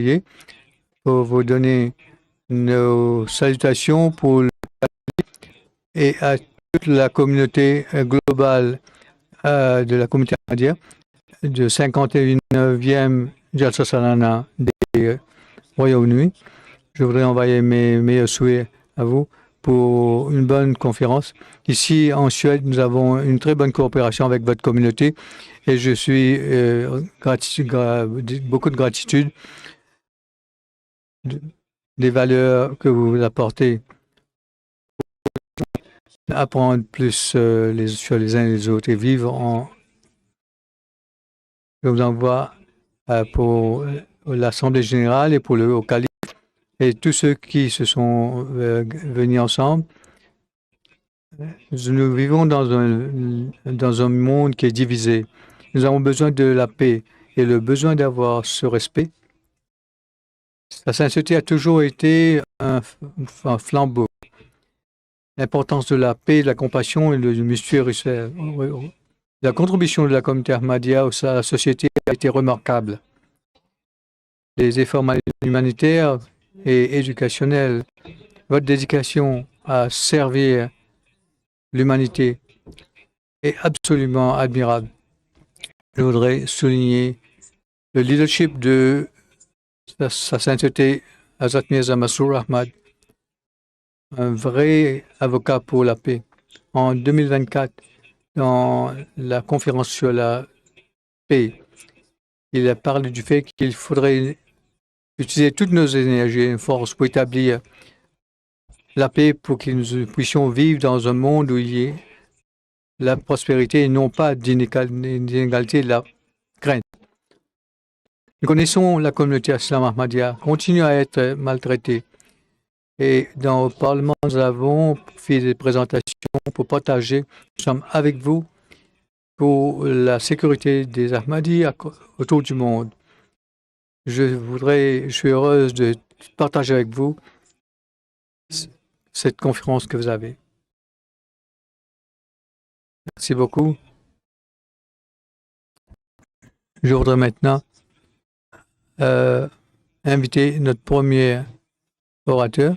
envoyé pour vous donner nos salutations pour et à toute la communauté globale de la communauté Ahmadiyya de 59e Jalsa Salana des Royaume-Uni. Je voudrais envoyer mes meilleurs souhaits à vous pour une bonne conférence. Ici, en Suède, nous avons une très bonne coopération avec votre communauté et je suis beaucoup de gratitude des valeurs que vous apportez. Apprendre plus sur les uns et les autres et vivre en... Je vous envoie pour l'Assemblée générale et pour le haut calife et tous ceux qui se sont venus ensemble. Nous vivons dans un monde qui est divisé. Nous avons besoin de la paix et le besoin d'avoir ce respect. La sainteté a toujours été un flambeau. L'importance de la paix, de la compassion et du mutuel respect. La contribution de la communauté Ahmadiyya à la société a été remarquable. Les efforts humanitaires et éducationnels, votre dédication à servir l'humanité est absolument admirable. Je voudrais souligner le leadership de sa sainteté Hazrat Mirza Masroor Ahmad, un vrai avocat pour la paix. En 2024, dans la conférence sur la paix, il a parlé du fait qu'il faudrait utiliser toutes nos énergies et forces pour établir la paix, pour que nous puissions vivre dans un monde où il y ait la prospérité et non pas d'inégalité, de la crainte. Nous connaissons la communauté Islam Ahmadiyya, continue à être maltraitée. Et dans le Parlement, nous avons fait des présentations pour partager. Nous sommes avec vous pour la sécurité des Ahmadis autour du monde. Je suis heureuse de partager avec vous cette conférence que vous avez. Merci beaucoup. Je voudrais maintenant inviter notre premier orateur,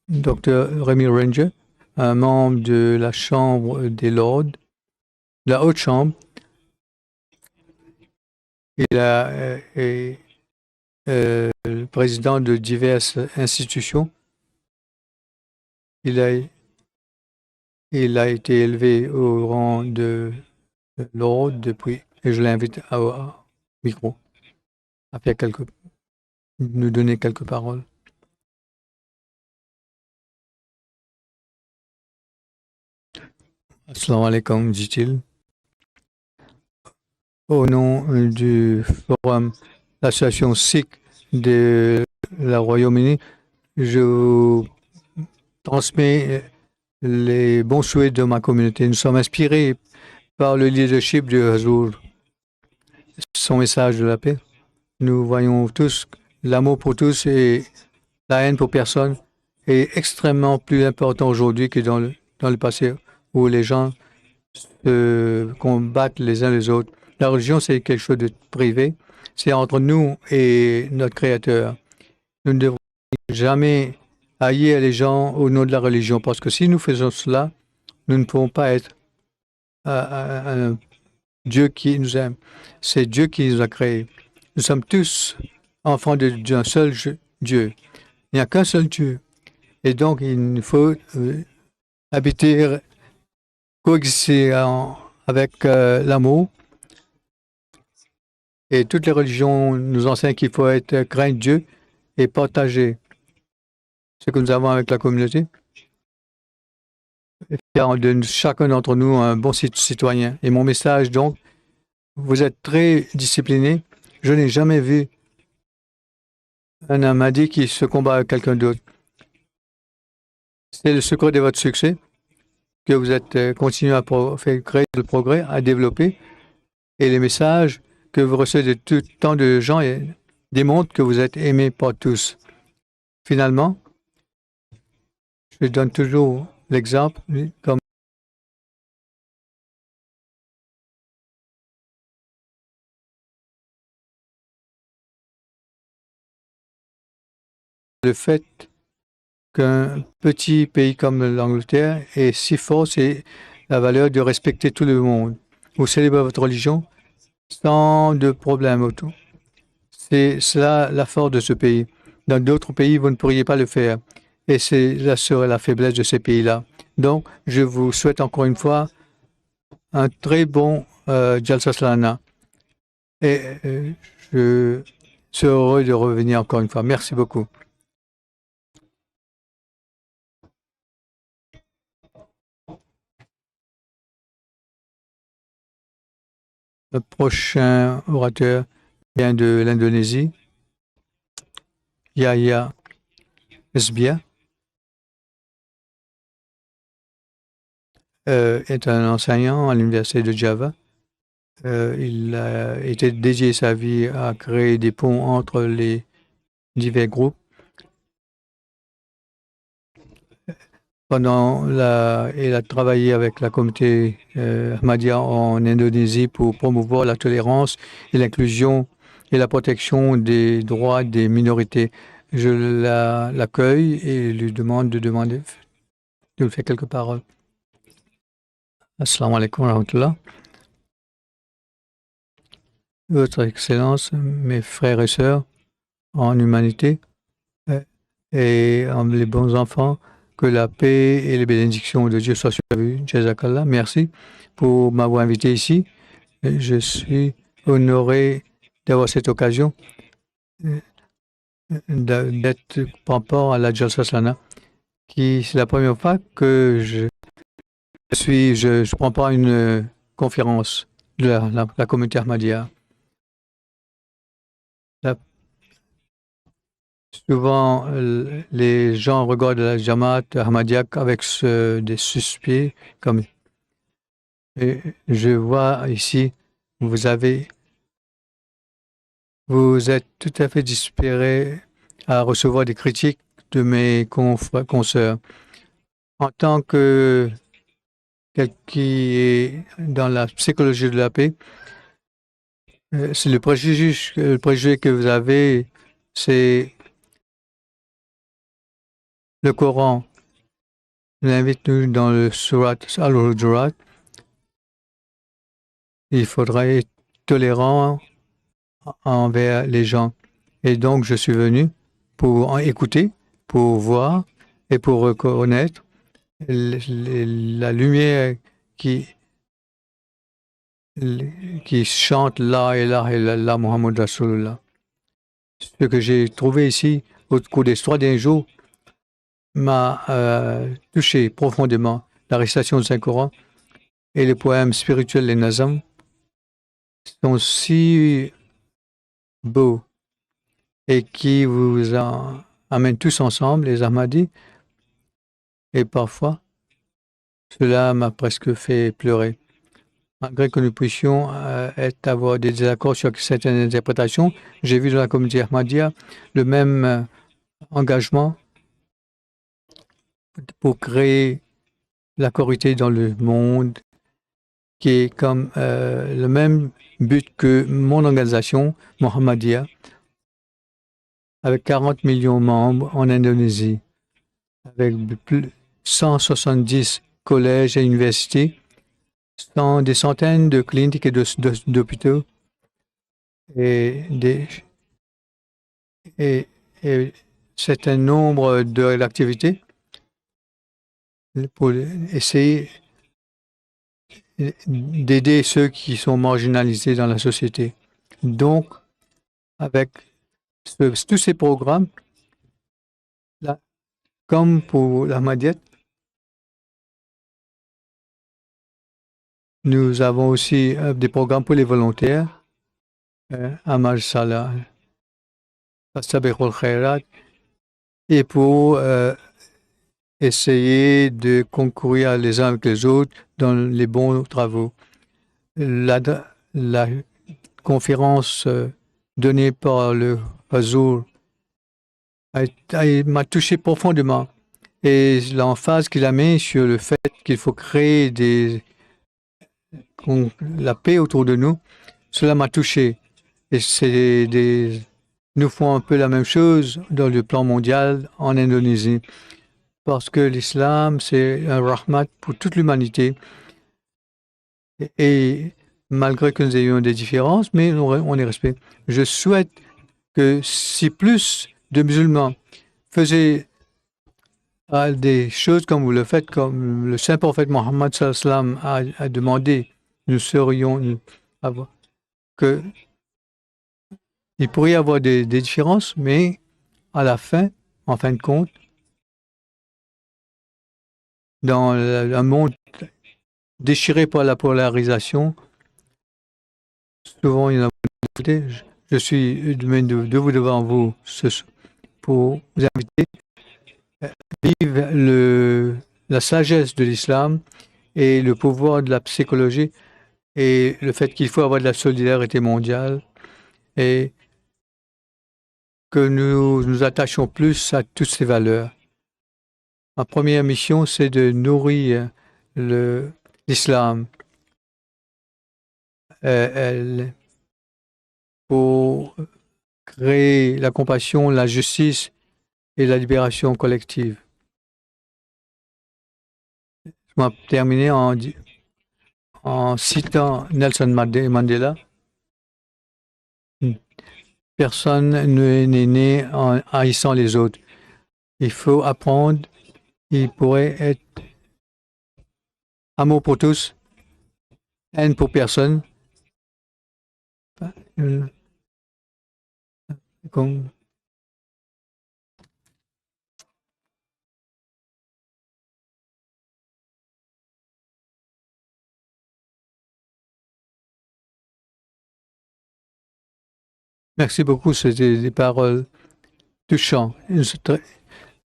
Dr. Rémi Ranger, un membre de la Chambre des Lords, de la Haute Chambre. Il est le président de diverses institutions. Il a été élevé au rang de Lord depuis, et je l'invite au micro à faire nous donner quelques paroles. Assalamu alaikum, dit-il. Au nom du forum, l'association Sikh de la Royaume-Uni, je vous transmets les bons souhaits de ma communauté. Nous sommes inspirés par le leadership de Hazur, son message de la paix. Nous voyons tous l'amour pour tous et la haine pour personne est extrêmement plus important aujourd'hui que dans le passé, où les gens se combattent les uns les autres. La religion, c'est quelque chose de privé. C'est entre nous et notre Créateur. Nous ne devons jamais haïr les gens au nom de la religion, parce que si nous faisons cela, nous ne pouvons pas être un Dieu qui nous aime. C'est Dieu qui nous a créés. Nous sommes tous enfants d'un seul Dieu. Il n'y a qu'un seul Dieu. Et donc, il faut habiter, coexister avec l'amour. Et toutes les religions nous enseignent qu'il faut être craindre Dieu et partager ce que nous avons avec la communauté. Et faire de chacun d'entre nous un bon citoyen. Et mon message, donc, vous êtes très discipliné. Je n'ai jamais vu un Ahmadi qui se combat avec quelqu'un d'autre. C'est le secret de votre succès, que vous êtes continué à faire créer le progrès, à développer. Et les messages que vous recevez de tout tant de gens démontrent que vous êtes aimé par tous. Finalement, je donne toujours l'exemple comme Le fait qu'un petit pays comme l'Angleterre est si fort, c'est la valeur de respecter tout le monde. Vous célébrez votre religion sans de problème autour. C'est cela la force de ce pays. Dans d'autres pays, vous ne pourriez pas le faire. Et c'est là serait la faiblesse de ces pays-là. Donc, je vous souhaite encore une fois un très bon Jalsa Salana. Et je suis heureux de revenir encore une fois. Merci beaucoup. Le prochain orateur vient de l'Indonésie, Yahya Esbia, est un enseignant à l'université de Java. Il a été dédié sa vie à créer des ponts entre les divers groupes. Il a travaillé avec la communauté Ahmadiyya en Indonésie pour promouvoir la tolérance et l'inclusion et la protection des droits des minorités. Je l'accueille et lui demande de nous faire quelques paroles. Assalamu alaikum wa rahmatullah. Votre Excellence, mes frères et sœurs en humanité et en les bons enfants, que la paix et les bénédictions de Dieu soient sur vous. Jazakallah, merci pour m'avoir invité ici. Je suis honoré d'avoir cette occasion d'être prendre part à la Jalsa Salana, qui c'est la première fois que je prends part à une conférence de la communauté Ahmadiyya. Souvent, les gens regardent la Jamaat Ahmadiyya avec des suspects. Comme, et je vois ici, vous êtes tout à fait désespéré à recevoir des critiques de mes consoeurs. En tant que quelqu'un qui est dans la psychologie de la paix, c'est le préjugé que vous avez, c'est le Coran nous invite nous dans le Surat Al-Hujurat. Il faudrait être tolérant envers les gens. Et donc, je suis venu pour en écouter, pour voir et pour reconnaître la lumière qui chante La ilaha illallah Muhammad Rasulullah. Ce que j'ai trouvé ici au cours des 3 derniers jours m'a touché profondément. La récitation du Saint-Coran et les poèmes spirituels, les nazam, sont si beaux et qui vous amènent tous ensemble, les Ahmadis, et parfois, cela m'a presque fait pleurer. Malgré que nous puissions avoir des désaccords sur certaines interprétations, j'ai vu dans la communauté Ahmadiyya le même engagement pour créer la corité dans le monde, qui est comme le même but que mon organisation, Muhammadiyah, avec 40 millions de membres en Indonésie, avec plus de 170 collèges et universités, des centaines de cliniques et d'hôpitaux, et c'est un nombre d'activités pour essayer d'aider ceux qui sont marginalisés dans la société. Donc, avec tous ces programmes, là, comme pour l'Ahmadiyyat, nous avons aussi des programmes pour les volontaires, Amal Salah, Fastabiqul Khairat, et pour essayer de concourir les uns avec les autres dans les bons travaux. La conférence donnée par le Hazour m'a touché profondément, et l'emphase qu'il a mis sur le fait qu'il faut créer la paix autour de nous, cela m'a touché. Et c'est des Nous font un peu la même chose dans le plan mondial en Indonésie, parce que l'islam, c'est un rahmat pour toute l'humanité. Et malgré que nous ayons des différences, mais on est respect. Je souhaite que si plus de musulmans faisaient des choses comme vous le faites, comme le saint prophète Mohammed sallallahu alayhi wa sallam a demandé, nous serions que il pourrait y avoir des différences, mais à la fin, en fin de compte, dans un monde déchiré par la polarisation, souvent il y en a. Je suis debout devant vous pour vous inviter à vivre la sagesse de l'islam et le pouvoir de la psychologie et le fait qu'il faut avoir de la solidarité mondiale et que nous nous attachions plus à toutes ces valeurs. Ma première mission, c'est de nourrir l'islam pour créer la compassion, la justice et la libération collective. Je vais terminer en citant Nelson Mandela. Personne n'est né en haïssant les autres. Il faut apprendre. Il pourrait être amour pour tous, haine pour personne. Merci beaucoup, c'était des paroles touchantes.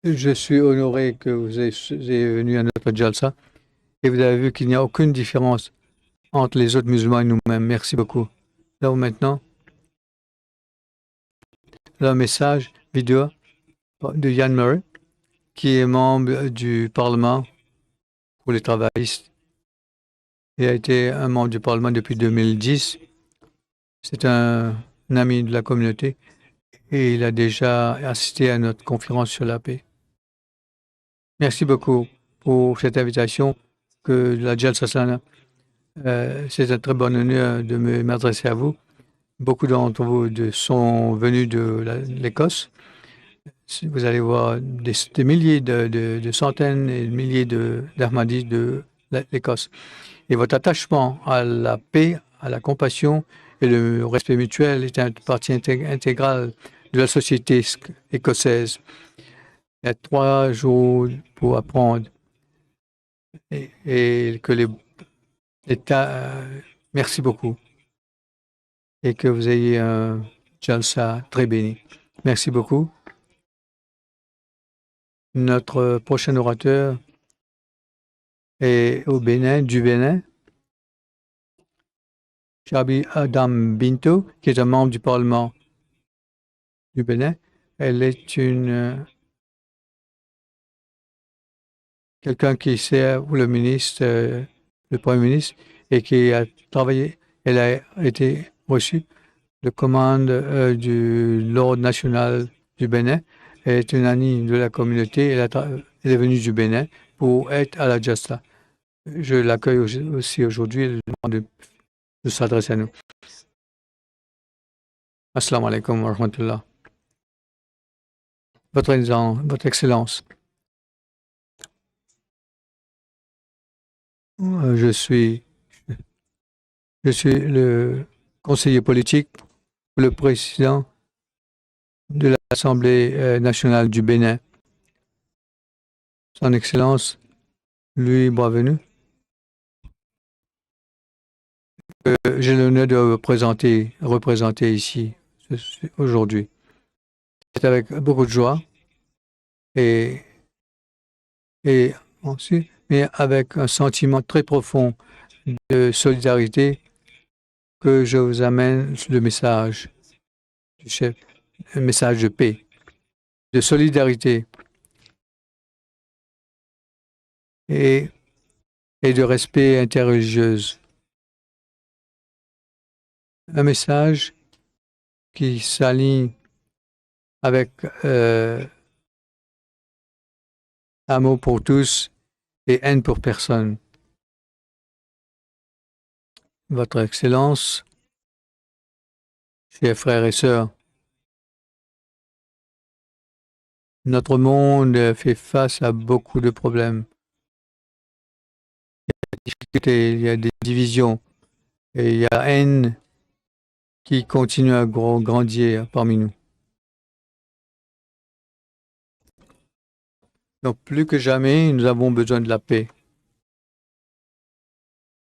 Je suis honoré que vous ayez venu à notre Jalsa et vous avez vu qu'il n'y a aucune différence entre les autres musulmans et nous-mêmes. Merci beaucoup. Donc maintenant, le message vidéo de Ian Murray, qui est membre du Parlement pour les travaillistes et a été un membre du Parlement depuis 2010. C'est un ami de la communauté et il a déjà assisté à notre conférence sur la paix. Merci beaucoup pour cette invitation que la Jalsa Salana. C'est un très bon honneur de m'adresser à vous. Beaucoup d'entre vous sont venus de l'Écosse. Vous allez voir des milliers de centaines et de milliers d'Ahmadis de l'Écosse. Et votre attachement à la paix, à la compassion et le respect mutuel est une partie intégrale de la société écossaise. Il y a 3 jours pour apprendre et que l'État... merci beaucoup. Et que vous ayez un Jalsa très béni. Merci beaucoup. Notre prochain orateur est au Bénin, du Bénin, Chabi Adam Binto, qui est un membre du Parlement du Bénin. Elle est quelqu'un qui sert le ministre, le Premier ministre, et qui a travaillé. Elle a été reçue de commande du l'Ordre national du Bénin. Elle est une amie de la communauté. Elle est venue du Bénin pour être à la Jalsa. Je l'accueille aussi aujourd'hui et lui demande de s'adresser à nous. Assalamu alaikum wa rahmatullah. Votre Excellence, je suis le conseiller politique pour le président de l'Assemblée nationale du Bénin. Son Excellence, Louis Boisvenu. J'ai l'honneur de représenter ici aujourd'hui. C'est avec beaucoup de joie et ensuite, mais avec un sentiment très profond de solidarité que je vous amène le message du chef, un message de paix, de solidarité et de respect interreligieux. Un message qui s'aligne avec amour pour tous et haine pour personne. Votre Excellence, chers frères et sœurs, notre monde fait face à beaucoup de problèmes. Il y a des difficultés, il y a des divisions et il y a haine qui continue à grandir parmi nous. Donc plus que jamais, nous avons besoin de la paix.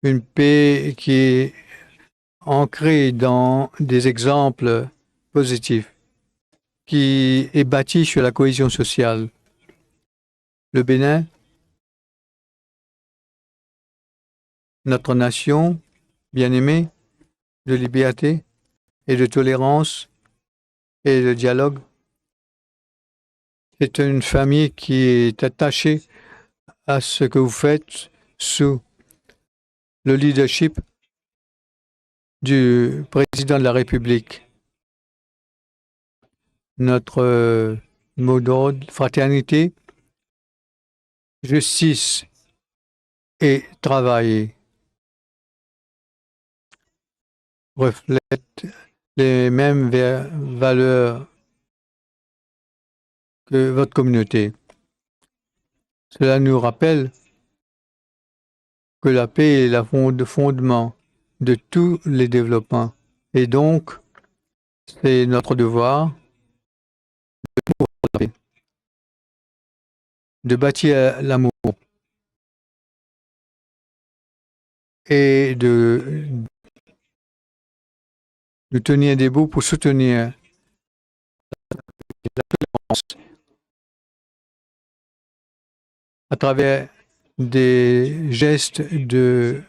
Une paix qui est ancrée dans des exemples positifs, qui est bâtie sur la cohésion sociale. Le Bénin, notre nation bien-aimée, de liberté et de tolérance et de dialogue, c'est une famille qui est attachée à ce que vous faites sous le leadership du président de la République. Notre mot d'ordre, fraternité, justice et travail reflètent les mêmes valeurs que votre communauté. Cela nous rappelle que la paix est le fondement de tous les développements. Et donc, c'est notre devoir de la paix, de bâtir l'amour et de tenir debout pour soutenir la tolérance à travers des gestes de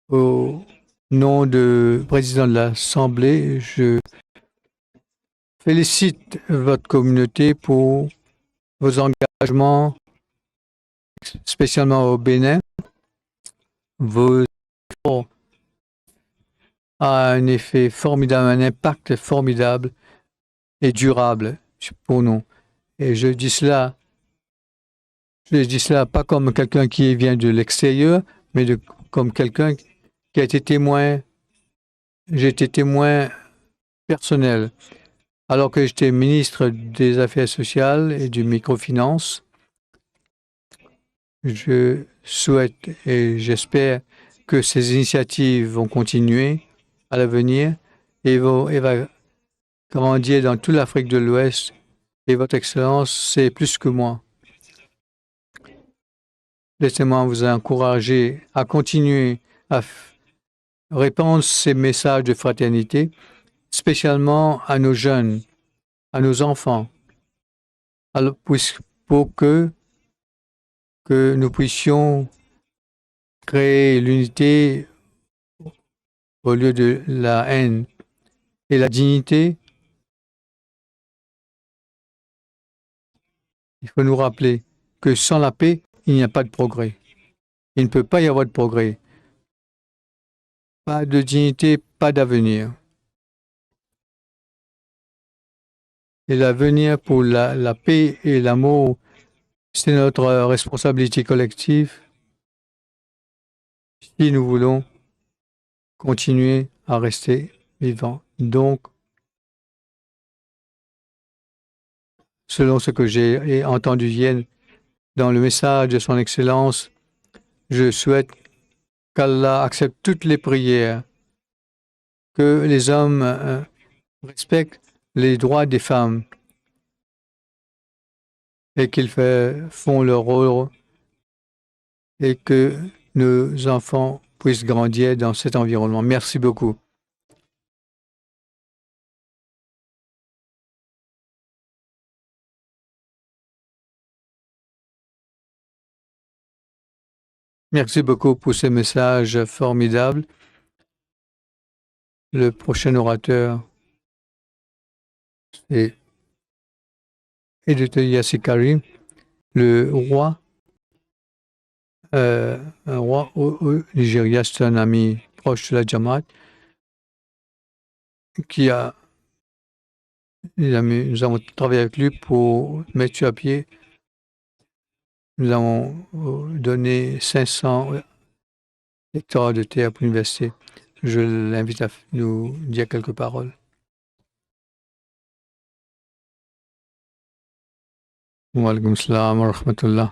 au nom du président de l'Assemblée, je félicite votre communauté pour vos engagements, spécialement au Bénin. Vos efforts ont un effet formidable, un impact formidable et durable pour nous. Et je dis cela pas comme quelqu'un qui vient de l'extérieur, mais comme quelqu'un qui a été témoin. J'ai été témoin personnel. Alors que j'étais ministre des Affaires sociales et du microfinance, je souhaite et j'espère que ces initiatives vont continuer à l'avenir et va grandir dans toute l'Afrique de l'Ouest. Et Votre Excellence, c'est plus que moi. Laissez-moi vous encourager à continuer à répandre ces messages de fraternité, spécialement à nos jeunes, à nos enfants, pour que nous puissions créer l'unité au lieu de la haine et la dignité. Il faut nous rappeler que sans la paix, il n'y a pas de progrès. Il ne peut pas y avoir de progrès. Pas de dignité, pas d'avenir. Et l'avenir pour la paix et l'amour, c'est notre responsabilité collective si nous voulons continuer à rester vivants. Donc, selon ce que j'ai entendu hier dans le message de son Excellence, je souhaite qu'Allah accepte toutes les prières, que les hommes respectent les droits des femmes et qu'ils font leur rôle et que nos enfants puissent grandir dans cet environnement. Merci beaucoup. Merci beaucoup pour ces messages formidables. Le prochain orateur, c'est Edith Yassikari, le roi, un roi au Nigeria, c'est un ami proche de la Jamaat. qui a, nous avons travaillé avec lui pour mettre sur pied. Nous avons donné 500 hectares de terre pour l'université. Je l'invite à nous dire quelques paroles. Wa alaykoum salam wa rahmatullah.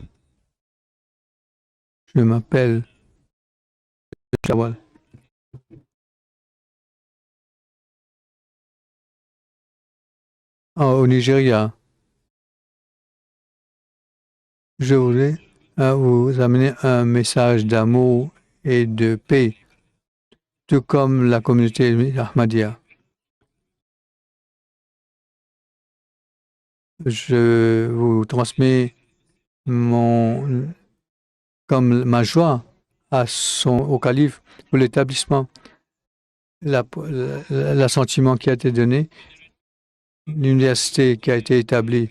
Je m'appelle Jawal. Au Nigeria, je voulais vous amener un message d'amour et de paix, tout comme la communauté Ahmadiyya. Je vous transmets comme ma joie au calife pour l'établissement, l'assentiment qui a été donné, l'université qui a été établie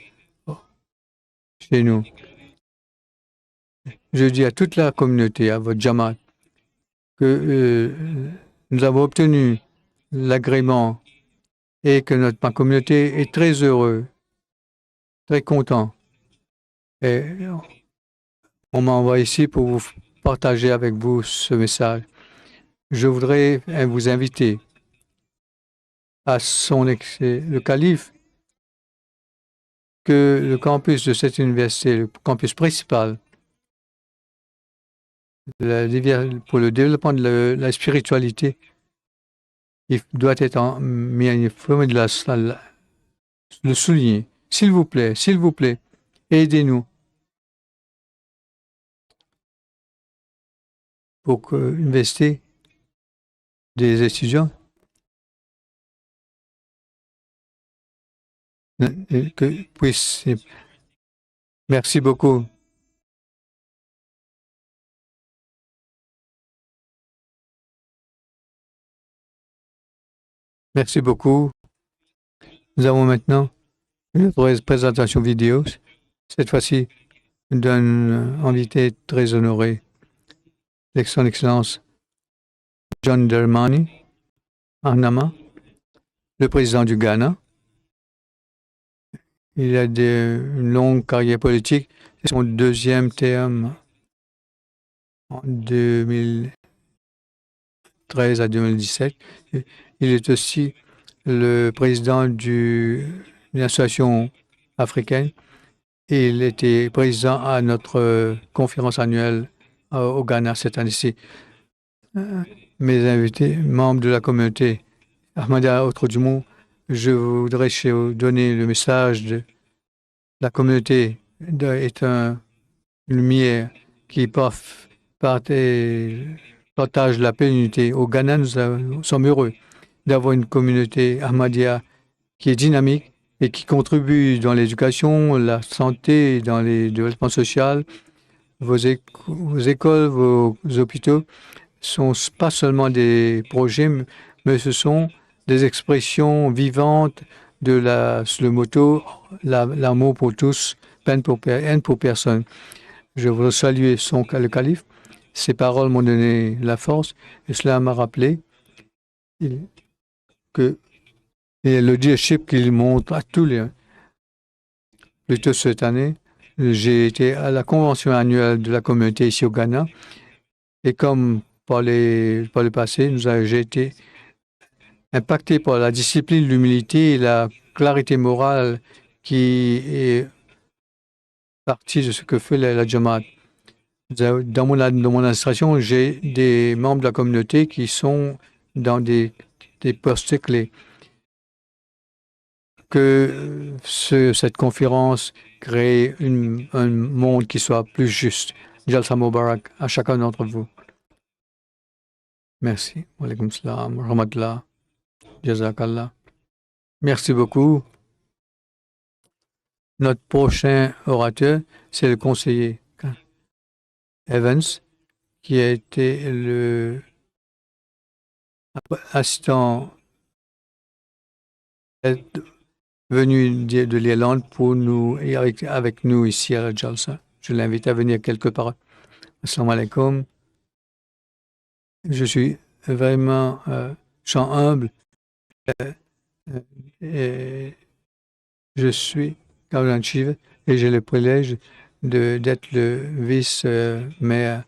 chez nous. Je dis à toute la communauté, à votre Jamaat, que nous avons obtenu l'agrément et que ma communauté est très heureuse, très content. Et on m'envoie ici pour vous partager avec vous ce message. Je voudrais vous inviter à le calife, que le campus de cette université, le campus principal, pour le développement de la spiritualité, il doit être mis en forme de le souligner. S'il vous plaît, aidez-nous pour que l'université des étudiants que puisse. Merci beaucoup. Merci beaucoup. Nous avons maintenant une autre présentation vidéo, cette fois-ci d'un invité très honoré, Son Excellence John Dramani Mahama, le président du Ghana. Il a une longue carrière politique. C'est son deuxième terme en 2013 à 2017. Il est aussi le président de l'association africaine. Et il était président à notre conférence annuelle au Ghana cette année-ci. Mes invités, membres de la communauté Ahmadiyya autour du monde, je voudrais vous donner le message de la communauté est une lumière qui partage la paix et l'unité. Au Ghana, nous sommes heureux d'avoir une communauté Ahmadiyya qui est dynamique et qui contribue dans l'éducation, la santé, dans les développements sociaux. Vos écoles, vos hôpitaux ne sont pas seulement des projets, mais ce sont des expressions vivantes de le motto l'amour pour tous, peine pour, haine pour personne. Je voudrais saluer le calife. Ses paroles m'ont donné la force et cela m'a rappelé que et le leadership qu'il montre à tous les. Plus tôt cette année, j'ai été à la convention annuelle de la communauté ici au Ghana et comme par le passé, j'ai été impacté par la discipline, l'humilité et la clarité morale qui est partie de ce que fait la Jamaat. Dans mon administration, j'ai des membres de la communauté qui sont dans des postes clés. Que cette conférence crée un monde qui soit plus juste. Jalsa Mubarak à chacun d'entre vous. Merci. Wa alaykoum salam, rahmatullah, jazakallah. Merci beaucoup. Notre prochain orateur, c'est le conseiller Evans, qui a été le assistant venu de l'Irlande pour nous et avec nous ici à la Jalsa. Je l'invite à venir quelque part. Assalamu alaikum. Je suis vraiment humble Et je suis Caroline Chive et j'ai le privilège d'être le vice-maire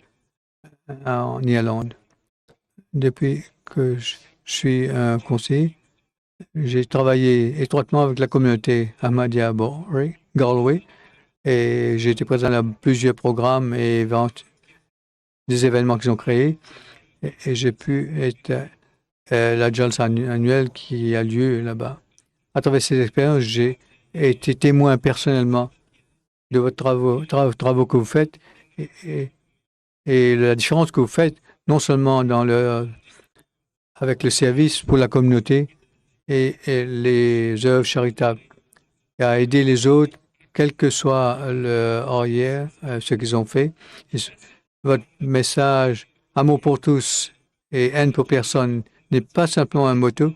en Irlande. Depuis que je suis un conseiller, j'ai travaillé étroitement avec la communauté Ahmadiyya Galway et j'ai été présent à plusieurs programmes et des événements qu'ils ont créés et j'ai pu être la Jalsa annuelle qui a lieu là-bas. À travers ces expériences, j'ai été témoin personnellement de votre travaux que vous faites et la différence que vous faites, non seulement avec le service pour la communauté et les œuvres charitables, et à aider les autres, quel que soit leur arrière, ce qu'ils ont fait. Et votre message, amour pour tous et haine pour personne, n'est pas simplement un motto,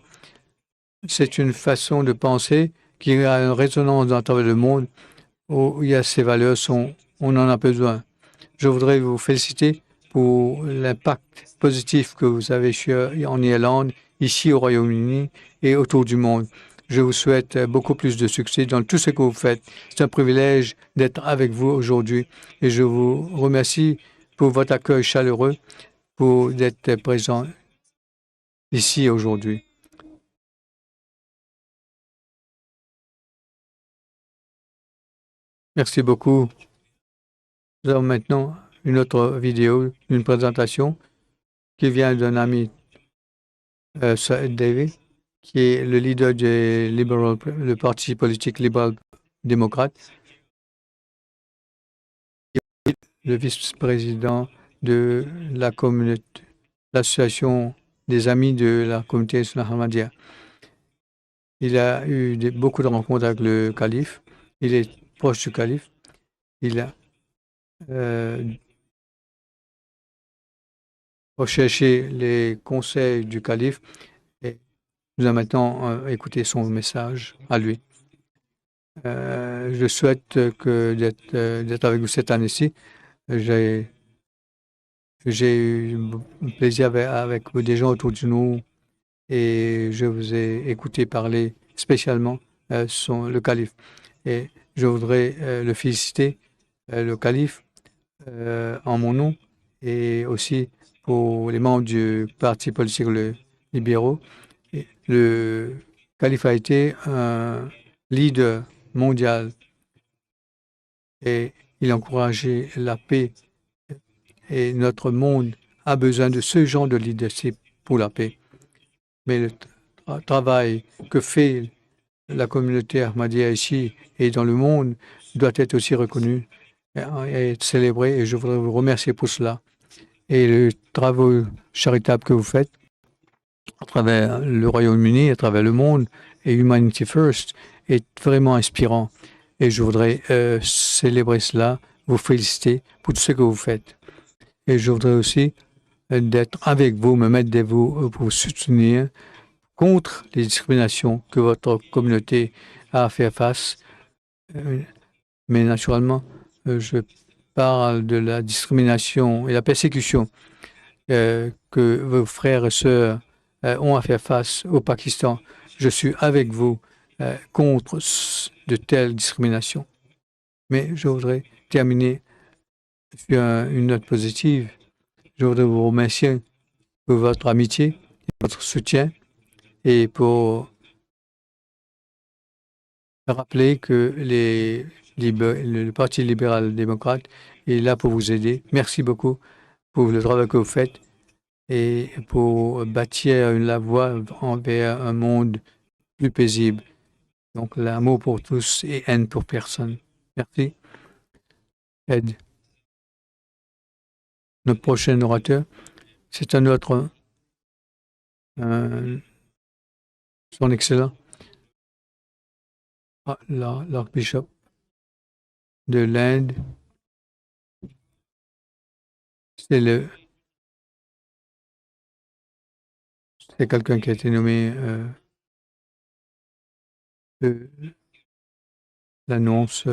c'est une façon de penser qui a une résonance dans le monde où il y a ces valeurs, on en a besoin. Je voudrais vous féliciter pour l'impact positif que vous avez en Irlande, ici au Royaume-Uni et autour du monde. Je vous souhaite beaucoup plus de succès dans tout ce que vous faites. C'est un privilège d'être avec vous aujourd'hui et je vous remercie pour votre accueil chaleureux, pour d'être présent ici aujourd'hui. Merci beaucoup. Nous avons maintenant une autre vidéo, une présentation qui vient d'un ami, David, qui est le leader du Liberal, le parti politique libéral démocrate, le vice-président de la communauté, l'association des amis de la communauté Ahmadiyya. Il a eu beaucoup de rencontres avec le calife. Il est proche du calife. Il a recherché les conseils du calife et nous allons maintenant écouter son message à lui. Je souhaite d'être avec vous cette année-ci. J'ai eu plaisir avec des gens autour de nous et je vous ai écouté parler spécialement le calife. Et je voudrais le féliciter, le calife, en mon nom et aussi pour les membres du parti politique le libéraux. Et le calife a été un leader mondial et il a encouragé la paix. Et notre monde a besoin de ce genre de leadership pour la paix. Mais le travail que fait la communauté Ahmadiyya ici et dans le monde doit être aussi reconnu et être célébré. Et je voudrais vous remercier pour cela. Et le travail charitable que vous faites à travers le Royaume-Uni, à travers le monde, et Humanity First est vraiment inspirant. Et je voudrais célébrer cela, vous féliciter pour tout ce que vous faites. Et je voudrais aussi d'être avec vous, me mettre de vous pour vous soutenir contre les discriminations que votre communauté a à faire face. Mais naturellement, je parle de la discrimination et la persécution que vos frères et sœurs ont à faire face au Pakistan. Je suis avec vous contre de telles discriminations. Mais je voudrais terminer sur une note positive. Je voudrais vous remercier pour votre amitié, votre soutien et pour rappeler que le Parti libéral-démocrate est là pour vous aider. Merci beaucoup pour le travail que vous faites et pour bâtir la voie envers un monde plus paisible. Donc, l'amour pour tous et haine pour personne. Merci. Ed. Notre prochain orateur, c'est un autre, son excellent, l'archbishop de l'Inde. C'est quelqu'un qui a été nommé l'annonce.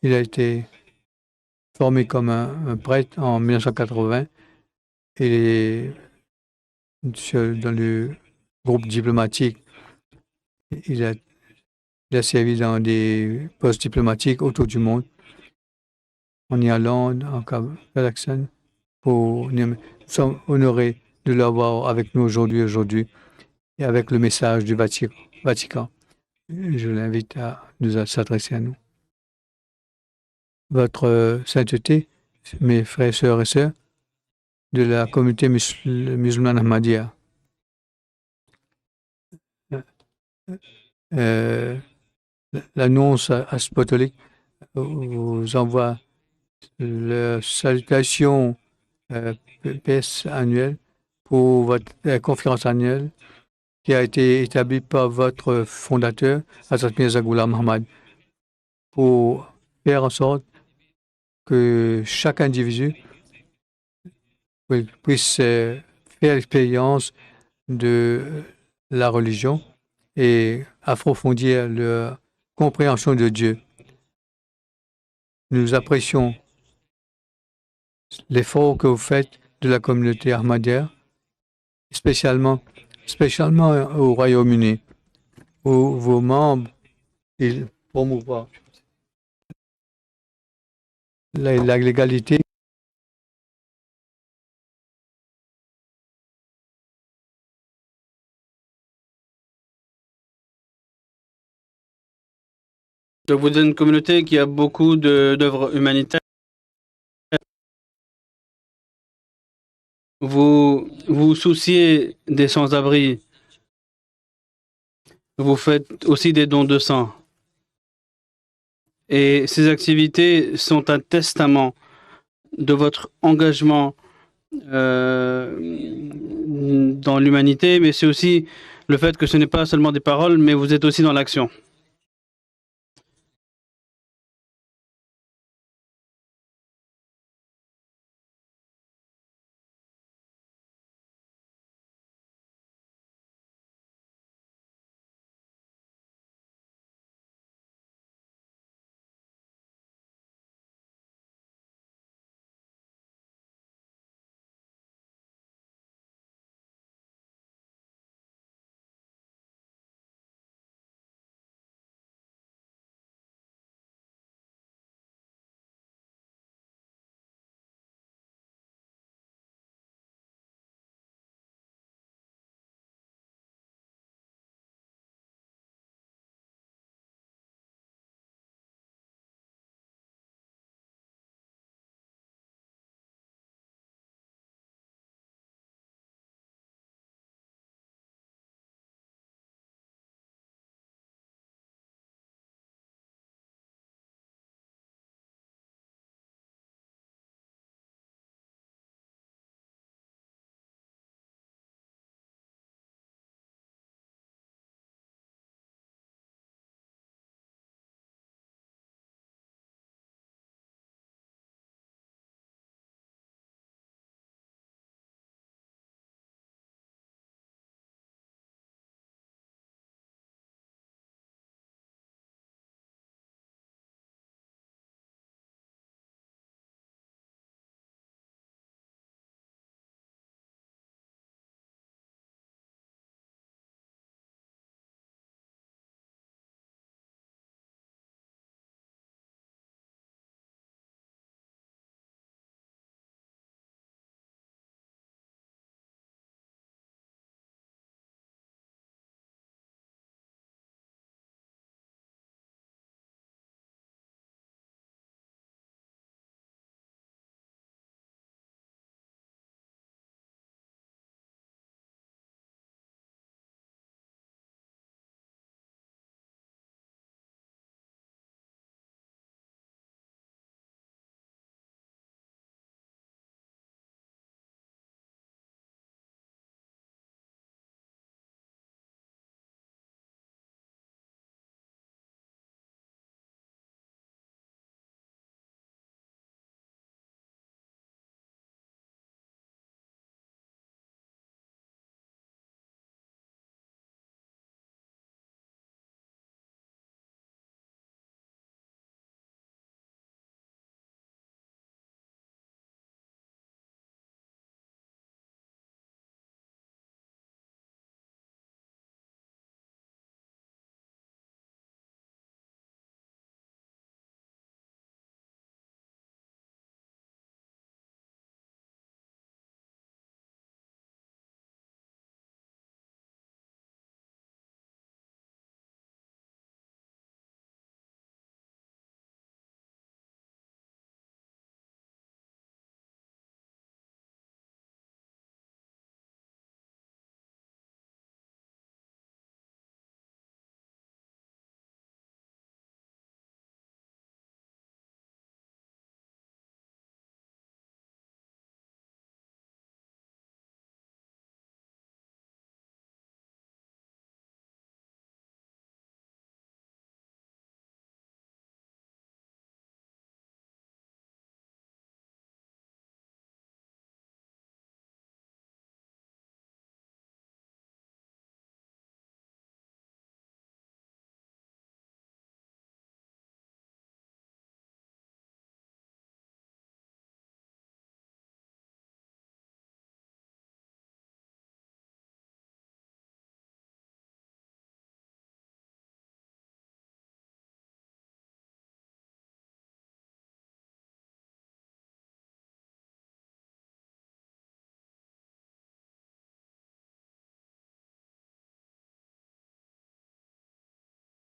Il a été formé comme un prêtre en 1980. Il est dans le groupes diplomatiques. Il a servi dans des postes diplomatiques autour du monde, en Irlande, en Kazakhstan. Nous sommes honorés de l'avoir avec nous aujourd'hui, et avec le message du Vatican. Je l'invite à nous s'adresser à nous. Votre sainteté, mes frères, sœurs et sœurs de la communauté musulmane Ahmadiyya, l'annonce apostolique vous envoie la salutation PS annuelle pour votre conférence annuelle qui a été établie par votre fondateur, Hazrat Mirza Ghulam Ahmad, pour faire en sorte que chaque individu puisse faire l'expérience de la religion et approfondir leur compréhension de Dieu. Nous apprécions l'effort que vous faites de la communauté Ahmadiyya, spécialement au Royaume-Uni, où vos membres ils promouvoient la légalité. Donc vous êtes une communauté qui a beaucoup d'œuvres humanitaires. Vous vous souciez des sans-abri. Vous faites aussi des dons de sang. Et ces activités sont un testament de votre engagement dans l'humanité, mais c'est aussi le fait que ce n'est pas seulement des paroles, mais vous êtes aussi dans l'action.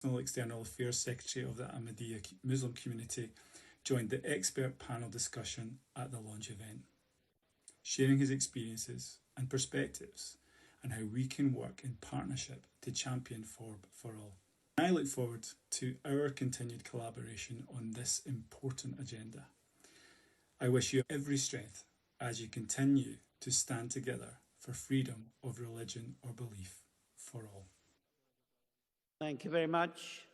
External Affairs Secretary of the Ahmadiyya Muslim community, joined the expert panel discussion at the launch event, sharing his experiences and perspectives and how we can work in partnership to champion FORB for all. I look forward to our continued collaboration on this important agenda. I wish you every strength as you continue to stand together for freedom of religion or belief for all. Thank you very much.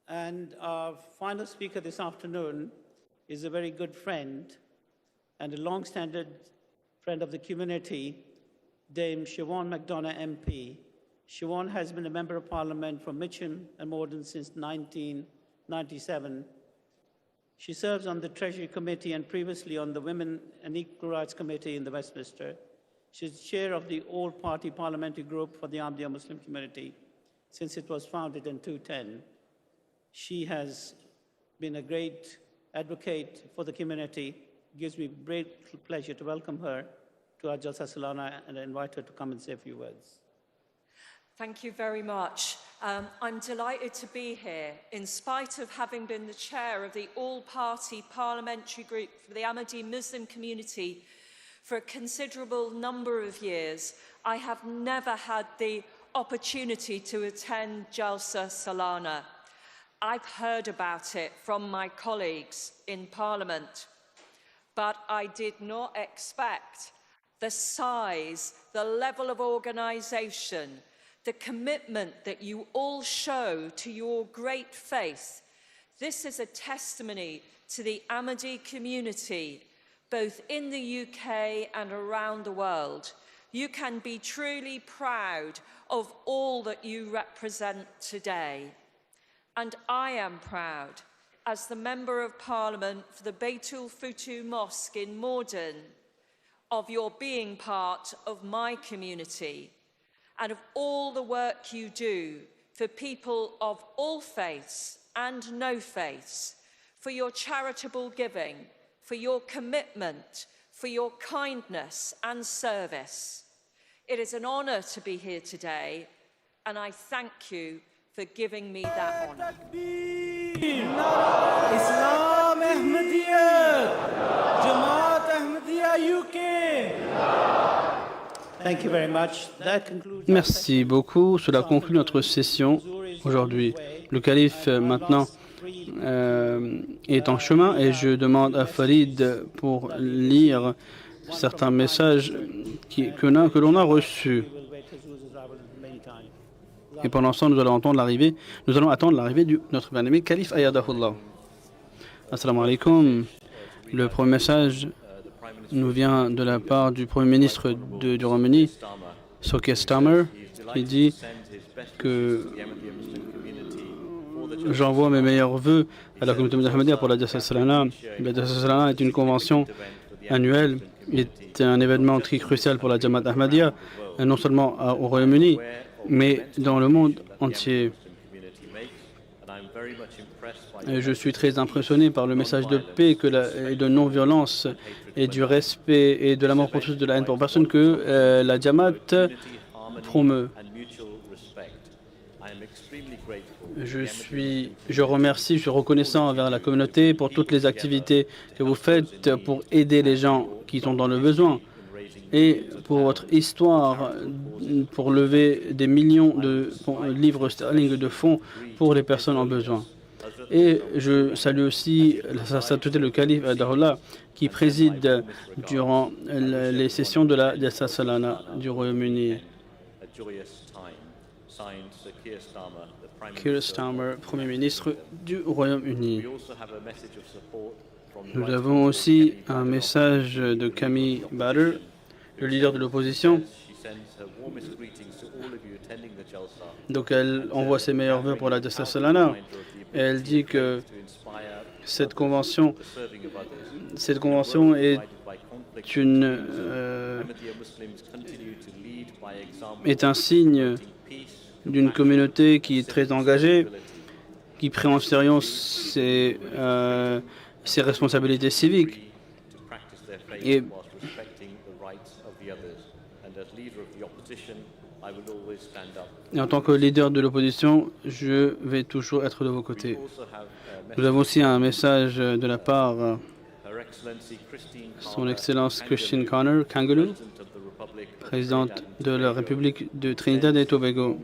And our final speaker this afternoon is a very good friend and a long-standing friend of the community, Dame Siobhain McDonagh MP. Siobhain has been a Member of Parliament for Mitcham and Morden since 1997. She serves on the Treasury Committee and previously on the Women and Equal Rights Committee in the Westminster. She's chair of the All-Party Parliamentary Group for the Ahmadiyya Muslim Community since it was founded in 2010. She has been a great advocate for the community. It gives me great pleasure to welcome her to our Jalsa Salana and invite her to come and say a few words. Thank you very much. I'm delighted to be here, in spite of having been the chair of the All-Party Parliamentary Group for the Ahmadi Muslim community for a considerable number of years. I have never had the opportunity to attend Jalsa Salana. I've heard about it from my colleagues in Parliament, but I did not expect the size, the level of organisation, the commitment that you all show to your great faith. This is a testimony to the Ahmadi community, both in the UK and around the world. You can be truly proud of all that you represent today. And I am proud, as the Member of Parliament for the Baitul Futuh Mosque in Morden, of your being part of my community and of all the work you do for people of all faiths and no faiths, for your charitable giving, for your commitment, for your kindness and service. It is an honour to be here today, and I thank you for giving me that honour. Islam Ahmadiyyat, Jamaat Ahmadiyya UK. Thank you very much. That concludes Merci beaucoup. Cela conclut notre session aujourd'hui. Le calife maintenant est en chemin et je demande à Farid pour lire certains messages que l'on a reçus. Et pendant ce temps, nous allons attendre l'arrivée de notre bien-aimé calife Ayadahullah. Assalamu alaikum. Le premier message nous vient de la part du Premier ministre du Royaume-Uni, Sir Keir Starmer, qui dit que j'envoie mes meilleurs vœux à la communauté Ahmadiyya pour la Jalsa Salana. La Jalsa Salana est une convention annuelle, est un événement très crucial pour la Jamaat Ahmadiyya, non seulement au Royaume-Uni, mais dans le monde entier. Et je suis très impressionné par le message de paix et de non-violence et du respect et de l'amour pour tous, de la haine pour personne que la Jamaat promeut. Je remercie, je suis reconnaissant envers la communauté pour toutes les activités que vous faites pour aider les gens qui sont dans le besoin et pour votre histoire, pour lever des millions de livres sterling de fonds pour les personnes en besoin. Et je salue aussi la sainteté le calife Ayadahullah qui préside durant les sessions de la Jalsa Salana du Royaume-Uni. Keir Starmer, Premier ministre du Royaume-Uni. Nous avons aussi un message de Kemi Badenoch, le leader de l'opposition. Donc elle envoie ses meilleurs vœux pour la Jalsa Salana. Et elle dit que cette convention est est un signe d'une communauté qui est très engagée, qui prend en sérieux ses responsabilités civiques. Et Et en tant que leader de l'opposition, je vais toujours être de vos côtés. Nous avons aussi un message de la part Son Excellence Christine Connor Kangaloo, présidente de la République de Trinidad et Tobago.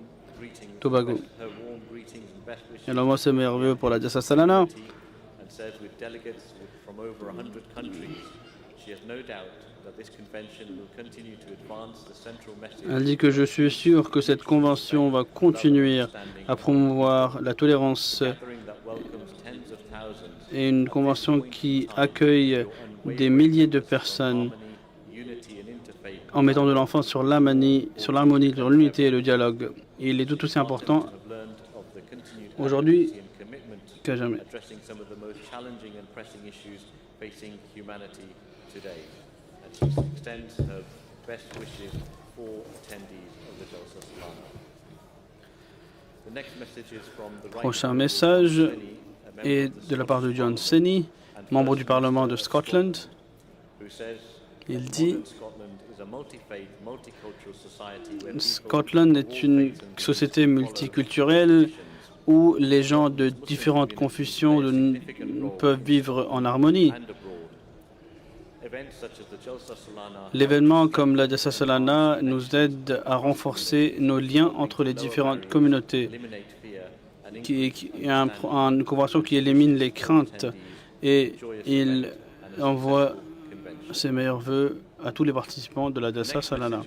Elle envoie ses meilleurs vœux pour la Jalsa Salana. Elle dit que je suis sûr que cette convention va continuer à promouvoir la tolérance et une convention qui accueille des milliers de personnes en mettant de l'enfant sur l'harmonie, sur l'unité et le dialogue. Et il est tout aussi important aujourd'hui qu'à jamais. Prochain message est de la part de John Senney, membre du Parlement de Scotland. Il dit: Scotland est une société multiculturelle où les gens de différentes confessions peuvent vivre en harmonie. L'événement comme la Jalsa Salana nous aide à renforcer nos liens entre les différentes communautés, qui est une convention qui élimine les craintes, et il envoie ses meilleurs vœux à tous les participants de la Jalsa Salana.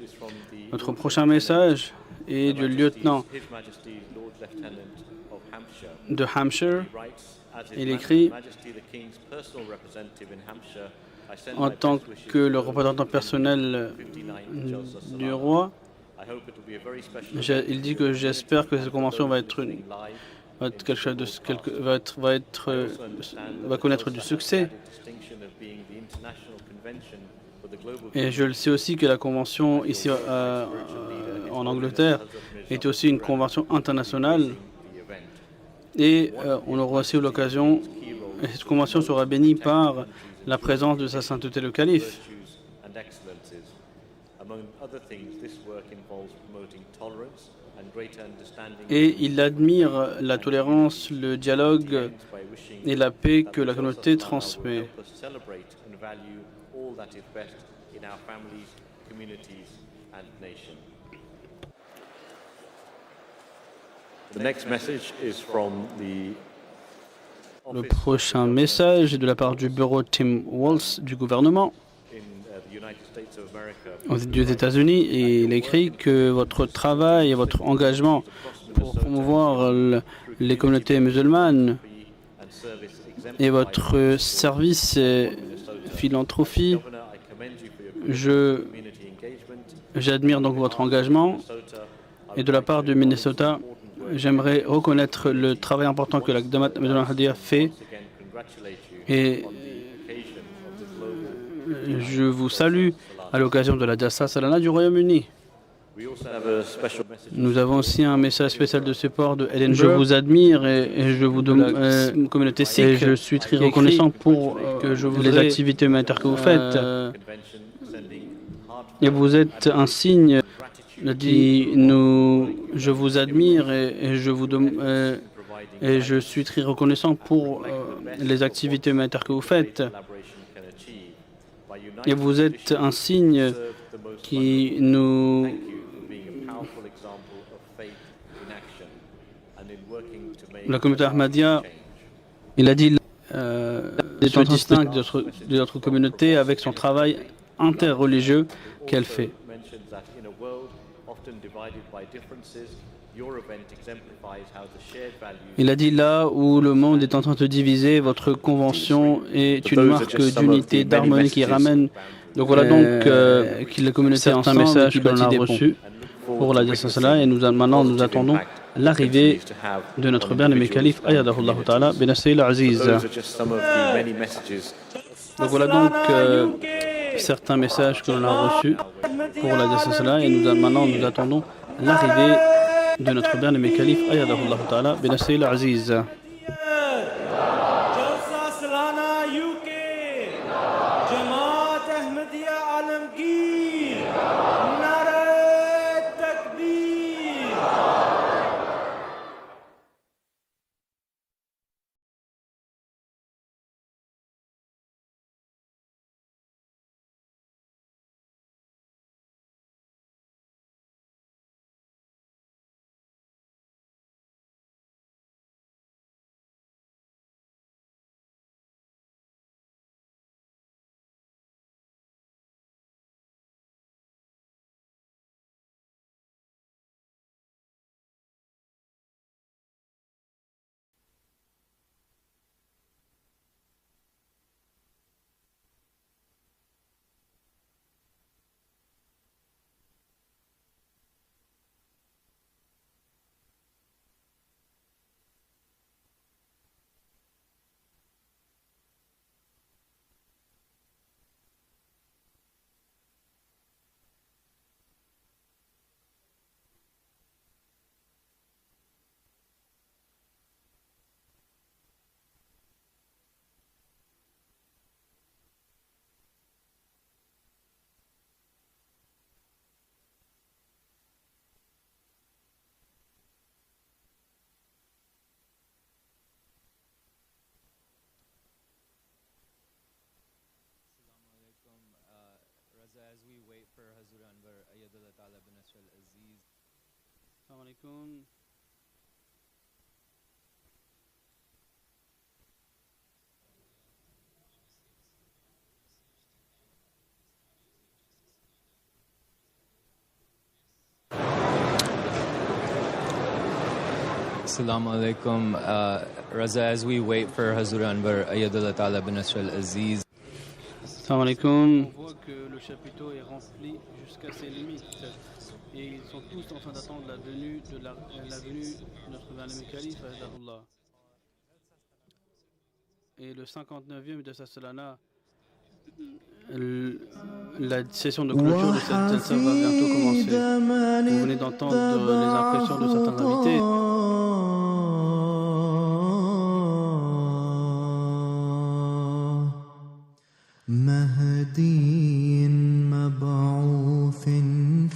Notre prochain message est du lieutenant de Hampshire. Il écrit: en tant que le représentant personnel du roi, il dit que j'espère que cette convention va connaître du succès. Et je le sais aussi que la convention ici en Angleterre est aussi une convention internationale, et on aura aussi l'occasion, et cette convention sera bénie par la présence de sa sainteté le calife. Et il admire la tolérance, le dialogue et la paix que la communauté transmet. Le prochain message est de la part du bureau Tim Walz du gouvernement aux États-Unis, et il écrit que votre travail et votre engagement pour promouvoir les communautés musulmanes et votre service et philanthropie, j'admire donc votre engagement, et de la part du Minnesota, j'aimerais reconnaître le travail important que la Jamaat Ahmadiyya fait, et je vous salue à l'occasion de la Jalsa Salana du Royaume-Uni. Nous avons aussi un message spécial de support de Edinburgh. Je vous admire et je vous demande communauté sikh, et je suis très reconnaissant pour les activités humanitaires que vous faites. Et vous êtes un signe qui nous. Je vous admire et je vous demande, et je suis très reconnaissant pour les activités humanitaires que vous faites. Et vous êtes un signe qui nous. La communauté Ahmadiyya, il a dit, se distingue de notre communauté avec son travail interreligieux qu'elle fait. Il a dit, là où le monde est en train de se diviser, votre convention est une marque d'unité, d'harmonie qui ramène. Donc voilà donc la communauté certains messages que l'on a reçus pour la Jalsa Salana, et nous, maintenant nous attendons l'arrivée de notre bien-aimé calife Ayadahullah Ta'ala bin Nasir Aziz. Donc voilà donc certains messages que l'on a reçus pour la Jalsa Salana, et nous, maintenant nous attendons l'arrivée de notre bien-aimé calife Ayadahullah Ta'ala bin Nasir Aziz. Jamaat Ahmadiyya Alamgir, Nara Takbir. Salam alaikum. Assalamu alaikum. Raza, as we wait for Hazur Anwar Ayadullah Ta'ala bin Nasr al-Aziz. Assalamu alaikum. On voit que le chapiteau est rempli jusqu'à ses limites et ils sont tous en train d'attendre la venue de la venue de notre bien-aimé calife Ayadullah. Et le 59e de sa Salana, la session de clôture de cette jalsa va bientôt commencer. Vous venez d'entendre les impressions de certains invités. مهدي مبعوث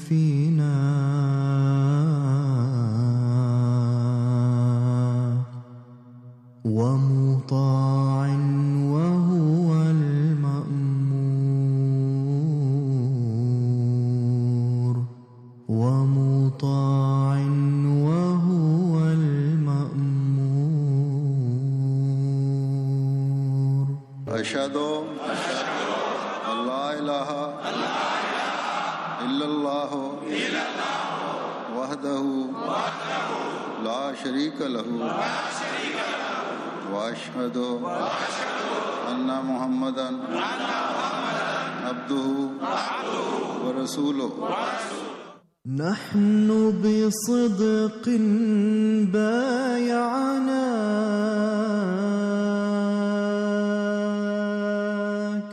فينا ومطاع وهو المأمور ومطاع وهو المأمور. أشهد أن لا إله إلا الله وحده لا شريك له وأشهد أن محمدا عبده ورسوله. نحن بصدق بايعناك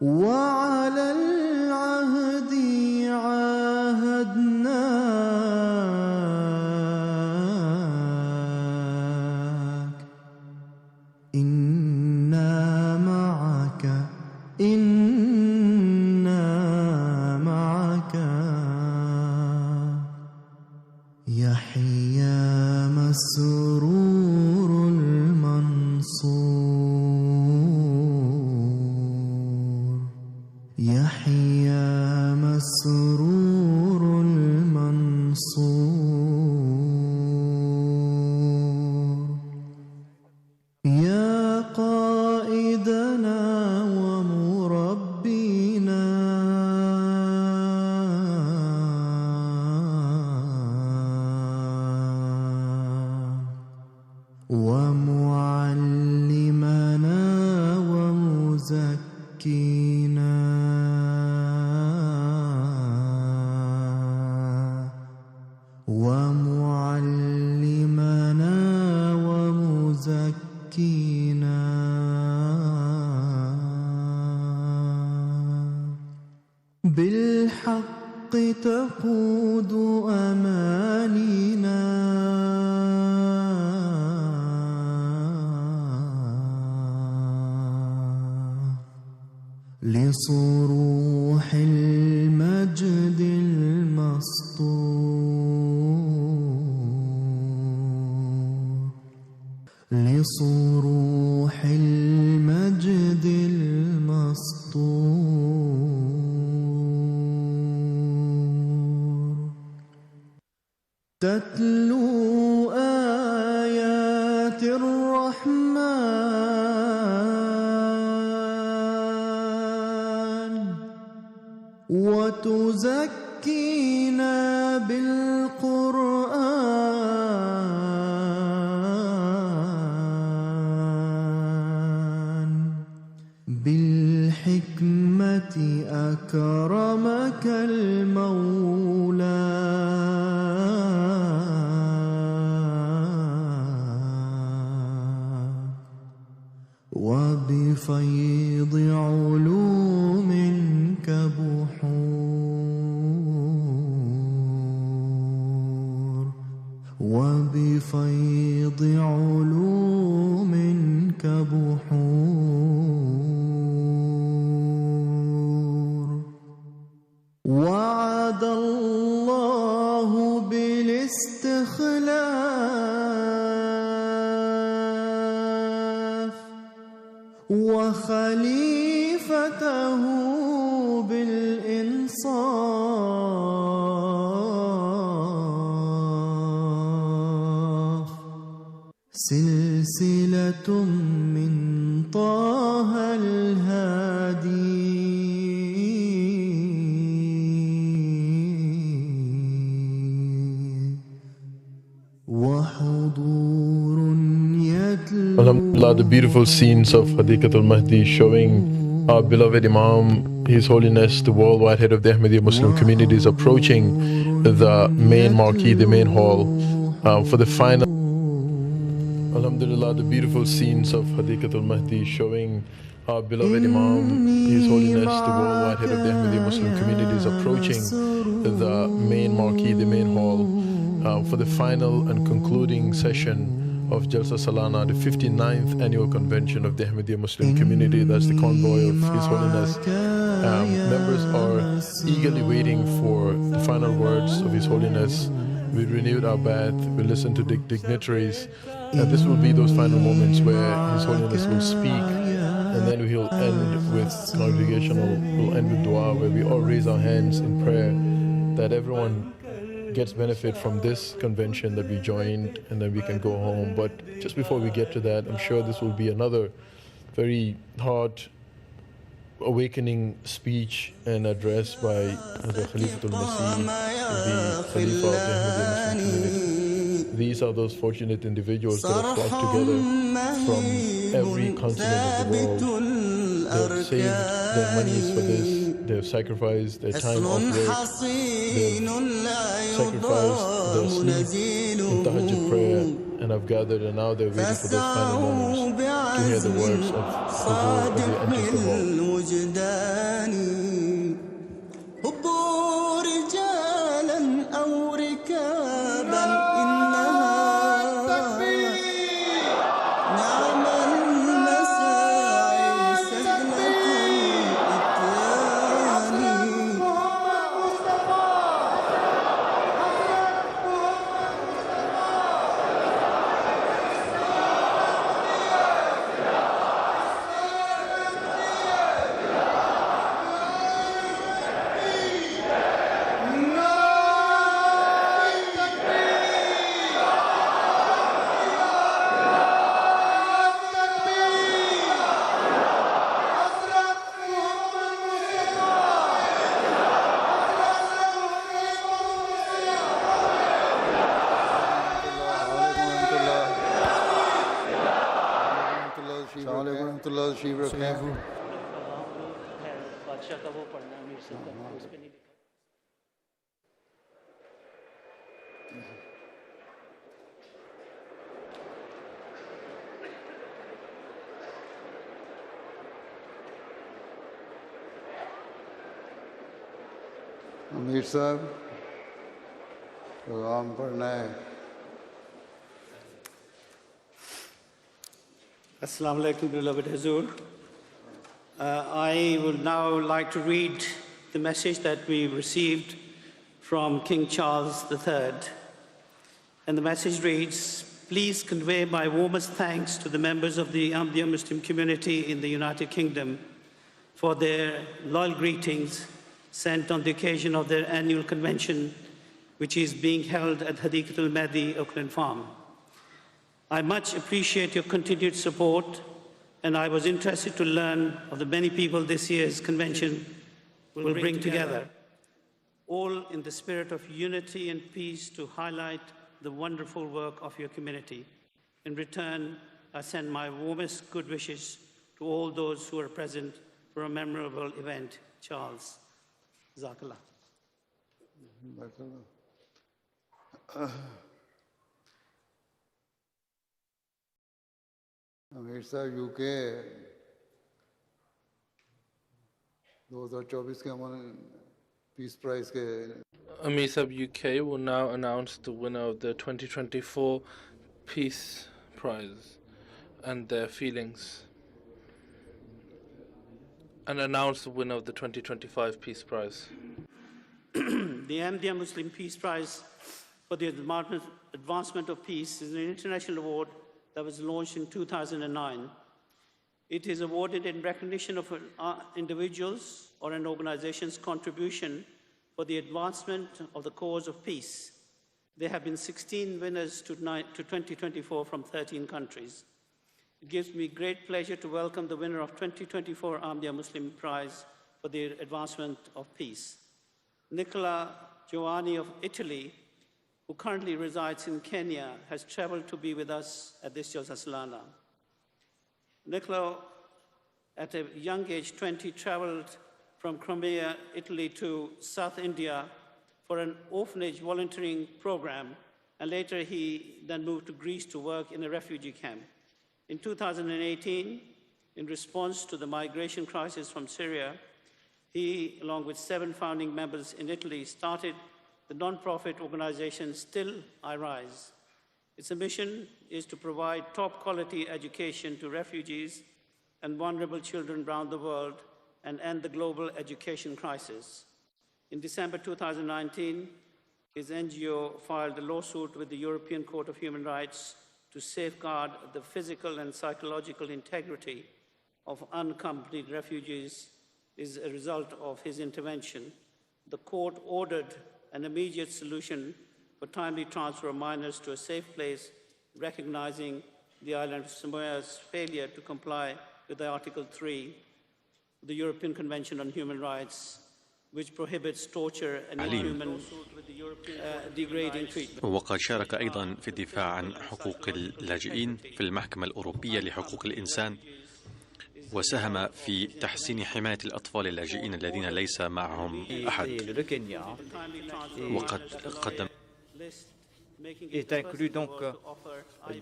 وعلى العهد عاهدناك إنا معك إنا معك يحيى مسرور المنصور يحيى مسرور المنصور يا قائدنا ومربينا ومعلمنا ومزكينا ومعلمنا ومزكينا بالحق تقود أمانينا لصروح المجد المسطور لصروح المجد المسطور تتلو آيات الرحمن وتزكينا بالقرآن بالحكمة أكرمك المولى وبفيض علوم كبحور وبفيض علوم كبحور وعد الله بالاستخلاف وخليفته بالإنصاف سلسلة من طه الهادي وحضور يتلو. Alhamdulillah, the beautiful scenes of Hadiqatul Mahdi showing our beloved Imam, His Holiness, the worldwide head of the Ahmadiyya Muslim community, is approaching the main marquee, the main hall, for the final. Alhamdulillah, the beautiful scenes of Hadiqatul Mahdi showing our beloved Imam, His Holiness, the worldwide head of the Ahmadiyya Muslim community, is approaching the main marquee, the main hall, for the final and concluding session of Jalsa Salana, the 59th annual convention of the Ahmadiyya Muslim community. That's the convoy of His Holiness. Members are eagerly waiting for the final words of His Holiness. We renewed our bath, we listened to the dignitaries, and this will be those final moments where His Holiness will speak, and then he'll end with congregational, we'll end with dua, where we all raise our hands in prayer that everyone gets benefit from this convention that we joined, and then we can go home. But just before we get to that, I'm sure this will be another very hard awakening speech and address by the Khalifatul Masih, the Khalifa of the Ahmadiyya Muslim community. These are those fortunate individuals that have flocked together from every continent of the world. They have saved their monies for this. They have sacrificed their time off work. They have sacrificed their sleep in tahajjud prayer and have gathered, and now they're waiting for those final moments to hear the words of Huzur as he enters the hall. الوجدان هبوا رجالا أو ركابا إنها نعم المساعي سهلة الإتيان. तशरीफ रखें। बादशाह का वो पढ़ना अमीर साहब का, उस पे नहीं लिखा। अमीर साहब पैगाम पढ़ना है। Assalamu alaikum, beloved Hazur. I would now like to read the message that we received from King Charles III. And the message reads, please convey my warmest thanks to the members of the Ahmadiyya Muslim community in the United Kingdom for their loyal greetings sent on the occasion of their annual convention, which is being held at Hadiqatul Mahdi, Oakland Farm. I much appreciate your continued support, and I was interested to learn of the many people this year's convention will bring together, all in the spirit of unity and peace to highlight the wonderful work of your community. In return, I send my warmest good wishes to all those who are present for a memorable event. Charles. Jazakallah. अमीर साहब UK 2024 के अमन peace prize के Amir Sahib UK will now announce the winner of the 2024 Peace Prize and their feelings, and announce the winner of the 2025 Peace Prize. The Ahmadiyya Muslim Peace Prize for the Advancement of Peace is an international award that was launched in 2009. It is awarded in recognition of individuals or an organization's contribution for the advancement of the cause of peace. There have been 16 winners to 2024 from 13 countries. It gives me great pleasure to welcome the winner of 2024 Ahmadiyya Muslim Prize for the Advancement of Peace, Nicola Giovanni of Italy, who currently resides in Kenya, has traveled to be with us at this Jalsa Salana. Nicola, at a young age, 20, traveled from Crimea, Italy to South India for an orphanage volunteering program, and later he then moved to Greece to work in a refugee camp. In 2018, in response to the migration crisis from Syria, he, along with 7 founding members in Italy, started the non-profit organization Still I Rise. Its mission is to provide top-quality education to refugees and vulnerable children around the world and end the global education crisis. In December 2019, his NGO filed a lawsuit with the European Court of Human Rights to safeguard the physical and psychological integrity of unaccompanied refugees is a result of his intervention. The court ordered an immediate solution for timely transfer of minors to a safe place, recognizing the island of Samoa's failure to comply with the Article 3 of the European Convention on Human Rights, which prohibits torture and inhuman, degrading treatment. وقد شارك أيضا في الدفاع عن حقوق اللاجئين في المحكمة الأوروبية لحقوق الإنسان، وساهم في تحسين حماية الأطفال اللاجئين الذين ليس معهم أحد. وقد قدم est inclus donc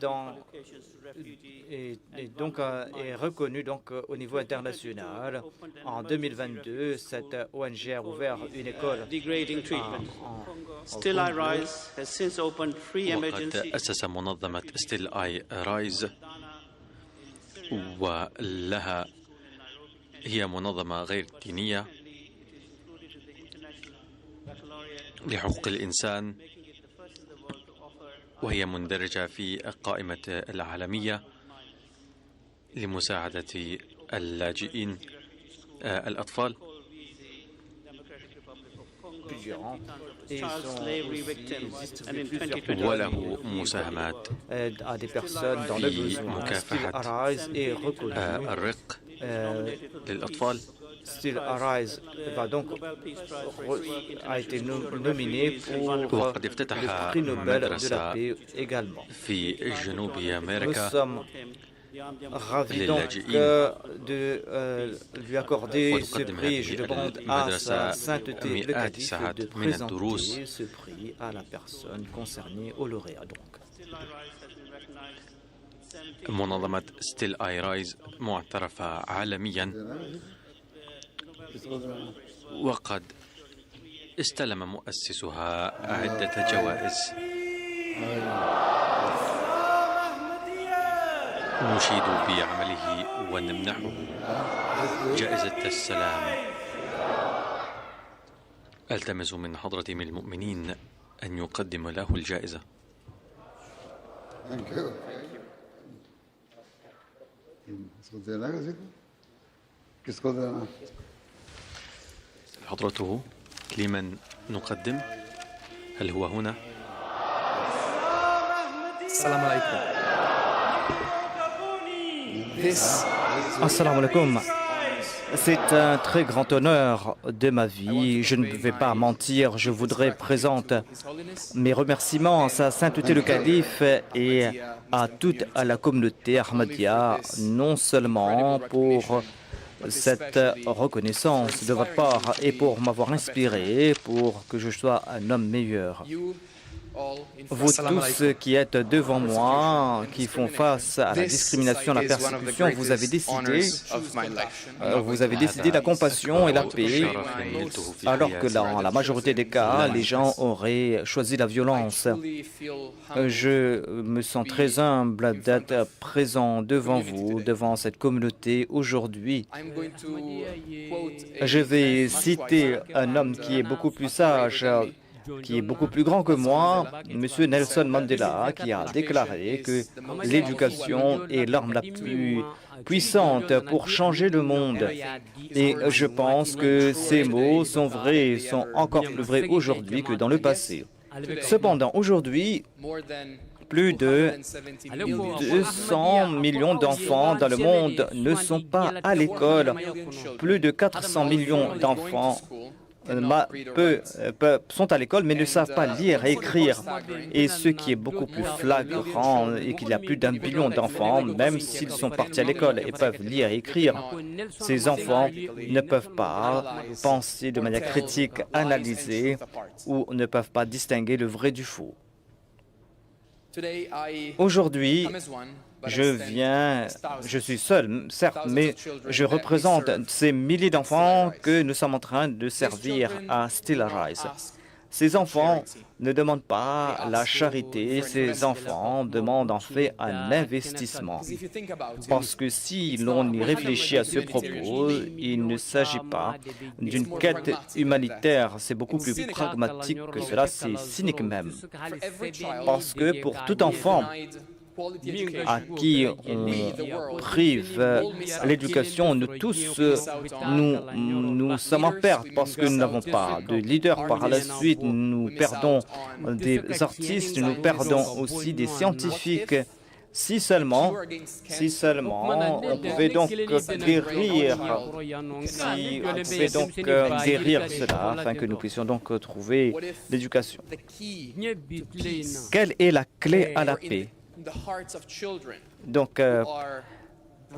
dans et donc est reconnu donc au niveau international. En 2022, cette ONG a ouvert une école. Still I Rise has since opened free وقد emergency أسس منظمة Still I Rise، ولها هي منظمة غير دينية لحقوق الإنسان، وهي مندرجة في القائمة العالمية لمساعدة اللاجئين الأطفال. وله مساهمات في مكافحة الرق للأطفال. Still Arise va donc a été nominé pour وقد le افتتح prix Nobel de la مدرسة paix également. في جنوب Nous أمريكا sommes ravis donc للاجئين. De lui accorder ce وتقدم prix. Je هذه demande à sa المدرسة sainteté le مئات calife الساعات de من الدروس. présenter ce prix à la personne concernée, au lauréat donc. منظمة Still I Rise معترفة عالميا، وقد استلم مؤسسها عدة جوائز. نشيد بعمله ونمنحه جائزة السلام. ألتمس من حضرة أمير المؤمنين أن يقدم له الجائزة. Thank you. इसको देना किसी को किसको देना حضرته لمن نقدم؟ هل هو هنا؟ السلام عليكم. This السلام عليكم. C'est un très grand honneur de ma vie. Je ne vais pas mentir. Je voudrais présenter mes remerciements à sa sainteté le calife et à toute la communauté Ahmadiyya, non seulement pour cette reconnaissance de votre part et pour m'avoir inspiré pour que je sois un homme meilleur. Vous tous qui êtes devant moi, qui font face à la discrimination, à la persécution, vous avez décidé la compassion et la paix, alors que dans la majorité des cas, les gens auraient choisi la violence. Je me sens très humble d'être présent devant vous, devant cette communauté aujourd'hui. Je vais citer un homme qui est beaucoup plus sage, qui est beaucoup plus grand que moi, M. Nelson Mandela, qui a déclaré que l'éducation est l'arme la plus puissante pour changer le monde. Et je pense que ces mots sont vrais, sont encore plus vrais aujourd'hui que dans le passé. Cependant, aujourd'hui, plus de 200 millions d'enfants dans le monde ne sont pas à l'école. Plus de 400 millions d'enfants sont à l'école mais ne savent pas lire et écrire. Et ce qui est beaucoup plus flagrant est qu'il y a plus d'1 billion d'enfants, même s'ils sont partis à l'école et peuvent lire et écrire, ces enfants ne peuvent pas penser de manière critique, analyser ou ne peuvent pas distinguer le vrai du faux. Aujourd'hui, je suis seul, certes, mais je représente ces milliers d'enfants que nous sommes en train de servir à Still Arise. Ces enfants ne demandent pas la charité, ces enfants demandent en fait un investissement. Parce que si l'on y réfléchit à ce propos, il ne s'agit pas d'une quête humanitaire, c'est beaucoup plus pragmatique que cela, c'est cynique même. Parce que pour tout enfant à qui on prive l'éducation, nous tous, nous sommes en perte parce que nous n'avons pas de leader. Par la suite, nous perdons des artistes, nous perdons aussi des scientifiques. Si seulement on pouvait donc guérir, si on pouvait donc guérir cela, afin que nous puissions donc trouver l'éducation. Quelle est la clé à la paix? Donc,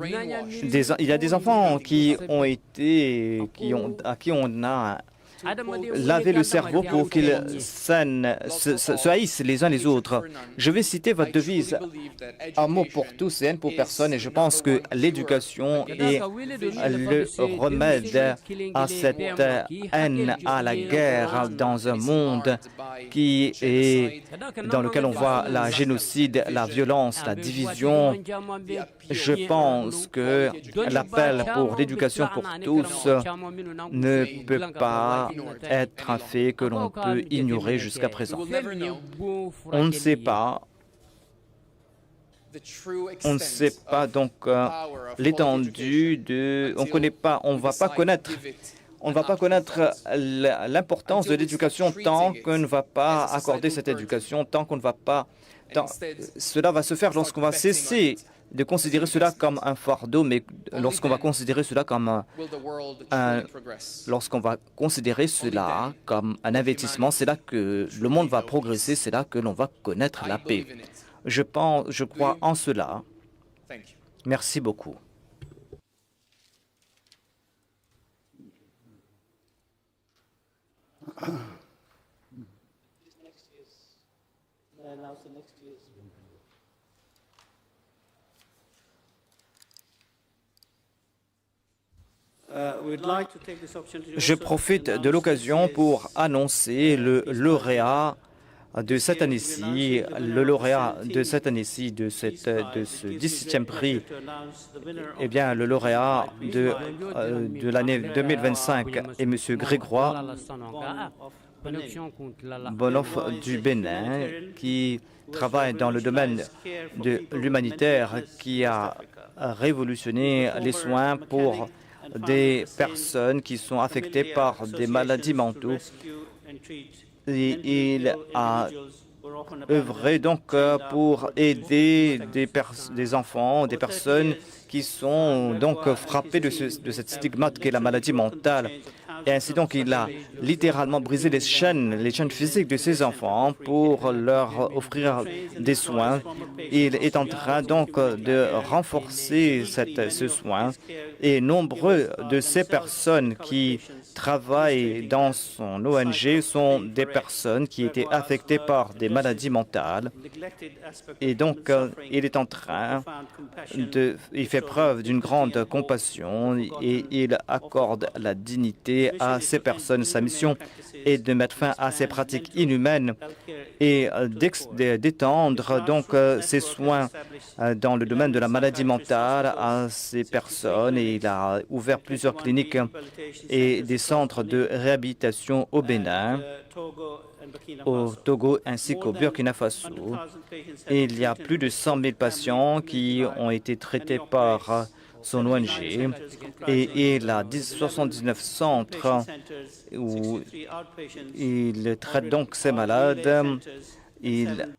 il y a des enfants qui ont été, à qui on a lavé le cerveau pour qu'ils se haïssent les uns les autres. Je vais citer votre devise, amour pour tous et haine pour personne, et je pense que l'éducation est le remède à cette haine, à la guerre dans un monde qui est, dans lequel on voit la génocide, la violence, la division. Je pense que l'appel pour l'éducation pour tous ne peut pas être un fait que l'on peut ignorer jusqu'à présent. On ne sait pas. On ne sait pas donc l'étendue de... On ne connaît pas, on ne va pas connaître. On ne va pas connaître l'importance de l'éducation tant qu'on ne va pas accorder cette éducation, tant qu'on ne va pas... Cela va se faire lorsqu'on va cesser de considérer cela comme un fardeau, mais lorsqu'on va considérer cela comme lorsqu'on va considérer cela comme un investissement, c'est là que le monde va progresser, c'est là que l'on va connaître la paix. Je pense, je crois en cela. Merci beaucoup. Je profite de l'occasion pour annoncer le lauréat de cette année-ci, le lauréat de cette année-ci, de ce 17e prix, eh bien, le lauréat de l'année 2025 est M. Grégoire Bonhoff du Bénin, qui travaille dans le domaine de l'humanitaire, qui a révolutionné les soins pour des personnes qui sont affectées par des maladies mentaux. Et il a œuvré donc pour aider des enfants, des personnes qui sont donc frappées de cette stigmate qu'est la maladie mentale. Et ainsi donc, il a littéralement brisé les chaînes physiques de ses enfants pour leur offrir des soins. Il est en train donc de renforcer ce soin. Et nombreux de ces personnes qui travaillent dans son ONG sont des personnes qui étaient affectées par des maladies mentales. Et donc, il est en train de... Il fait preuve d'une grande compassion et il accorde la dignité à ces personnes. Sa mission est de mettre fin à ces pratiques inhumaines et d'étendre donc ses soins dans le domaine de la maladie mentale à ces personnes. Et il a ouvert plusieurs cliniques et des centres de réhabilitation au Bénin, au Togo ainsi qu'au Burkina Faso. Et il y a plus de 100 000 patients qui ont été traités par son ONG et il a 79 centres où il traite donc ces malades. Il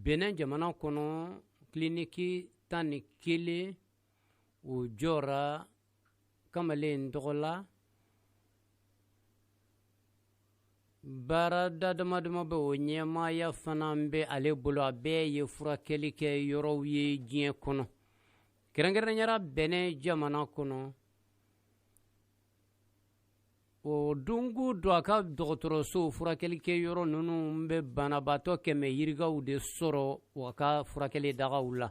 Benin jamana kɔnɔ, kiliniki 11 o jɔra kamalen tɔgɔ la. Baarada dama dama bɛ, o ɲɛmaaya fana bɛ ale bolo. A bɛɛ ye furakɛli kɛ yɔrɔw ye diɲɛ kɔnɔ, kɛrɛnkɛrɛnnenya Benin jamana kɔnɔ. O don o don, a ka dɔgɔtɔrɔso furakɛli kɛ yɔrɔ ninnu bɛ banabaatɔ 100 yirikaw de sɔrɔ u ka furakɛli dagaw la.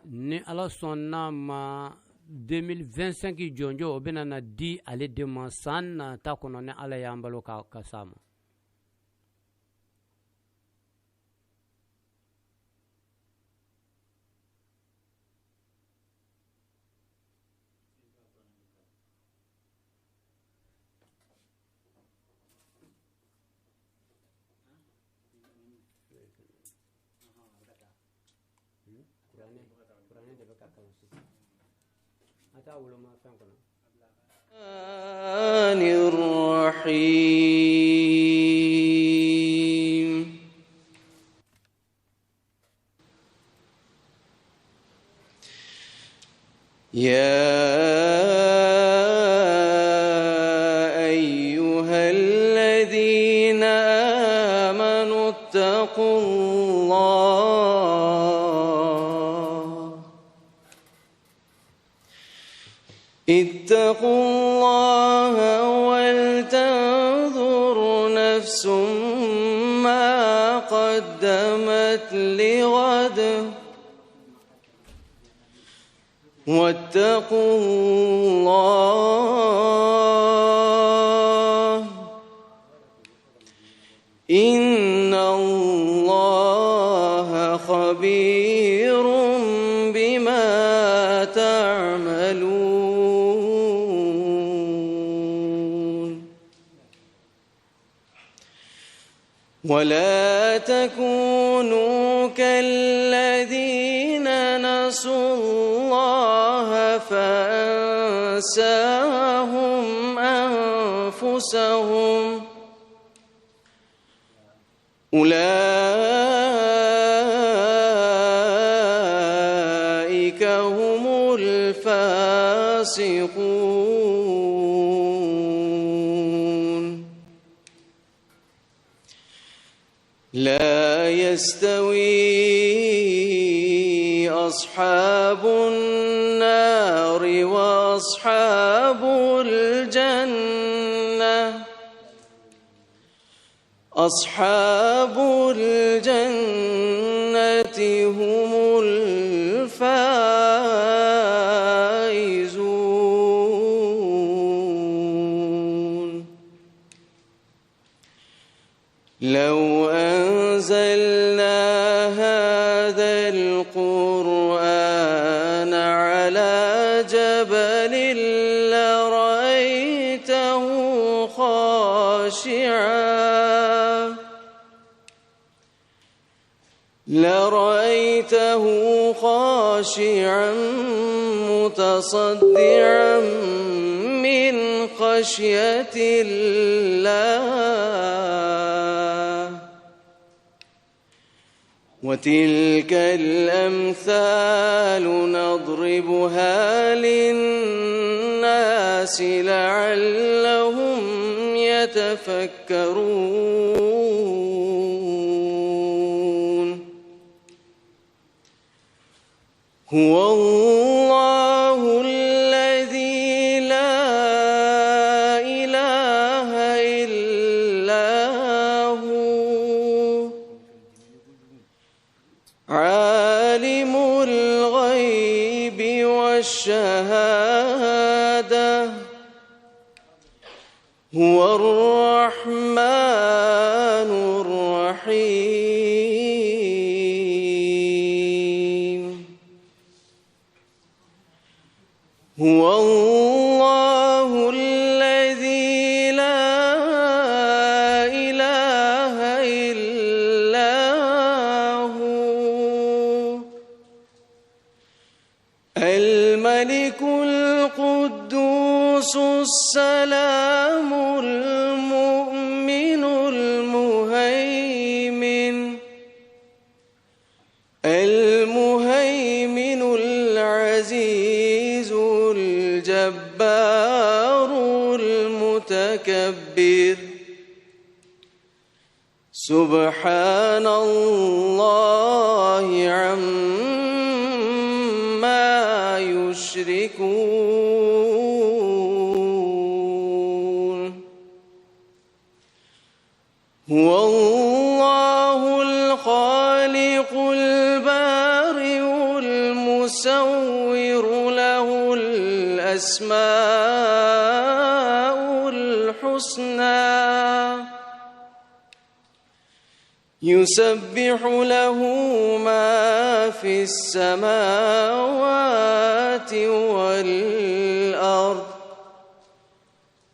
Ni Ala sɔnna ma, 2025 jɔnjɔ, o bɛna na di ale de ma san nata kɔnɔ, ni Ala y'an balo ka s'a ma. Kuranɛ de bɛ ka kalan sisan, a t'a woloma fɛn kɔnɔ. الرحيم. يا أيها الذين آمنوا اتقوا الله، اتقوا الله ولتنظر نفس ما قدمت لغد، واتقوا الله، إن الله خبير بما تعملون. ولا تكونوا كالذين نسوا الله فأنساهم أنفسهم، أولئك هم الفاسقون. لا يستوي أصحاب النار وأصحاب الجنة، أصحاب الجنة هم الفائزون. لو أنزلنا هذا القرآن على جبل لرأيته خاشعا لرأيته خاشعا متصدعا من خشية الله. وتلك الأمثال نضربها للناس لعلهم يتفكرون. هو الله الذي لا إله إلا هو، عالم الغيب والشهادة، هو الرحمن الرحيم. هو الله الذي لا إله إلا هو الملك القدوس السلام المؤمن المهيمن العزيز الجبار المتكبر سبحان الله عما يشركون هو الله الخالق البارئ المصور له الأسماء الحسنى يسبح له ما في السماوات والأرض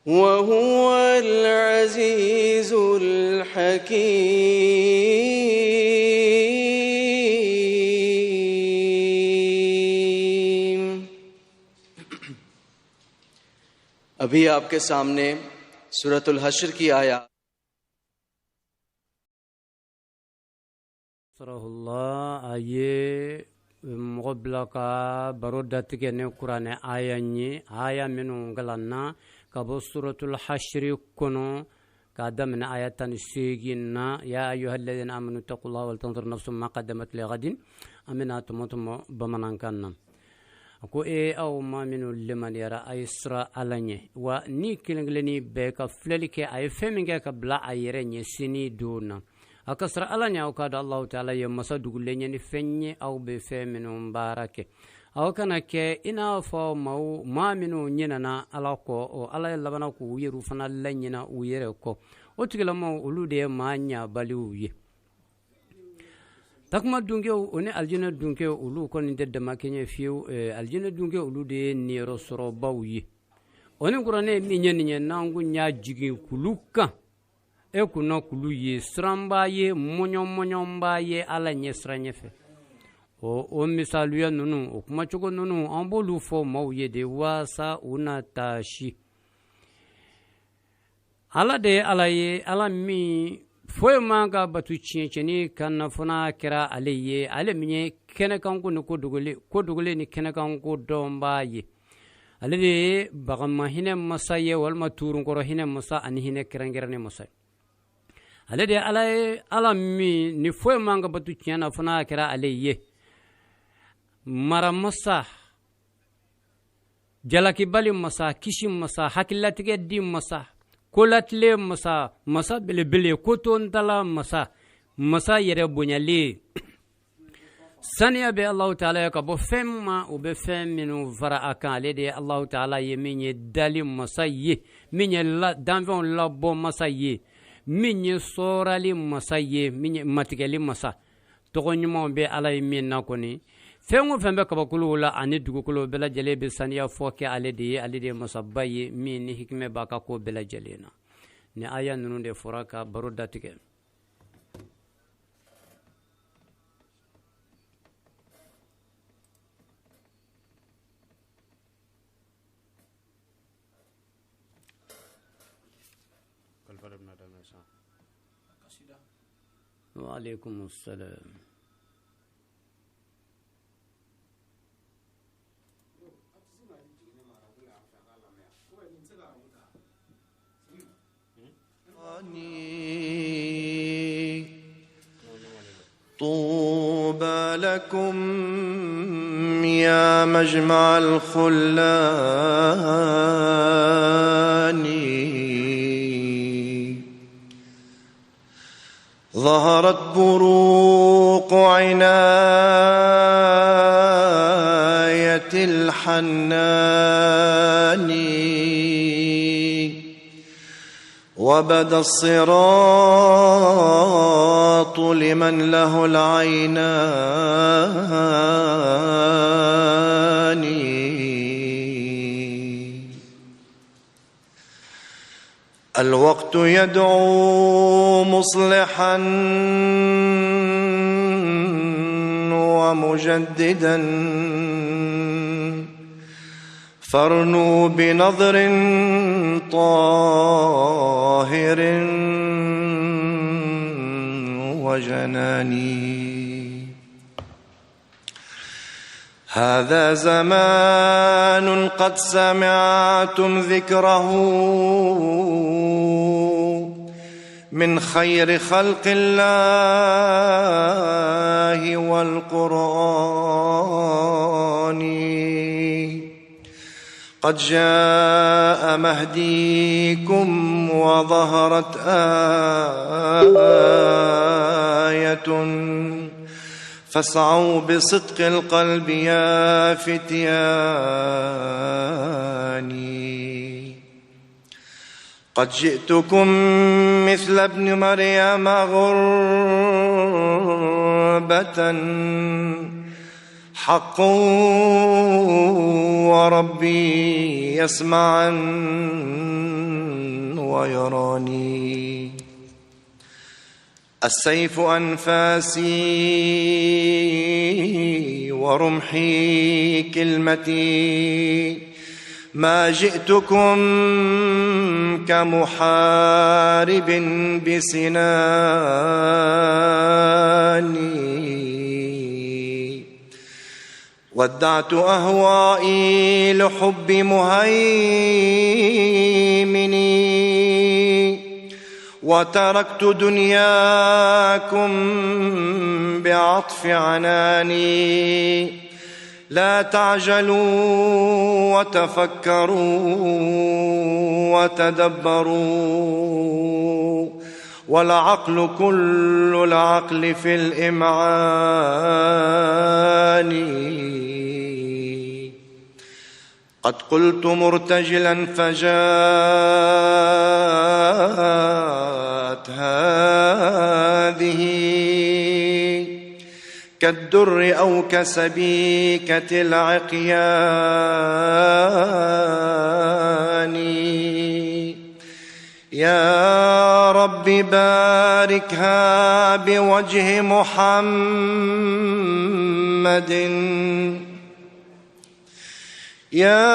وهو العزيز الحكيم. अभी आपके सामने सूरतुल हश्र की आया Nasrahullah a ye mɔgɔ bila ka baro datigɛ ni kuranɛ aya ye, aya minnu kalanna ka bɔ suratul hashri kɔnɔ k'a daminɛ aya 18 na, ya ayyuhalladhina amanu taqullaha wal tanzur nafsun ma qaddamat lighadin. An bɛna tɔmɔ tɔmɔ bamanankan na. A ko e aw maa minnu limaniyara, a ye siran Ala ɲɛ, wa ni kelen kelenni bɛɛ ka filɛli kɛ a ye fɛn min kɛ ka bila a yɛrɛ ɲɛ sini don na. A ka siran Ala ɲɛ, aw k'a dɔn Alahu taala ye masa dugulen ye ni fɛn ye aw bɛ fɛn minnu baara kɛ. Aw kana kɛ i n'a fɔ maaw maa minnu ɲinɛna Ala kɔ, o Ala ye labanna k'u yɛrɛ fana laɲina u yɛrɛ kɔ. O tigilamɔgɔw olu de ye maa ɲabaliw ye. Takuma dunkew o ni alijinɛ dunkew olu kɔni tɛ damakɛɲɛ fiyewu. Alijinɛ dunkew olu de ye niyɔrɔ sɔrɔbaw ye. O ni kuranɛ min ye nin ye, n'an kun y'a jigin kulu kan, e kunna kulu ye siranba ye, mɔɲɔmɔɲɔba ye Ala ɲɛ siran ɲɛfɛ. O misaluya ninnu, o kumacogo ninnu, an b'olu fɔ maaw ye de waasa u na taasi. Ala de ye Ala ye, Ala min foyi man ka batu tiɲɛ kan na fo n'a kɛra ale ye, ale min ye kɛnɛkanko ni ko dogolen ni kɛnɛkanko dɔnbaa ye. Ale de ye bagama hinɛ masa ye, walima turunkɔrɔ hinɛ masa ani hinɛ kɛrɛnkɛrɛnnen masa ye. Ale de ye Ala ye, Ala min ni foyi man ka batu tiɲɛ na fo n'a kɛra ale ye. Mara masa, jalakibali masa, kisi masa, hakililatigɛ di masa, kolatile masa, masa belebele, kotontala masa, masa yɛrɛ bonyalen. Saniya bɛ Alahu taala ye ka bɔ fɛn ma o bɛ fɛn minnu fara a kan. Ale de ye Alahu taala ye min ye dali masa ye, min ye danfɛnw labɔ masa ye, min ye sɔrali masa ye, min ye matigɛli masa. Tɔgɔ ɲumanw bɛ Ala ye min na kɔni, fɛn o fɛn bɛ kabakolow la ani dugukolo bɛɛ lajɛlen bɛ saniya fɔ kɛ ale de ye. Ale de ye masaba ye min ni hikimɛ b'a ka ko bɛɛ lajɛlen na. Ni aya ninnu de fɔra ka baro datigɛ. Wa alaikum salam. طوبى لكم يا مجمع الخلان، ظهرت بروق عناية الحنان، وبدا الصراط لمن له العينان. الوقت يدعو مصلحا ومجددا، فارنوا بنظر طاهر وجناني. هذا زمان قد سمعتم ذكره من خير خلق الله والقرآن. قد جاء مهديكم وظهرت آية، فاسعوا بصدق القلب يا فتياني. قد جئتكم مثل ابن مريم غربة، حق وربي يسمعا ويراني. السيف أنفاسي ورمحي كلمتي، ما جئتكم كمحارب بسناني. ودعت أهوائي لحب مهيمني، وتركت دنياكم بعطف عناني. لا تعجلوا وتفكروا وتدبروا، والعقل كل العقل في الإمعان. قد قلت مرتجلا فجاءت هذه، كالدر أو كسبيكة العقيان. يا رب باركها بوجه محمد، يا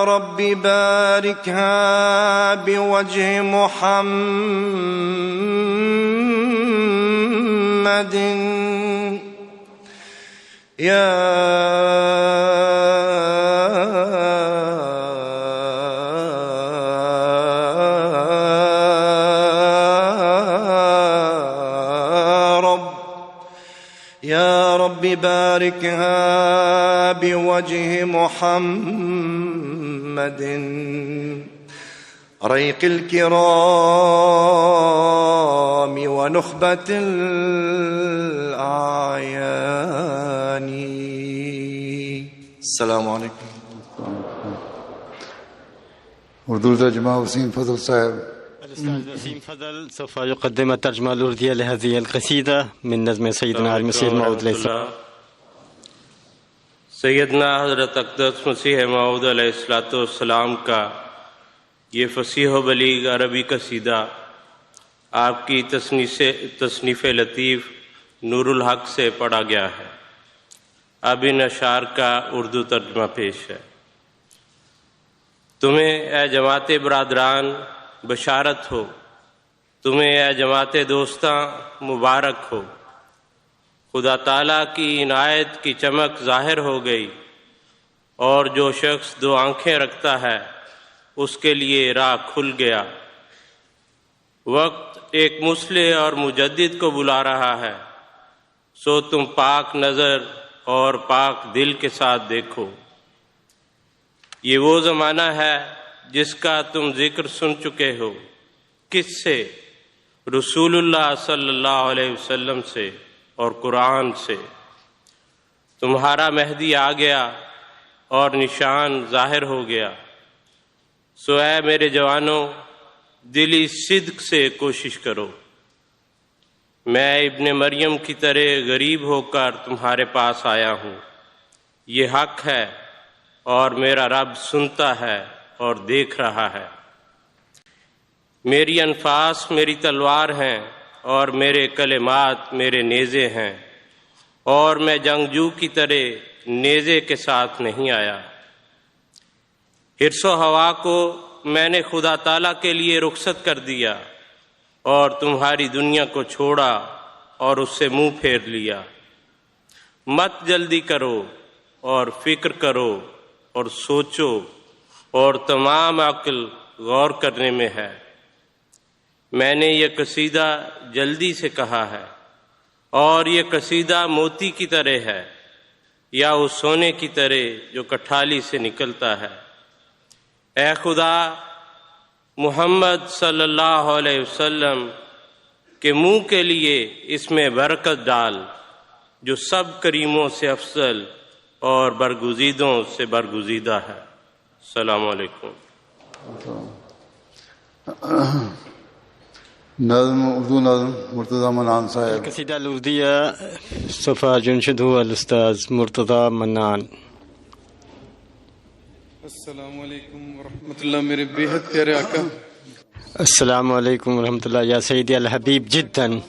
رب باركها بوجه محمد، يا رب، يا رب باركها بوجه محمد. ريق الكرام ونخبة الأعيان. السلام عليكم. أردو ترجمة وسيم فضل صاحب. الأستاذ وسيم فضل سوف يقدم الترجمة الأردية لهذه القصيدة من نظم سيدنا المسيح الموعود عليه السلام. सैयदना हज़रत अक़दस मसीह मौऊद अलैहिस्सलाम का ये फ़सीह व बलीग अरबी कसीदा आपकी तसनीफ़ लतीफ़ नूरुल हक से पढ़ा गया है। अब इन अशार का उर्दू तर्जमा पेश है। तुम्हें ए जमात बरादरान बशारत हो, तुम्हें ए जमात दोस्तां मुबारक हो। खुदा ताला की इनायत की चमक ज़ाहिर हो गई और जो शख्स दो आंखें रखता है उसके लिए राह खुल गया। वक्त एक मुस्लिह और मुजद्दिद को बुला रहा है, सो तुम पाक नज़र और पाक दिल के साथ देखो। ये वो ज़माना है जिसका तुम जिक्र सुन चुके हो। किससे? रसूलुल्लाह सल्लल्लाहु अलैहि वसल्लम से और कुरान से। तुम्हारा मेहदी आ गया और निशान ज़ाहिर हो गया। सो ऐ मेरे जवानों, दिली सिद्क से कोशिश करो। मैं इब्ने मरियम की तरह गरीब होकर तुम्हारे पास आया हूँ। ये हक है और मेरा रब सुनता है और देख रहा है। मेरी अनफास मेरी तलवार हैं और मेरे कलिमात मेरे नेज़े हैं, और मैं जंगजू की तरह नेज़े के साथ नहीं आया। हिरसो हवा को मैंने खुदा ताला के लिए रुखसत कर दिया और तुम्हारी दुनिया को छोड़ा और उससे मुंह फेर लिया। मत जल्दी करो और फिक्र करो और सोचो, और तमाम अक्ल गौर करने में है। मैंने ये कसीदा जल्दी से कहा है और ये कसीदा मोती की तरह है या उस सोने की तरह जो कठाली से निकलता है। ऐ खुदा, मुहम्मद सल्लल्लाहु अलैहि वसल्लम के मुंह के लिए इसमें बरकत डाल, जो सब करीमों से अफजल और बरगुज़ीदों से बरगुज़ीदा है। अस्सलामु अलैकुम। नज़्म उर्दू नज़्म मुर्तज़ा मन्नान साहब। القصيدة الأردية سوف ينشدها الأستاذ مرتضى منان। अस्सलामु अलैकुम वरहमतुल्लाह मेरे बेहद प्यारे आका। السلام عليكم ورحمة الله يا سيدي الحبيب جدا.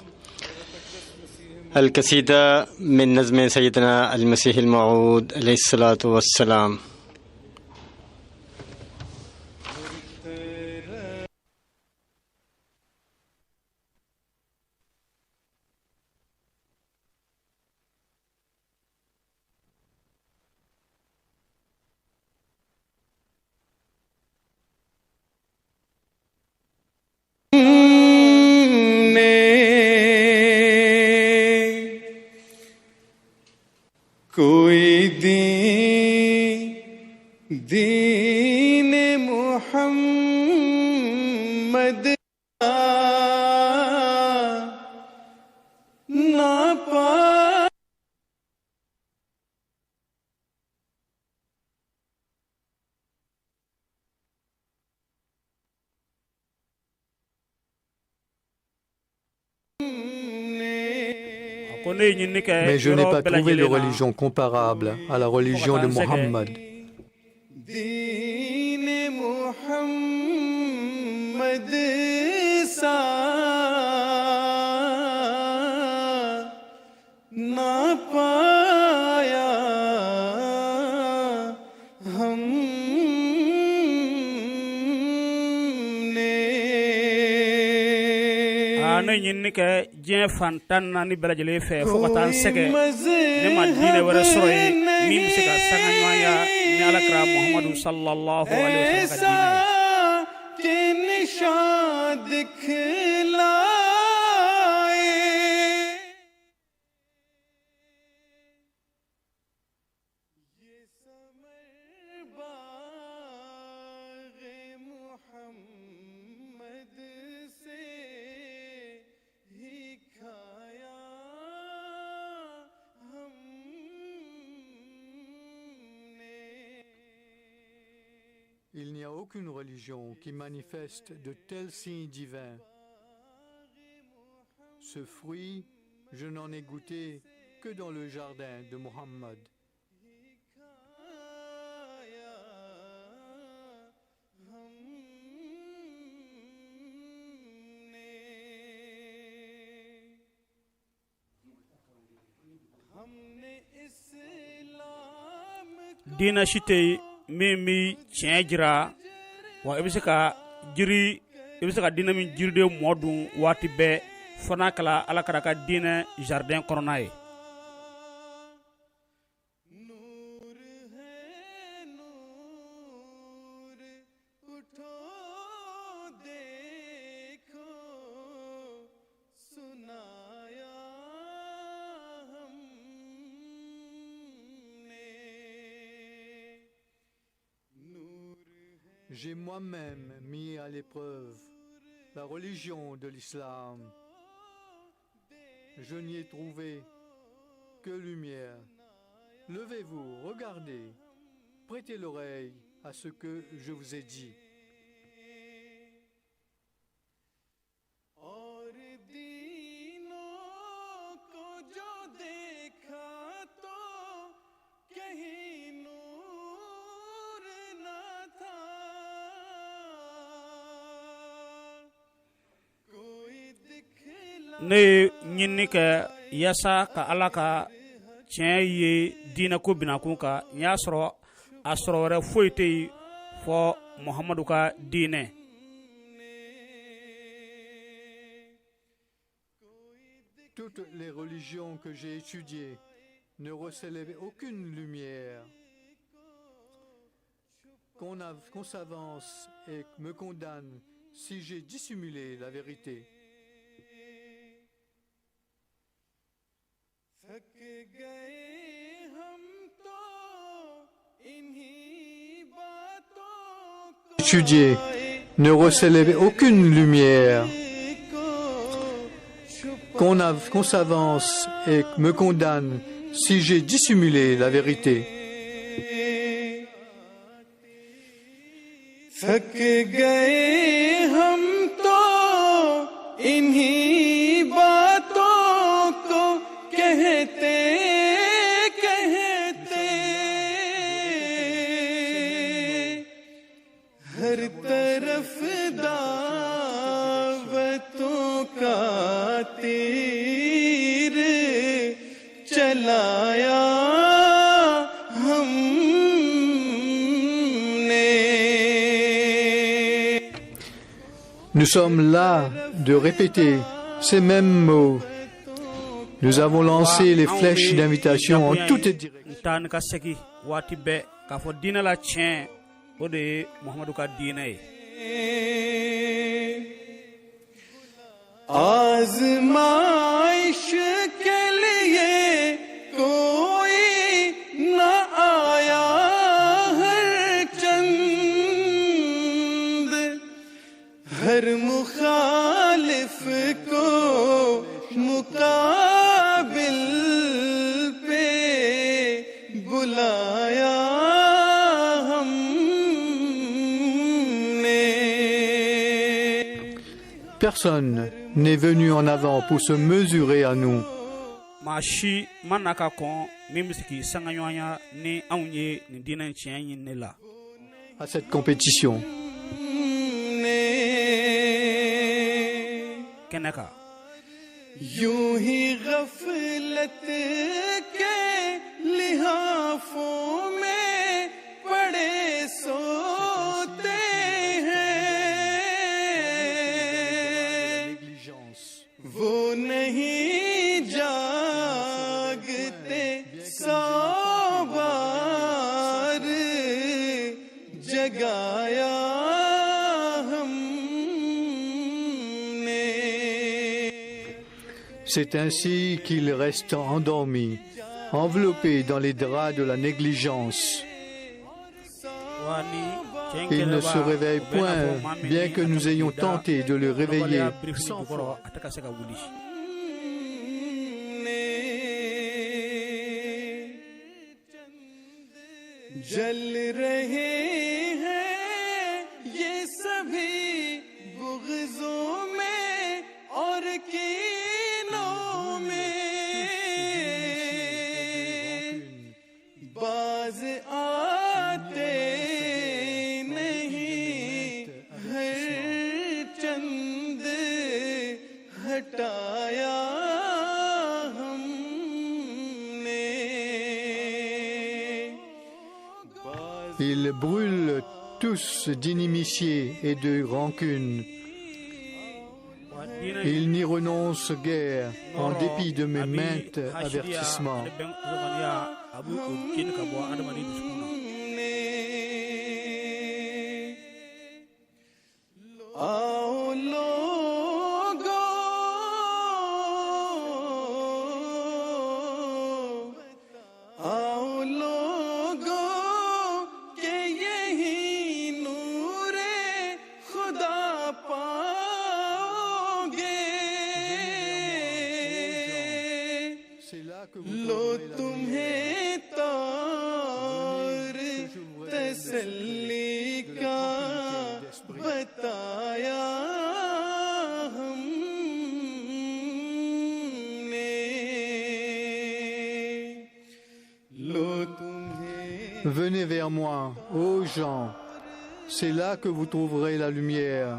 القصيدة من نظم سيدنا المسيح الموعود عليه الصلاة والسلام. कोई दीन मोहम्मद ना पा Mais je n'ai pas trouvé de religion comparable à la religion de Muhammad. Ne ɲinini kɛ diɲɛ fan 14 bɛɛ lajɛlen fɛ fo ka taa n sɛgɛn, ne ma diinɛ wɛrɛ sɔrɔ yen min bɛ se ka sanga ɲɔgɔnya ni alakira Muhamadu sallallahu alaihi wa sallam ka diinɛ ye. Il n'y a aucune religion qui manifeste de tels signes divins. Ce fruit, je n'en ai goûté que dans le jardin de Muhammad. Diinɛ si tɛ yen min bɛ tiɲɛ jira, wa i bɛ se ka jiri, i bɛ se ka diinɛ min jiriden mɔ dun waati bɛɛ, fo n'a kɛra Ala kira ka diinɛ jardin kɔnɔna ye. J'ai moi-même mis à l'épreuve la religion de l'islam. Je n'y ai trouvé que lumière. Levez-vous, regardez, prêtez l'oreille à ce que je vous ai dit. Ne ye ɲinini kɛ yaasa ka Ala ka tiɲɛ ye diinɛko binakun kan, n y'a sɔrɔ a sɔrɔ wɛrɛ foyi tɛ yen fɔ Muhamadu ka diinɛ. Toutes les religions que j'ai étudiées ne recelaient aucune lumière. Qu'on s'avance et me condamne si j'ai dissimulé la vérité. Étudier ne recelaient aucune lumière. Qu'on s'avance et me condamne si j'ai dissimulé la vérité. थक गए हम तो इन्हीं बातों को कहते कहते, हर तरफ दावतों का तीर चलाया। Nous sommes là de répéter ces mêmes mots. Nous avons lancé les flèches d'invitation en toutes directions. Taa ni ka segin waati bɛɛ k'a fɔ diinɛ la tiɲɛ o de ye Muhamadu ka diinɛ ye. आजमाइश के लिए कोई न आया हर चंद, हर मुखालिफ को मुकाबिल पे बुलाया हमने। Personne n'est venu en avant pour se mesurer à nous. Maa si ma na ka kɔn min bɛ se k'i sanga ɲɔgɔnya ni anw ye nin diinɛ in tiɲɛ ɲini la. À cette compétition. Kɛnɛ kan. यूं ही गफलत के लिहाफों में पड़े सोते हैं, वो नहीं जागते सौ बार जगाया। C'est ainsi qu'il reste endormi, enveloppé dans les draps de la négligence. Il ne se réveille point, bien que nous ayons tenté de le réveiller 100 fois. जल रहे हैं ये सभी बुग़्ज़ों में और कीनों में, बाज आते नहीं हर चंद हटाया हमने। Ils brûlent tous d'inimitié et de rancune. Ils n'y renoncent guère, en dépit de mes maintes avertissements. आओ लोगो, आओ लोगो के यही नूरे खुदा पाओगे, लो तुम्हें तौर तसल्ली का बताया हमने, लो तुम्हें। Venez vers moi, ô gens, c'est là que vous trouverez la lumière.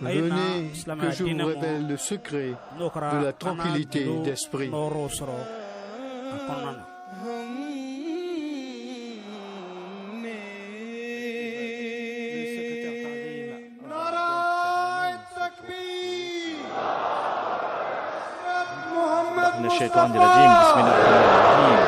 A ye na Venez que silamɛya je vous diinɛ mɔ révèle le secret n'o kɛra de la an na tranquillité gundo d'esprit. nɔɔrɔw sɔrɔ a kɔnɔna na. من الشيطان الرجيم بسم الله الرحمن الرحيم.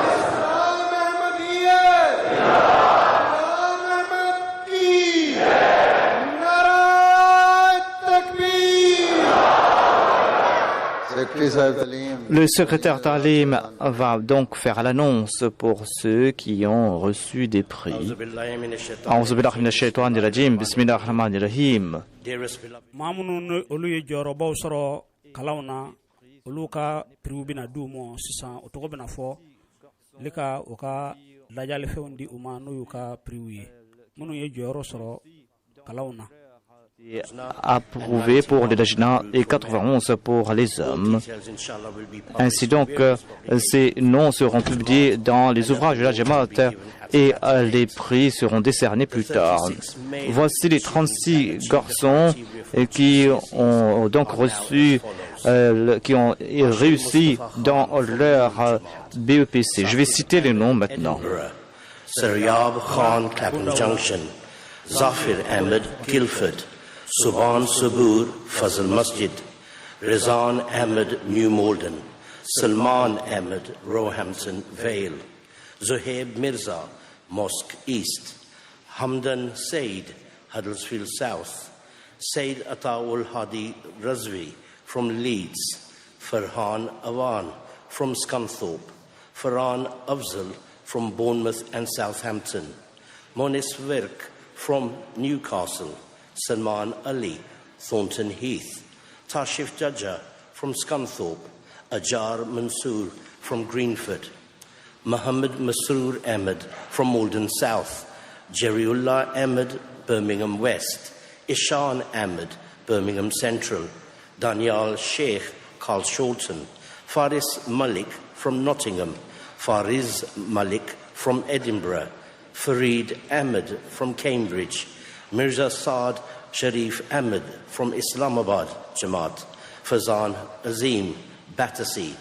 Le secrétaire Talim va donc faire l'annonce pour ceux qui ont reçu des prix. أعوذ بالله من الشيطان الرجيم بسم الله الرحمن الرحيم. Maa minnu ni olu ye jɔyɔrɔbaw sɔrɔ kalanw na, olu ka piriw bɛna di u ma sisan. O tɔgɔ bɛna fɔ ne ka u ka lajalifɛnw di u ma, n'o y'u ka piriw ye, minnu ye jɔyɔrɔ sɔrɔ kalanw na. Approuvé pour les Lajna et 91 pour les hommes. Ainsi donc, ces noms seront publiés dans les ouvrages de la Jamaat et les prix seront décernés plus tard. Voici les 36 garçons qui ont donc reçu, qui ont réussi dans leur BEPC. Je vais citer les noms maintenant. Saryab Khan, Clapham Junction, Zafir Ahmed, Guildford, Subhan Sabur, Fazl Masjid, Rizan Ahmed, New Malden, Salman Ahmed, Roehampton Vale, Zuhaib Mirza, Mosque East, Hamdan Said, Huddersfield South, Said Ataul Hadi Razvi from Leeds, Farhan Awan from Scunthorpe, Farhan Afzal from Bournemouth and Southampton, Monis Virk from Newcastle, Salman Ali, Thornton Heath, Tashif Jaja from Scunthorpe, Ajar Mansour from Greenford, Muhammad Masroor Ahmed from Malden South, Jeriullah Ahmed, Birmingham West, Ishan Ahmed, Birmingham Central, Daniel Sheikh, Carl Shorten, Faris Malik from Nottingham, Fariz Malik from Edinburgh, Fareed Ahmed from Cambridge, Mirza Saad Sharif Ahmed from Islamabad, Jamaat, Fazan Azim, Battersea,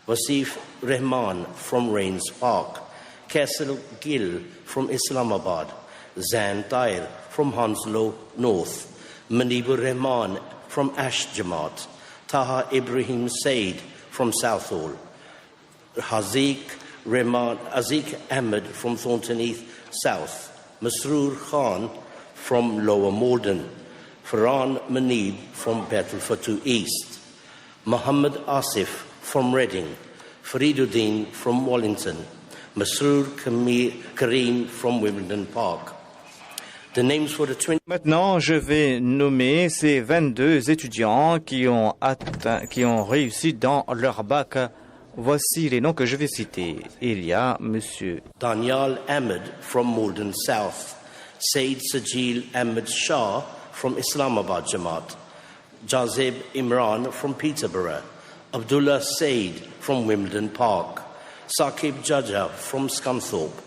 Wasif Rehman from Rains Park, Kaisel Gill from Islamabad, Zan Tahir from Hounslow North, Manibur Rehman from Ash Jamaat, Taha Ibrahim Said from Southall, Haziq Rehman, Azik Ahmed from Thornton Heath South, Masroor Khan from Lower Morden, Farhan Manib from Baitul Futuh East, Muhammad Asif from Reading, Fariduddin from Wallington, Masroor Karim from Wimbledon Park. The names for the 20 Maintenant, je vais nommer ces 22 étudiants qui ont atteint, qui ont réussi dans leur bac. Voici les noms que je vais citer. Il y a Monsieur Daniel Ahmed from Malden South, Said Sajil Ahmed Shah from Islamabad Jamaat, Jazib Imran from Peterborough, Abdullah Said from Wimbledon Park, Saqib Jaja from Scunthorpe,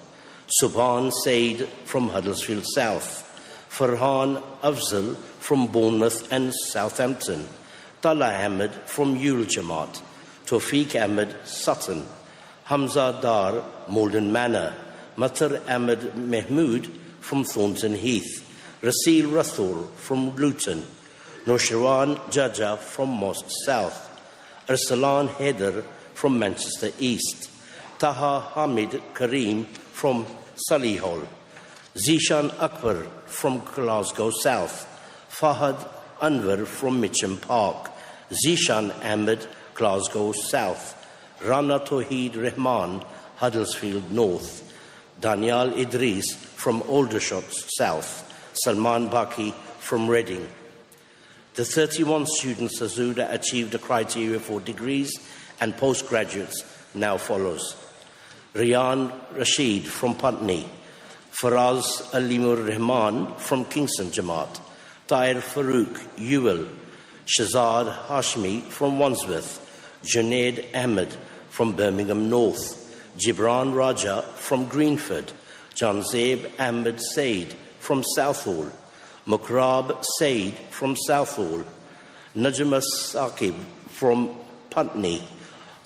Subhan Said from Huddersfield South, Farhan Afzal from Bournemouth and Southampton, Tala Ahmed from Yule Jamaat, Tawfiq Ahmed Sutton, Hamza Dar, Malden Manor, Matar Ahmed Mehmood from Thornton Heath, Rasil Rathor from Luton, Nosherwan Jaja from Mosque South, Arsalan Heder from Manchester East, Taha Hamid Karim from Solihull, Zishan Akbar from Glasgow South, Fahad Anwar from Mitcham Park, Zishan Ahmed, Glasgow South, Rana Tohid Rehman, Huddersfield North, Daniel Idris from Aldershot South, Salman Baki from Reading. The 31 students Azuda achieved the criteria for degrees and postgraduates now follows. Rian Rashid from Putney, Faraz Alimur Rahman from Kingston Jamaat, Tahir Farouk Ewell, Shazad Hashmi from Wandsworth, Junaid Ahmed from Birmingham North, Gibran Raja from Greenford, Janzeb Ahmed Said from Southall, Mukrab Said from Southall, Najma Saqib from Putney,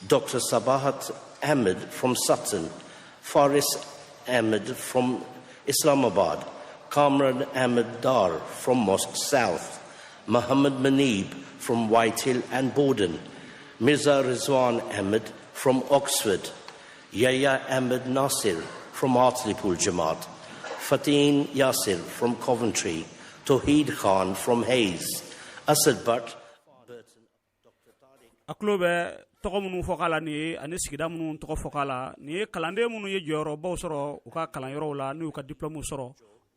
Dr. Sabahat Ahmed from Sutton, Faris Ahmed from Islamabad, Kamran Ahmed Dar from Mosque South, Muhammad Manib from Whitehill and Borden, Mirza Rizwan Ahmed from Oxford, Yahya Ahmed Nasir from Hartlepool Jamaat, Fatin Yasir from Coventry, Toheed Khan from Hayes, Asad Butt. A tulo bɛ tɔgɔ minnu fɔ k'a la nin ye ani sigida minnu tɔgɔ fɔ k'a la nin ye kalanden minnu ye jɔyɔrɔbaw sɔrɔ u ka kalanyɔrɔw la n'u ka diplôme sɔrɔ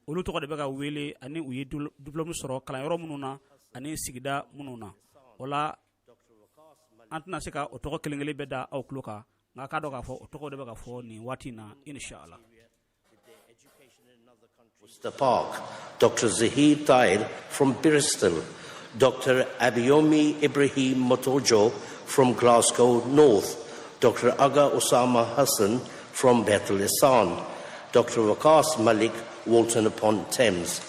olu tɔgɔ de bɛ ka wele ani u ye diplôme sɔrɔ kalanyɔrɔ minnu na ani sigida minnu na o la an tɛna se ka o tɔgɔ kelen kelen bɛɛ da aw tulo kan nka k'a dɔn k'a fɔ o tɔgɔ de bɛ ka fɔ nin waati in na inshallah. Worcester Park, Dr. Zahid Tahir from Bristol, Dr. Abiyomi Ibrahim Motojo from Glasgow North, Dr. Aga Osama Hassan from Bethel Isan, Dr. Waqas Malik, Walton upon Thames.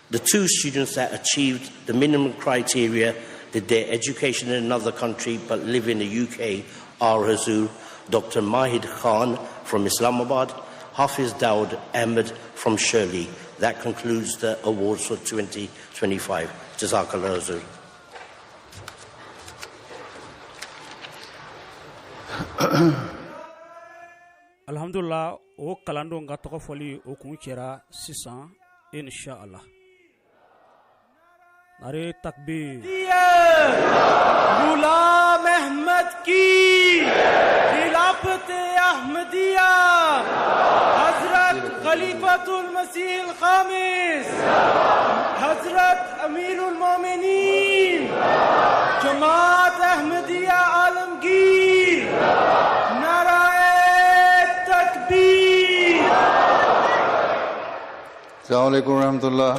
The two students that achieved the minimum criteria did their education in another country but live in the UK are Hazur Dr. Mahid Khan from Islamabad, Hafiz Daud Ahmed from Shirley. That concludes the awards for 2025. Jazakallah Hazur. Alhamdulillah, o kalandenw ka tɔgɔ fɔli o kun cɛra sisan inshallah. Nare takbir. Ghulam Ahmad ki Khilafat Ahmadiyya Hazrat Khalifatul Masih al-Khamis Hazrat Amirul Mominin Jamaat Ahmadiyya Alamgir Nara Takbir. Assalamu alaikum warahmatullah.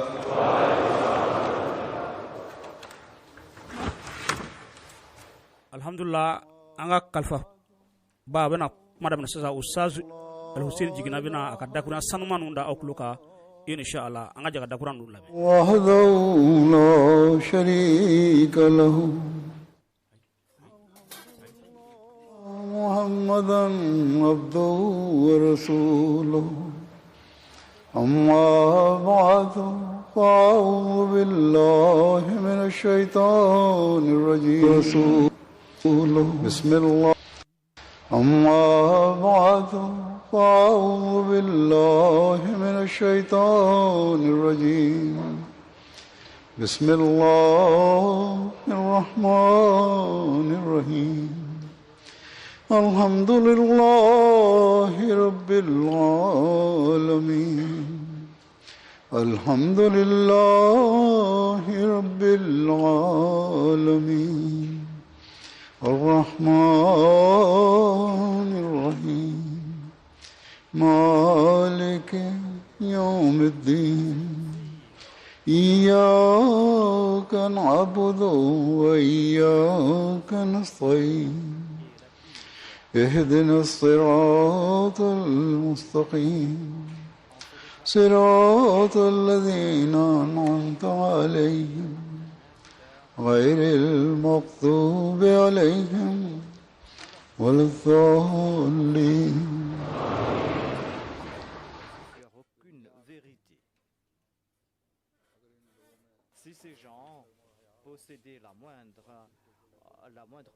Alhamdulillah, an ka kalifa ba bɛna kuma daminɛ sisan. Ustaz Alhussein Jiginna bɛna a ka dakurunya sanuman ninnu da aw tulo kan inshallah. An ka jɛ ka dakurunya ninnu lamɛn. وحده لا شريك له محمدا عبده ورسوله أما بعد فأعوذ بالله من الشيطان الرجيم بسم الله أما بعد فأعوذ بالله من الشيطان الرجيم بسم الله الرحمن الرحيم الحمد لله رب العالمين الحمد لله رب العالمين الرحمن الرحيم مالك يوم الدين إياك نعبد وإياك نستعين اهدنا الصراط المستقيم صراط الذين أنعمت عليهم غير المغضوب عليهم ولا الضالين. Si ces gens possédaient la moindre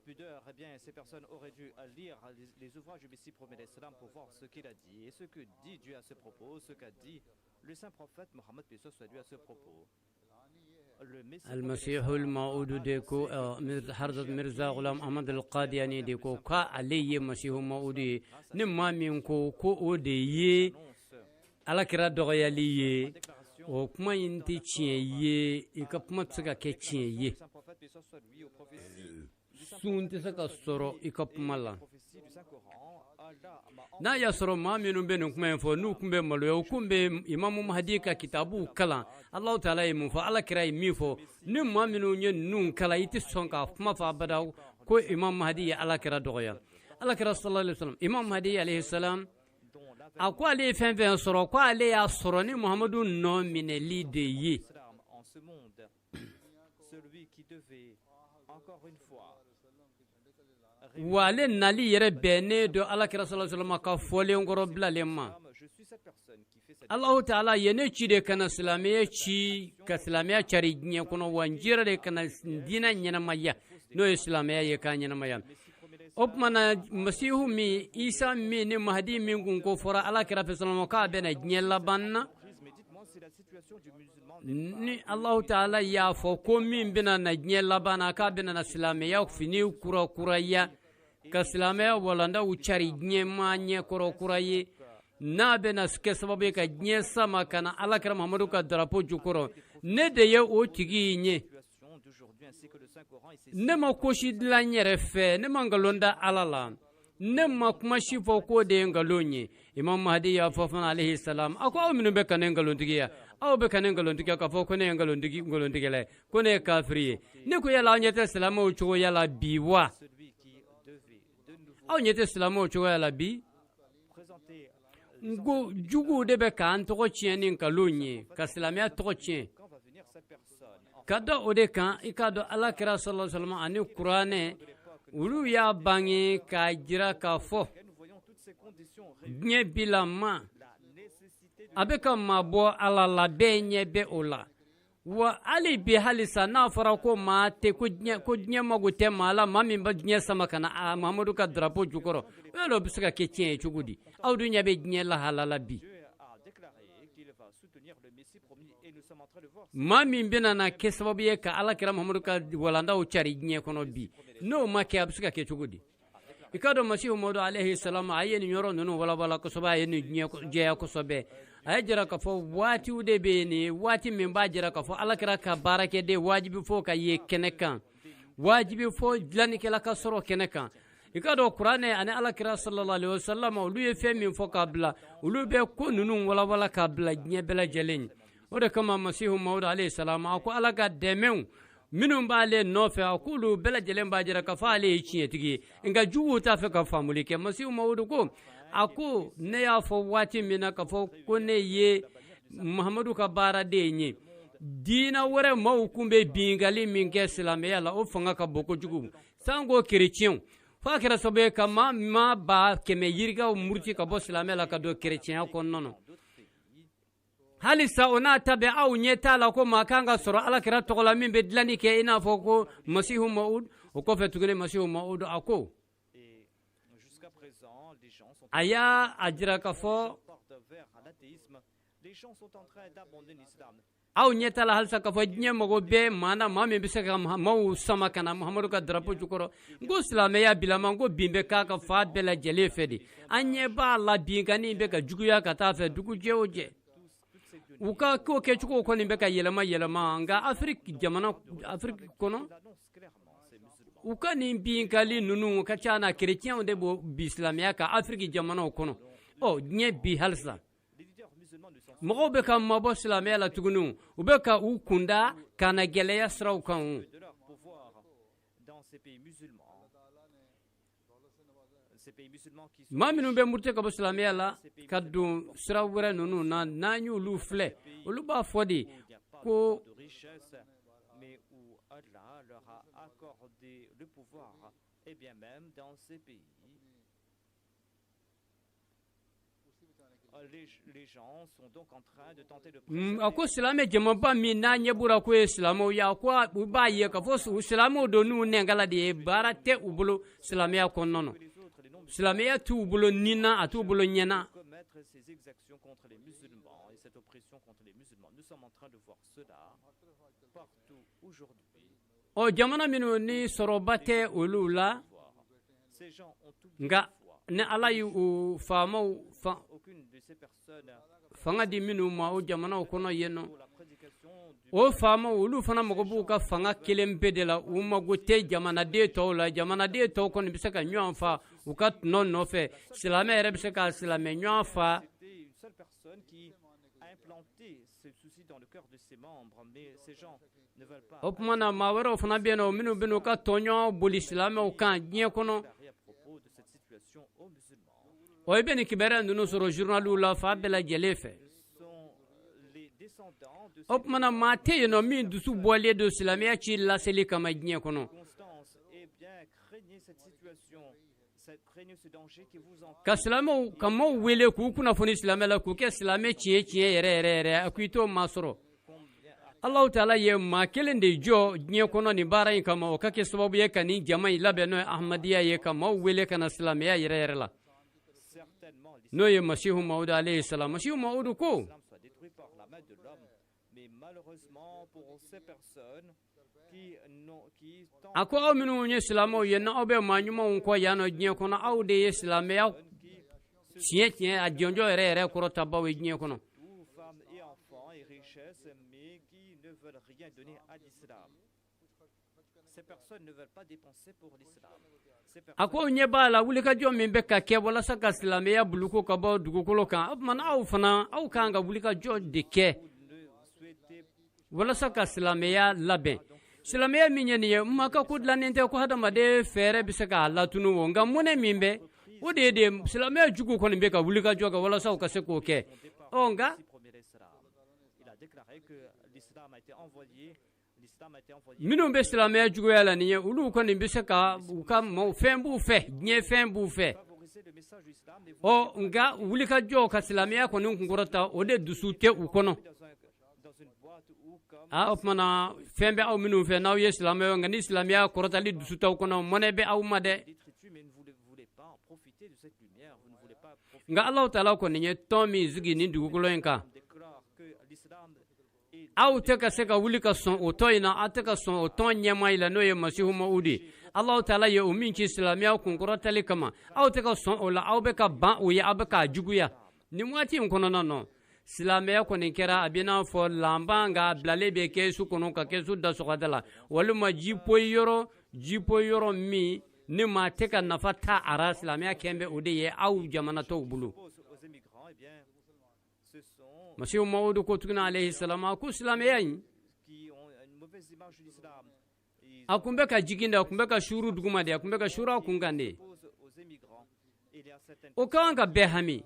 pudeur, eh bien, ces personnes auraient dû lire les ouvrages du Messie promet l'Islam pour voir ce qu'il a dit et ce que dit Dieu à ce propos, ce qu'a dit le saint prophète Mohammed paix soit lui à ce propos. Almasihul Maudu de ko Hazrat Mirza Ghulam Ahmad al-Qadiani de ko k'ale ye Masihu Maudu ye, ni maa min ko ko o de ye Alakira dɔgɔyali ye, o kuma in tɛ tiɲɛ ye, i ka kuma tɛ se ka kɛ tiɲɛ ye, sun tɛ se ka sɔrɔ i ka kuma la. N'a y'a sɔrɔ maa minnu bɛ nin kuma in fɔ n'u tun bɛ maloya, u tun bɛ Imamu Mahdi ka kitabuw kalan, Alahu taala ye mun fɔ, Ala kira ye min fɔ, ni maa minnu ye ninnu kalan, i tɛ sɔn ka kuma fɔ abada ko Imam Mahdi ye Ala kira dɔgɔya. Ala kira sallallahu alaihi wasallam, Imam Mahdi alayhi salam, a ko ale ye fɛn fɛn sɔrɔ, ko ale y'a sɔrɔ ni Muhamadu nɔ minɛli de ye. Wa ale nali yɛrɛ bɛnnen don Alakira sallallahu alaihi wasallam ka fɔlen kɔrɔ bilalen ma. Alahu taala ye ne ci de ka na silamɛya ci, ka silamɛya cari diɲɛ kɔnɔ, wa n cira de ka na diinɛ ɲɛnamaya, n'o ye silamɛya ye, k'a ɲɛnamaya. O tuma na Masihu min, Isa min ni Mahadi min kun ko fɔra Alakira fɛ sallallahu alaihi wasallam k'a bɛna diɲɛ laban na, ni Alahu taala y'a fɔ ko min bɛna na diɲɛ laban na, k'a bɛna na silamɛya fini kura kuraya, ka silamɛya walandaw cari diɲɛ maa ɲɛkɔrɔ kura ye, n'a bɛna kɛ sababu ye ka diɲɛ sama ka na Alakira Muhamadu ka darapo jukɔrɔ, ne de ye o tigi in ye. Ne ma ko si dilan n yɛrɛ fɛ, ne ma nkalon da Ala la, ne ma kuma si fɔ k'o de ye nkalon ye. Imam Mahdi y'a fɔ fana alayhi salam, a ko aw minnu bɛ ka ne nkalontigiya, aw bɛ ka ne nkalontigiya k'a fɔ ko ne ye nkalontigɛla ye, ko ne ye kafiri ye. Ne ko yala aw ɲɛ tɛ silamɛw cogoya la bi wa? Aw ɲɛ tɛ silamɛw cogoya la bi? N ko juguw de bɛ k'an tɔgɔ tiɲɛ ni nkalon ye, ka silamɛya tɔgɔ tiɲɛ. Ka da o de kan, i k'a dɔn Alakira sallallahu alaihi wasallam ani Kuranɛ, olu y'a bange k'a jira k'a fɔ diɲɛ bilama a bɛ ka mabɔ Ala la, bɛɛ ɲɛ bɛ o la. Wa hali bi halisa n'a fɔra ko maa tɛ, ko diɲɛ mago tɛ maa la, maa min bɛ diɲɛ sama ka na Muhamadu ka drapeau jukɔrɔ, o yɛrɛ bɛ se ka kɛ tiɲɛ ye cogo di? Aw dun ɲɛ bɛ diɲɛ lahala la bi. Maa min bɛna na kɛ sababu ye ka Alakira Muhamadu ka walandaw cari diɲɛ kɔnɔ bi, n'o ma kɛ, a bɛ se ka kɛ cogo di? I k'a dɔn Masihu Mawudu alayhi salam, a ye nin yɔrɔ ninnu walawala kosɛbɛ, a ye nin diɲɛ jɛya kosɛbɛ. A ye jira k'a fɔ waatiw de bɛ yen nin waati min b'a jira k'a fɔ Alakira ka baarakɛden wajibi fo ka ye kɛnɛ kan, wajibi fo dilannikɛla ka sɔrɔ kɛnɛ kan. I k'a dɔn Kuranɛ ani Alakira sallallahu alaihi wasallam, olu ye fɛn min fɔ k'a bila, olu bɛ ko ninnu walawala k'a bila diɲɛ bɛɛ lajɛlen ye. O de kama Masihu Mawudu alayhi salam a ko Ala ka dɛmɛw minnu b'ale nɔfɛ, a k'olu bɛɛ lajɛlen b'a jira k'a fɔ ale ye tiɲɛtigi ye, nka juguw t'a fɛ ka faamuli kɛ. Masihu Mawudu ko, a ko ne y'a fɔ waati min na k'a fɔ ko ne ye Muhamadu ka baaraden ye, diinɛ wɛrɛ maaw kun bɛ bingali min kɛ silamɛya la, o fanga ka bon kojugu, sanko kerecɛnw, f'a kɛra sababu ye ka maa 100,000 yirikaw muruti ka bɔ silamɛya la ka don kerecɛnya kɔnɔna na. Halisa o n'a ta bɛɛ, aw ɲɛ t'a la ko maa kan ka sɔrɔ Alakira tɔgɔ la min bɛ dilanni kɛ i n'a fɔ ko Masihu Mawudu. O kɔfɛ tuguni Masihu Mawudu a ko, a y'a jira k'a fɔ aw ɲɛ t'a la halisa k'a fɔ diɲɛ mago bɛ maa na, maa min bɛ se ka maaw sama ka na Muhamadu ka darapo jukɔrɔ. N ko silamɛya bilama, n ko bin bɛ k'a ka fan bɛɛ lajɛlen fɛ de. An ɲɛ b'a la binkanni bɛ ka juguya ka taa fɛ dugu jɛ o jɛ. U ka ko kɛcogo kɔni bɛ ka yɛlɛma yɛlɛma, nka Afiriki jamana, Afiriki kɔnɔ, u ka nin binkali ninnu ka ca na, kerecɛnw de b'o bi silamɛya kan Afiriki jamanaw kɔnɔ. Ɔ diɲɛ bi halisa mɔgɔw bɛ ka mabɔ silamɛya la tuguni, u bɛ ka u kunda ka na gɛlɛya siraw kan. Maa minnu bɛ muruti ka bɔ silamɛya la ka don sira wɛrɛ ninnu na, n'an y'olu filɛ, olu b'a fɔ de ko a ko silamɛ jamaba min n'a ɲɛ b'u la k'o ye silamɛw ye, a ko u b'a ye k'a fɔ silamɛw don n'u nɛnkala de ye, baara tɛ u bolo silamɛya kɔnɔna na, silamɛya t'u bolo ni na, a t'u bolo ɲɛna. Ɔ jamana minnu ni sɔrɔba tɛ olu la, nka ni Ala y'u faamaw fanga di minnu ma o jamanaw kɔnɔ yen nɔ, o faamaw olu fana mago b'u ka fanga kelen pe de la, u mago tɛ jamanaden tɔw la. Jamanaden tɔw kɔni bɛ se ka ɲɔgɔn fa u ka tɔnɔ nɔfɛ, silamɛ yɛrɛ bɛ se ka silamɛ ɲɔgɔn fa. O tuma na maa wɛrɛw fana bɛ yen nɔ minnu bɛ n'u ka tɔɲɔ boli silamɛw kan diɲɛ kɔnɔ. Ɔ i bɛ nin kibaruya ninnu sɔrɔ journaliw la fan bɛɛ lajɛlen fɛ. O tuma na maa tɛ yen nɔ min dusu bɔlen don silamɛya ci laseli kama diɲɛ kɔnɔ. Ka silamɛw ka maaw wele k'u kunnafoni silamɛ la k'u kɛ silamɛ tiɲɛ tiɲɛ yɛrɛ yɛrɛ yɛrɛ, a ko i t'o maa sɔrɔ. Alahu taala ye maa kelen de jɔ diɲɛ kɔnɔ nin baara in kama, o ka kɛ sababu ye ka nin jama in labɛn, n'o ye Ahmadiyya ye, ka maaw wele ka na silamɛya yɛrɛ yɛrɛ la, n'o ye Masihu Mawudu alayhi salam. Masihu Mawudu ko a ko aw minnu ye silamɛw ye, n'aw bɛ maa ɲumanw kɔ yan nɔ diɲɛ kɔnɔ, aw de ye silamɛya tiɲɛ tiɲɛ a jɔnjɔn yɛrɛ yɛrɛ kɔrɔtabaw ye diɲɛ kɔnɔ. A ko ɲɛ b'a la wulikajɔ min bɛ ka kɛ walasa ka silamɛya buluku ka bɔ dugukolo kan, o tuma na aw fana aw kan ka wulikajɔ de kɛ walasa ka silamɛya labɛn. Silamɛya min ye nin ye, maa ka ko dilannen tɛ ko hadamaden fɛɛrɛ bɛ se k'a latunu o, nka mɔnɛ min bɛ o de ye de silamɛya jugu kɔni bɛ ka wulikajɔ kɛ walasa u ka se k'o kɛ. Ɔ nka minnu bɛ silamɛya juguya la nin ye, olu kɔni bɛ se ka u ka maaw fɛn b'u fɛ, diɲɛ fɛn b'u fɛ. Ɔ nka wulikajɔ ka silamɛya kɔni kunkɔrɔta, o de dusu tɛ u kɔnɔ. Aa, o tuma na fɛn bɛ aw minnu fɛ n'aw ye silamɛ ye, nka ni silamɛya kɔrɔtali dusu t'aw kɔnɔ, mɔnɛ bɛ aw ma dɛ. Nka Alahu taala kɔni ye tɔn min sigi nin dugukolo in kan, aw tɛ ka se ka wuli ka sɔn o tɔn in na, aw tɛ ka sɔn o tɔn ɲɛmaa in la, n'o ye Masihu Mawudu ye. Alahu taala ye o min ci silamɛya kunkɔrɔtali kama, aw tɛ ka sɔn o la, aw bɛ ka ban o ye, aw bɛ k'a juguya. Nin waati in kɔnɔna nɔ, silamɛya kɔni kɛra a bɛ n'a fɔ lanpan nka bilalen bɛ kɛsu kɔnɔ ka kɛsu da sɔgɔda la, walima jipoyi yɔrɔ min ni maa tɛ ka nafa ta a ra, silamɛya kɛn bɛ o de ye aw jamana tɔw bolo. Masihu Mawudu ko tuguni alayhi salam, ko silamɛya in a kun bɛ ka jigin de, a kun bɛ ka suuru duguma de, a kun bɛ ka suuru a kun kan de. O ka kan ka bɛɛ hami.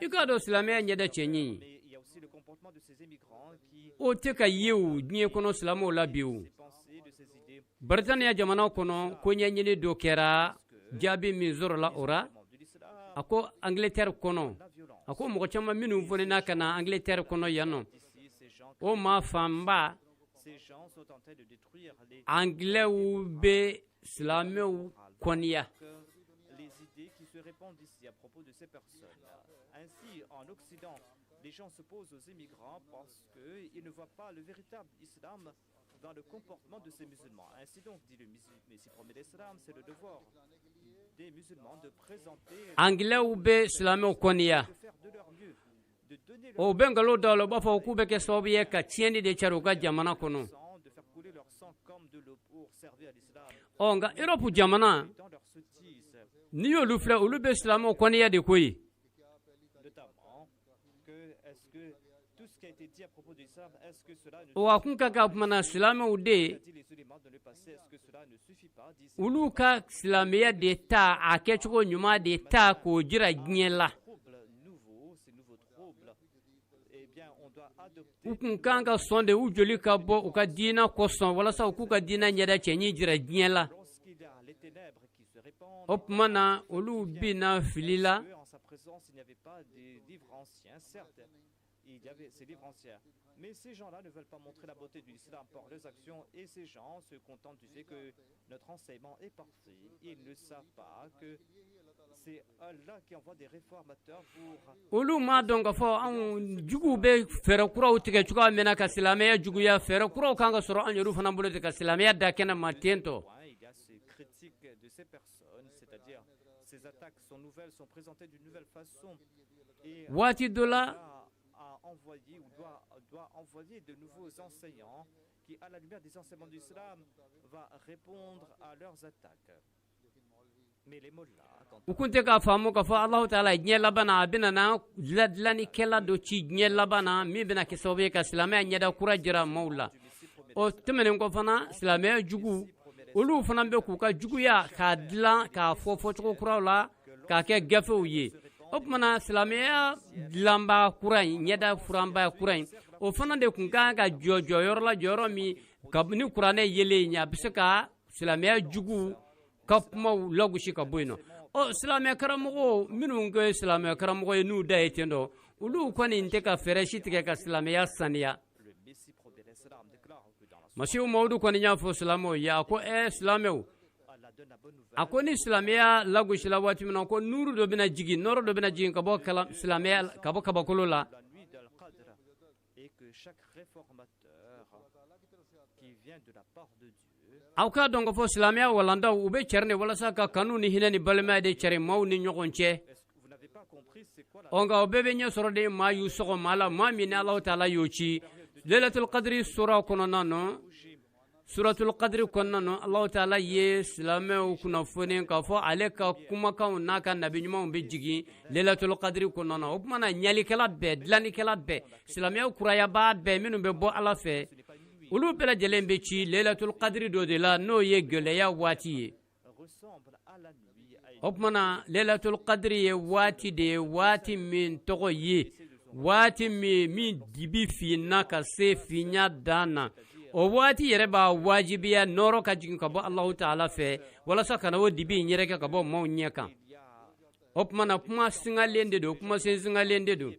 I k'a dɔn silamɛya ɲɛda cɛɲi ye, o tɛ ka ye o diɲɛ kɔnɔ silamɛw la bi o. Baritaniya jamana kɔnɔ, ko ɲɛɲini dɔ kɛra, jaabi min sɔrɔla o ra, a ko Angleterre kɔnɔ, a ko mɔgɔ caman minnu fonina ka na Angleterre kɔnɔ yan nɔ, o maa fanba Anglɛw bɛ silamɛw kɔniya. Anglɛw bɛ silamɛw kɔniya. O bɛ nkalon da la, u b'a fɔ k'u bɛ kɛ sababu ye ka tiɲɛni de cari u ka jamana kɔnɔ. Ɔ nka Europe jamana, n'i y'olu filɛ, olu bɛ silamɛw kɔniya de koyi. O a kun ka kan tuma na silamɛw de, olu ka silamɛya de ta, a kɛcogo ɲuman de ta k'o jira diɲɛ la. U kun kan ka sɔn de u joli ka bɔ u ka diinɛ kosɔn, walasa u k'u ka diinɛ ɲɛda cɛɲi jira diɲɛ la. O tuma na olu binna fili la. Olu m'a dɔn k'a fɔ anw juguw bɛ fɛɛrɛ kuraw tigɛ cogoya min na ka silamɛya juguya, fɛɛrɛ kuraw kan ka sɔrɔ an yɛrɛw fana bolo ten ka silamɛya da kɛnɛ ma ten tɔ. Waati dɔ la, u kun tɛ k'a faamu k'a fɔ Alahu taala diɲɛ laban na, a bɛna na dilannikɛla dɔ ci diɲɛ laban na min bɛna kɛ sababu ye ka silamɛya ɲɛda kura jira maaw la. O tɛmɛnen kɔ fana, silamɛya jugu olu fana bɛ k'u ka juguya k'a dilan k'a fɔ fɔcogo kuraw la k'a kɛ gafew ye. O tuma na silamɛya dilanba kura in, ɲɛda furanba kura in, O fana de tun kan ka jɔ jɔyɔrɔ la, jɔyɔrɔ min ni kuranɛ yelen ɲɛ, a bɛ se ka silamɛya jugu ka kumaw lagosi ka bɔ yen nɔ. Ɔ, silamɛ karamɔgɔw minnu kɛ silamɛ karamɔgɔ ye, n'u da ye ten dɔ, olu kɔni tɛ ka fɛɛrɛ si tigɛ ka silamɛya saniya. Masihu Mawudu kɔni y'a fɔ silamɛw ye, a ko silamɛw, a ko ni silamɛya lagosila waati min na, ko nuru dɔ bɛna jigin, nɔrɔ dɔ bɛna jigin ka bɔ silamɛya, ka bɔ kabakolo la. Aw k'a dɔn k'a fɔ silamɛya walandaw, u bɛ cɛrin de walasa ka kanu ni hinɛ ni balimaya de cɛrin maaw ni ɲɔgɔn cɛ. Ɔ, nka o bɛɛ bɛ ɲɛ sɔrɔ de maa y'u sɔgɔ maa la, maa min ni Alahu taala y'o ci. Lailatul Qadri sura kɔnɔna nɔ, Suratul Qadri kɔnɔna nɔ, Alahu taala ye silamɛw kunnafoni k'a fɔ ale ka kumakanw n'a ka nabi ɲumanw bɛ jigin Lailatul Qadri kɔnɔna na. O tuma na, ɲalikɛla bɛɛ, dilannikɛla bɛɛ, silamɛya kurayabaa bɛɛ, minnu bɛ bɔ Ala fɛ, olu bɛɛ lajɛlen bɛ ci Lailatul Qadri dɔ de la, n'o ye gɛlɛya waati ye. O tuma na, Lailatul Qadri ye waati de ye, waati min tɔgɔ ye waati min dibi finna ka se finya dan na. O waati yɛrɛ b'a wajibiya nɔɔrɔ ka jigin ka bɔ Alahu taala fɛ, walasa ka na o dibi in yɛrɛkɛ ka bɔ maaw ɲɛ kan. O tuma na, kuma singalen de don, kuma sensingalen de don.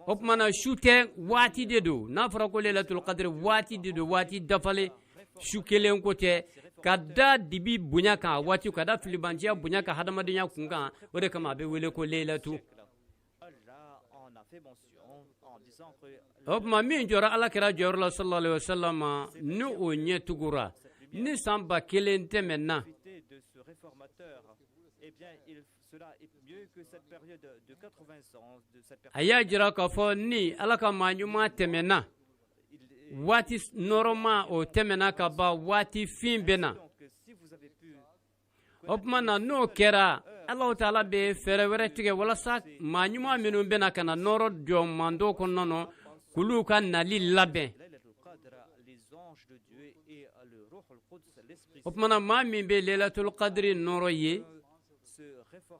O tuma na, su tɛ, waati de don. N'a fɔra ko Lailatul Qadri, waati de don, waati dafalen, su kelen ko tɛ, ka da dibi bonya kan waati, ka da filibanciya bonya kan hadamadenya kun kan. O de kama a bɛ wele ko Lailatu. O tuma, min jɔra Ala kira jɔyɔrɔ la sallallahu alaihi wasallam, ni o ɲɛ tugura ni san 1000 tɛmɛna, a y'a jira k'a fɔ ni Ala ka maa ɲuman tɛmɛna, waati nɔrɔma o tɛmɛna ka ban, waati fin bɛ na. O tuma na, n'o kɛra, Alahu taala bɛ fɛɛrɛ wɛrɛ tigɛ walasa maa ɲuman minnu bɛna ka na nɔrɔ jɔ mando kɔnɔna nɔ, k'olu ka nali labɛn. O tuma na, maa min bɛ Lailatul Qadri nɔrɔ ye,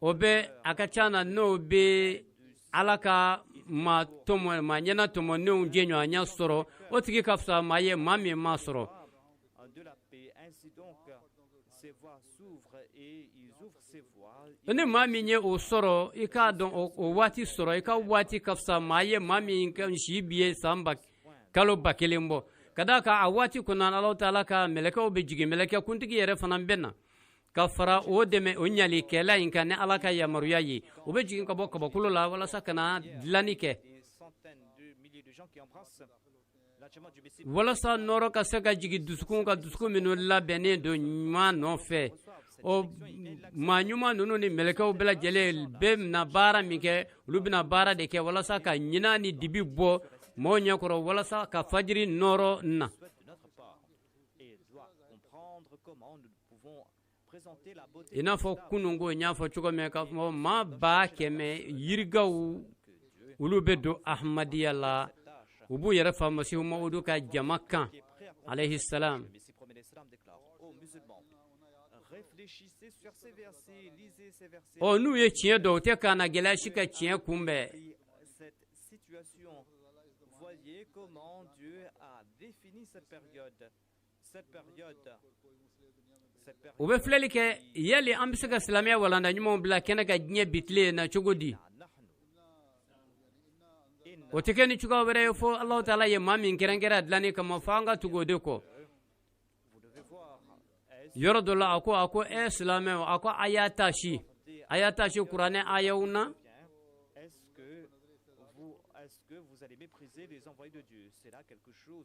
o bɛ a ka ca na n'o bɛ Ala ka maa tɔmɔ, maa ɲɛna tɔmɔnenw jɛɲɔgɔnya sɔrɔ, o tigi ka fisa maa ye maa min m'a sɔrɔ. Ni maa min ye o sɔrɔ, i k'a dɔn o waati sɔrɔ, i ka waati ka fisa maa ye maa min si bi ye san ba kalo 1000 bɔ. Ka d'a kan a waati kɔnɔna, Alahu taala ka mɛlɛkɛw bɛ jigin, mɛlɛkɛ kuntigi yɛrɛ fana bɛ na ka fara o dɛmɛ o ɲalikɛla in kan ni Ala ka yamaruya ye. U bɛ jigin ka bɔ kabakolo la walasa ka na dilanni kɛ, walasa nɔrɔ ka se ka jigin dusukun ka, dusukun minnu labɛnnen don ɲuman nɔfɛ. O maa ɲuman ninnu ni mɛlɛkɛw bɛɛ lajɛlen bɛ na baara min kɛ, olu bɛna baara de kɛ walasa ka ɲinan ni dibi bɔ maaw ɲɛkɔrɔ, walasa ka fajiri nɔrɔ na. I n'a fɔ kununko n y'a fɔ cogo min, k'a fɔ maa 100,000 yirigaw, olu bɛ don Ahmadiyya la, u b'u yɛrɛ fa Masihu Mawudu ka jama kan alayhi salam. Ɔ, n'u ye tiɲɛ dɔn, u tɛ ka na gɛlɛya si ka tiɲɛ kunbɛn. U bɛ filɛli kɛ, yali an bɛ se ka silamɛya walanda ɲumanw bila kɛnɛ ka diɲɛ bi tile na cogo di? O tɛ kɛ ni cogoya wɛrɛ ye fo Alahu taala ye maa min kɛrɛnkɛrɛn a dilanni kama, fo an ka tugu o de kɔ. Yɔrɔ dɔ la, a ko silamɛw, a ko a y'a taasi, a y'a taasi kuranɛ ayaw na.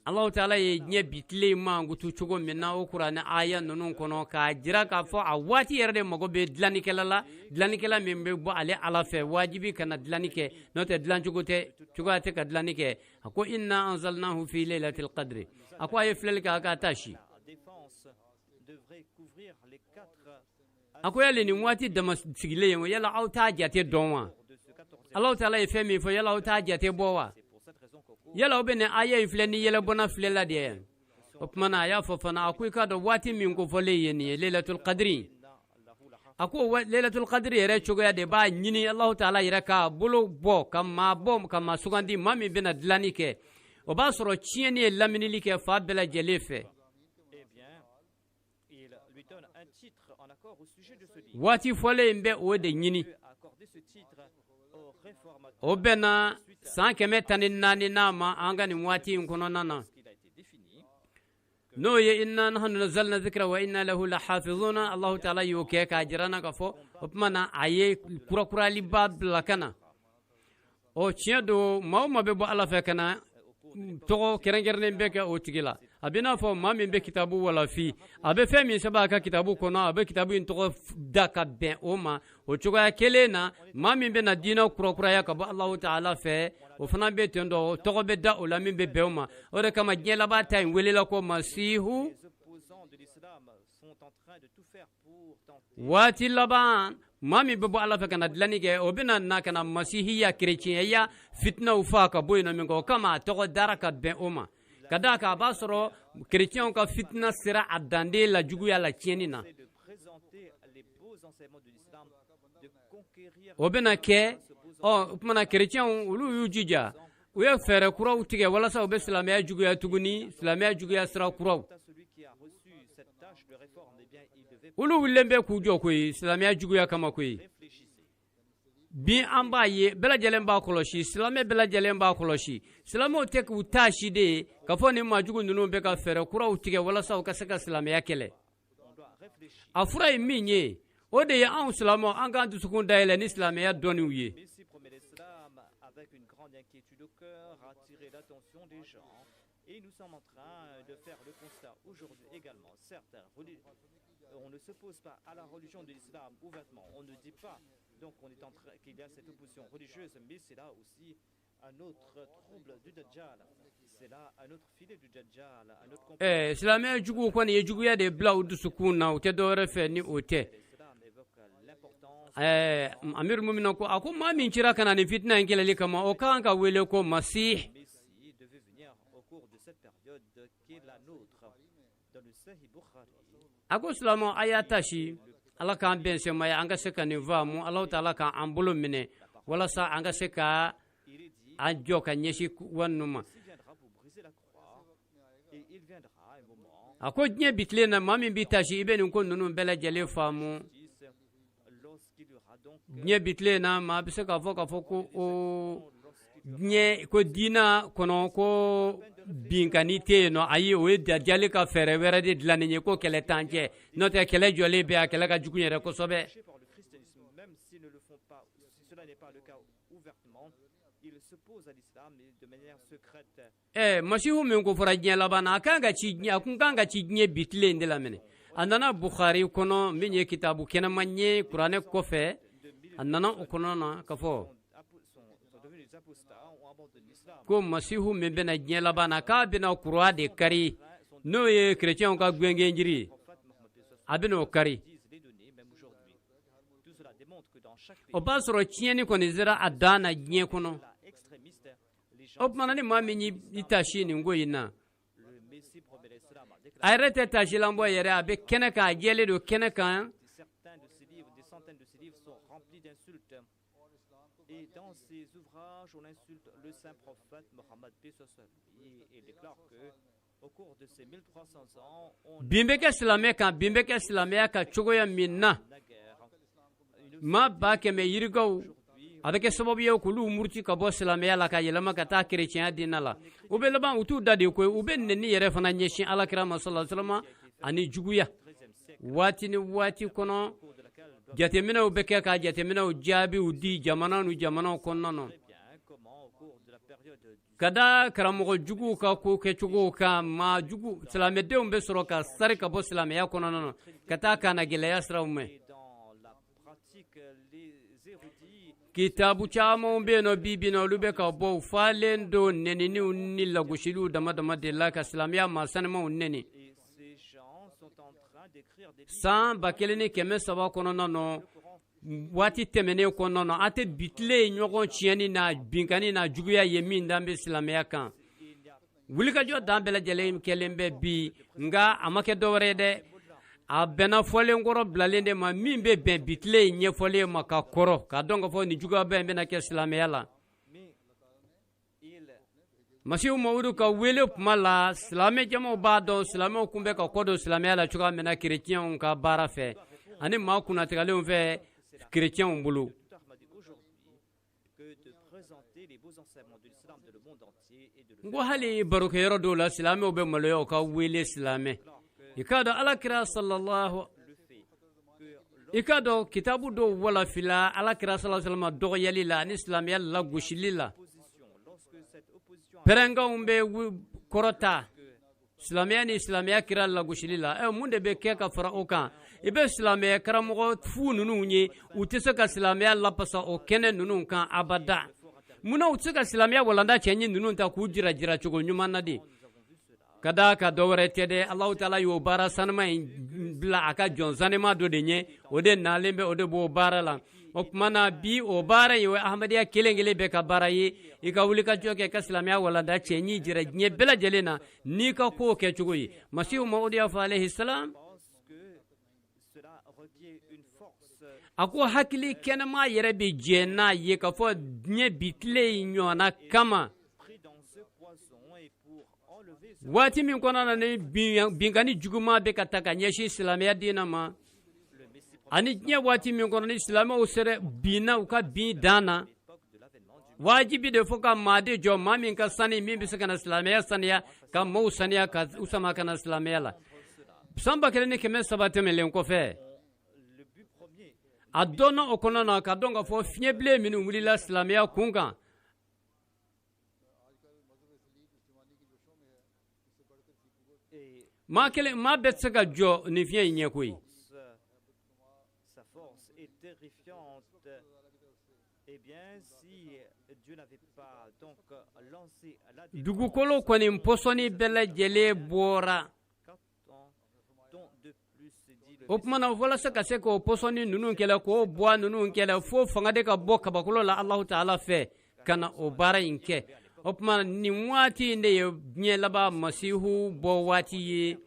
Alahu taala ye diɲɛ bi tile mankutu cogo min na o kuranɛ aya ninnu kɔnɔ, k'a jira k'a fɔ a waati yɛrɛ de mago bɛ dilannikɛla la, dilannikɛla min bɛ bɔ ale Ala fɛ, wajibi ka na dilanni kɛ, n'o tɛ dilancogo tɛ, cogoya tɛ ka dilanni kɛ. A ko inna anzalnahu fi laylatil qadri, a ko a ye filɛli kɛ, a k'a taasi. A ko yali nin waati dama sigilen ye, yala aw t'a jate dɔn wa? Alahu taala ye fɛn min fɔ, yala aw t'a jate bɔ wa? Yala aw bɛ nin aya in filɛ ni yɛlɛbɔnna filɛ la de ye? O tuma na, a y'a fɔ fana, a ko i k'a dɔn waati min kofɔlen ye nin ye Lailatul Qadri. A ko Lailatul Qadri yɛrɛ cogoya de b'a ɲini Alahu taala yɛrɛ k'a bolo bɔ ka maa bɔ, ka maa sugandi, maa min bɛna dilanni kɛ. O b'a sɔrɔ tiɲɛni ye laminili kɛ fan bɛɛ lajɛlen fɛ. Waati fɔlen in bɛ o de ɲini. O bɛnna san 114 n'a ma an ka nin waati in kɔnɔna na, n'o ye inna nahnu nazzalna dhikra wa inna lahu lahafizuna. Allahu taala y'o kɛ k'a jira n na k'a fɔ o tuma na a ye kurakuraliba bila ka na. O tiɲɛ don, maa o maa bɛ bɔ Ala fɛ ka na, tɔgɔ kɛrɛnkɛrɛnnen bɛ kɛ o tigi la. A bɛ n'a fɔ maa min bɛ kitabu walafi, a bɛ fɛn min sɛbɛn a ka kitabu kɔnɔ, a bɛ kitabu in tɔgɔ da ka bɛn o ma. O cogoya kelen na, maa min bɛ na diinɛ kurakuraya ka bɔ Alahu taala fɛ, o fana bɛ ten dɔ, tɔgɔ bɛ da o la min bɛ bɛn o ma. O de kama diɲɛ laban ta in welela ko Masihu. Waati laban, maa min bɛ bɔ Ala fɛ ka na dilanni kɛ, o bɛna na ka na masihiya, kerecɛnya fitinaw faa ka bɔ yen nɔ min kɛ, o kama a tɔgɔ dara ka bɛn o ma. Ka d'a kan a b'a sɔrɔ kerecɛnw ka fitina sera a danden la juguya la, tiɲɛni na. O bɛna kɛ ɔ o tuma na kerecɛnw olu y'u jija, u ye fɛɛrɛ kuraw tigɛ walasa u bɛ silamɛya juguya tuguni, silamɛya juguya sira kuraw. Olu wulilen bɛ k'u jɔ koyi silamɛya juguya kama koyi. Bi an b'a ye, bɛɛ lajɛlen b'a kɔlɔsi, silamɛ bɛɛ lajɛlen b'a kɔlɔsi. Silamɛw tɛ k'u ta si de ye k'a fɔ nin maajugu ninnu bɛ ka fɛɛrɛ kuraw tigɛ walasa u ka se ka silamɛya kɛlɛ. A fura ye min ye, o de ye anw silamɛw an k'an dusukun dayɛlɛ ni silamɛya dɔnniw ye. On ne s'oppose pas à la religion de l'islam ouvertement. On ne dit pas donc on est en train qu'il y a cette opposition religieuse, mais c'est là aussi un autre trouble du Dajjal. C'est là un autre filet du Dajjal, un autre Silamɛya juguw kɔni ye juguya de bila u dusukun na, u tɛ dɔwɛrɛ fɛ ni o tɛ. Amiru Mumina ko a ko maa min cira ka na nin fitina in kɛlɛli kama, o kan ka wele ko Masih. A ko silamɛw a y'a tasi, Ala k'an bɛn sɛmaya, an ka se ka nin faamu. Alahu taala k'an bolo minɛ walasa an ka se ka an jɔ ka ɲɛsin wa ninnu ma. A ko diɲɛ bi tile na, maa min b'i tasi, i bɛ nin ko ninnu bɛɛ lajɛlen faamu. Diɲɛ bi tile na, maa bɛ se k'a fɔ ko o diɲɛ ko diina kɔnɔ ko binkanni tɛ yen nɔ. Ayi, o ye dajali ka fɛɛrɛ wɛrɛ de dilannen ye ko kɛlɛ t'an cɛ, n'o tɛ kɛlɛ jɔlen bɛ, a kɛlɛ ka jugu yɛrɛ kosɛbɛ. Masihu min ko fɔra diɲɛ laban na, a kan ka ci diɲɛ, a kun kan ka ci diɲɛ bi tile in de la minɛ. A nana Bukhari kɔnɔ min ye kitabu kɛnɛman ye kuranɛ kɔfɛ, a nana o kɔnɔ na k'a fɔ ko Masihu min bɛna diɲɛ laban na, k'a bɛna kuruwa de kari, n'o ye kerecɛnw ka gɛngɛnjiri ye, a bɛna o kari. O b'a sɔrɔ tiɲɛni kɔni sera a dan na diɲɛ kɔnɔ. O tuma na ni maa min y'i tasi nin ko in na, a yɛrɛ tɛ tasilanbɔ yɛrɛ, a bɛ kɛnɛ kan, a jɛlen don kɛnɛ kan. Et dans ses ouvrages, on insulte le saint prophète Mohammed, paix soit sur lui, et déclare que au cours de ces 1300 ans, on bin bɛ kɛ silamɛ kan, bin bɛ kɛ silamɛya kan cogoya min na, maa 100,000 yirikaw, a bɛ kɛ sababu ye k'olu muruti ka bɔ silamɛya la ka yɛlɛma ka taa kerecɛnya diinɛ la. U bɛ laban u t'u da de koyi, u bɛ nɛni yɛrɛ fana ɲɛsin Alakira ma sallallahu alaihi wasallam ani juguya. Waati ni waati kɔnɔ, jateminɛw bɛ kɛ ka jateminɛw jaabiw di jamana ni jamanaw kɔnɔna na, ka da karamɔgɔ juguw ka ko kɛcogow kan. Maa jugu silamɛdenw bɛ sɔrɔ ka sari ka bɔ silamɛya kɔnɔna na ka taa kana gɛlɛya siraw mɛn. Kitabu camanw bɛ yen nɔ bi bi na, olu bɛ ka bɔ, u falen don nɛniniw ni lagosiliw dama dama de la ka silamɛya maa sanumanw nɛni. San 1300 kɔnɔna nɔ, waati tɛmɛnen kɔnɔna na, an tɛ bi tile ɲɔgɔn tiɲɛni n'a binkanni n'a juguya ye min dan bɛ silamɛya kan. Wulikajɔ dan bɛɛ lajɛlen kɛlen bɛ bi, nka a ma kɛ dɔwɛrɛ ye dɛ, a bɛnna fɔlen kɔrɔ bilalen de ma min bɛ bɛn bi tile in ɲɛfɔlen ma ka kɔrɔ, k'a dɔn k'a fɔ nin juguyaba in bɛna kɛ silamɛya la. Masihu Mawudu ka wele kuma la, silamɛ jamaw b'a dɔn silamɛw kun bɛ ka kɔ don silamɛya la cogoya min na kerecɛnw ka baara fɛ ani maa kunnatigɛlenw fɛ kerecɛnw bolo. N ko hali barokɛyɔrɔ dɔw la silamɛw bɛ maloya u ka wele silamɛ. I k'a dɔn Alakira sallallahu i k'a dɔn kitabu dɔw walafila Alakira sallallahu alaihi wasallam dɔgɔyali la ani silamɛya lagosili la. Pɛrɛnkanw bɛ kɔrɔta silamɛya ni silamɛya kira lagosili la. Mun de bɛ kɛ ka fara o kan? I bɛ silamɛya karamɔgɔ fu ninnu ye, u tɛ se ka silamɛya lapasa o kɛnɛ ninnu kan abada. Munna u tɛ se ka silamɛya walanda cɛɲi ninnu ta k'u jira jiracogo ɲuman na de? Ka d'a kan dɔ wɛrɛ tɛ dɛ, Alahu taala y'o baara sanuma in bila a ka jɔn sanima dɔ de ɲɛ, o de nalen bɛ, o de b'o baara la. O tuma na bi o baara in o ye Ahmadenya kelen kelen bɛɛ ka baara ye. I ka wuli ka jɔ kɛ ka silamɛya walanda cɛɲi jira diɲɛ bɛɛ lajɛlen na n'i ka kow kɛcogo ye. Masihu Mawudu y'a fɔ alayhi salam, a ko hakili kɛnɛma yɛrɛ bɛ jɛ n'a ye k'a fɔ diɲɛ bi tile in ɲɔgɔnna kama, waati min kɔnɔna na ni binkanni juguman bɛ ka ta ka ɲɛsin silamɛya diinɛ ma, ani diɲɛ waati min kɔnɔ ni silamɛw sera binna u ka bin dan na, wajibi de fo ka maa de jɔ, maa min ka sani, min bɛ se ka na silamɛya saniya, ka maaw saniya, ka u sama ka na silamɛya la. San 1300 tɛmɛlen kɔfɛ, a dɔnna o kɔnɔna na ka dɔn k'a fɔ fiɲɛbilen minnu wulila silamɛya kun kan, maa kelen maa bɛɛ tɛ se ka jɔ nin fiɲɛ in ɲɛ koyi. Dugukolo kɔni pɔsɔni bɛɛ lajɛlen bɔra. O tuma na walasa ka se k'o pɔsɔni ninnu kɛlɛ, k'o bɔ ninnu kɛlɛ, fo fanga de ka bɔ kabakolo la Alahu taala fɛ ka na o baara in kɛ. O tuma nin waati in de ye diɲɛ laban masihu bɔ waati ye.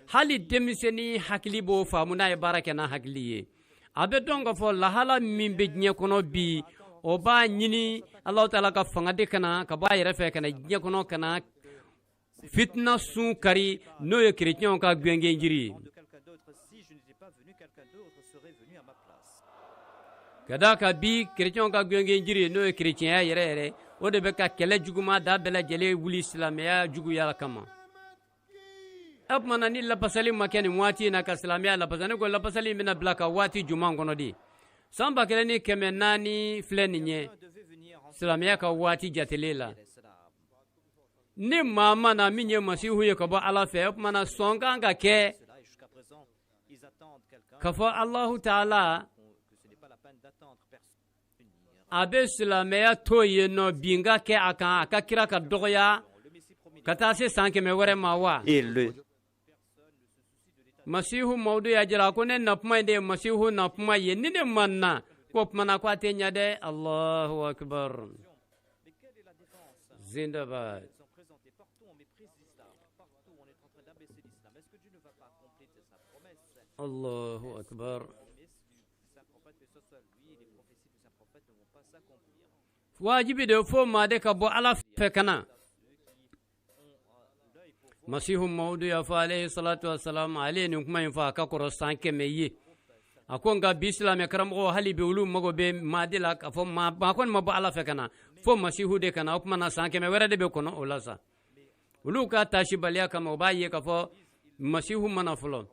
Hali denmisɛnnin hakili b'o faamu n'a ye baara kɛ n'a hakili ye. A bɛ dɔn k'a fɔ lahala min bɛ diɲɛ kɔnɔ bi, o b'a ɲini Alahu taala ka fanga de ka na ka bɔ a yɛrɛ fɛ ka na diɲɛ kɔnɔ ka na fitina sun kari, n'o ye kerecɛnw ka gɛngɛnjiri ye. Ka d'a kan bi kerecɛnw ka gɛngɛnjiri, n'o ye kerecɛnya yɛrɛ yɛrɛ, o de bɛ ka kɛlɛ juguman da bɛɛ lajɛlen wuli silamɛya juguya kama. O tuma na ni lapasali ma kɛ nin waati in na ka silamɛya lapasa, ne ko lapasali in bɛna bila ka waati jumɛn kɔnɔ de? San 1400 filɛ nin ye silamɛya ka waati jatelen la. Ni maa ma na min ye masihu ye ka bɔ Ala fɛ, o tuma na sɔn kan ka kɛ k'a fɔ Alahu taala a bɛ silamɛya to yen nɔ, bin ka kɛ a kan, a ka kira ka dɔgɔya ka taa se san 100 wɛrɛ ma wa? Masihu Mawudu y'a jira ko ne na kuma in de ye masihu na kuma ye, ni ne ma na ko tuma na ko a tɛ ɲɛ dɛ. Allahu akbar, zindabad. Allahu akbar. Wajibi de fo maa de ka bɔ Ala fɛ ka na. Masihu Mawudu y'a fɔ alayhi salatu wasalam, ale ye nin kuma in fɔ a ka kɔrɔ san 100 ye. A ko nka bi silamɛ karamɔgɔ hali bi olu mago bɛ maa de la k'a fɔ maa kɔni ma bɔ Ala fɛ ka na, fo masihu de ka na. O tuma na san 100 wɛrɛ de bɛ kɔnɔ o la sa. Olu ka taasibaliya kama, u b'a ye k'a fɔ masihu ma na fɔlɔ.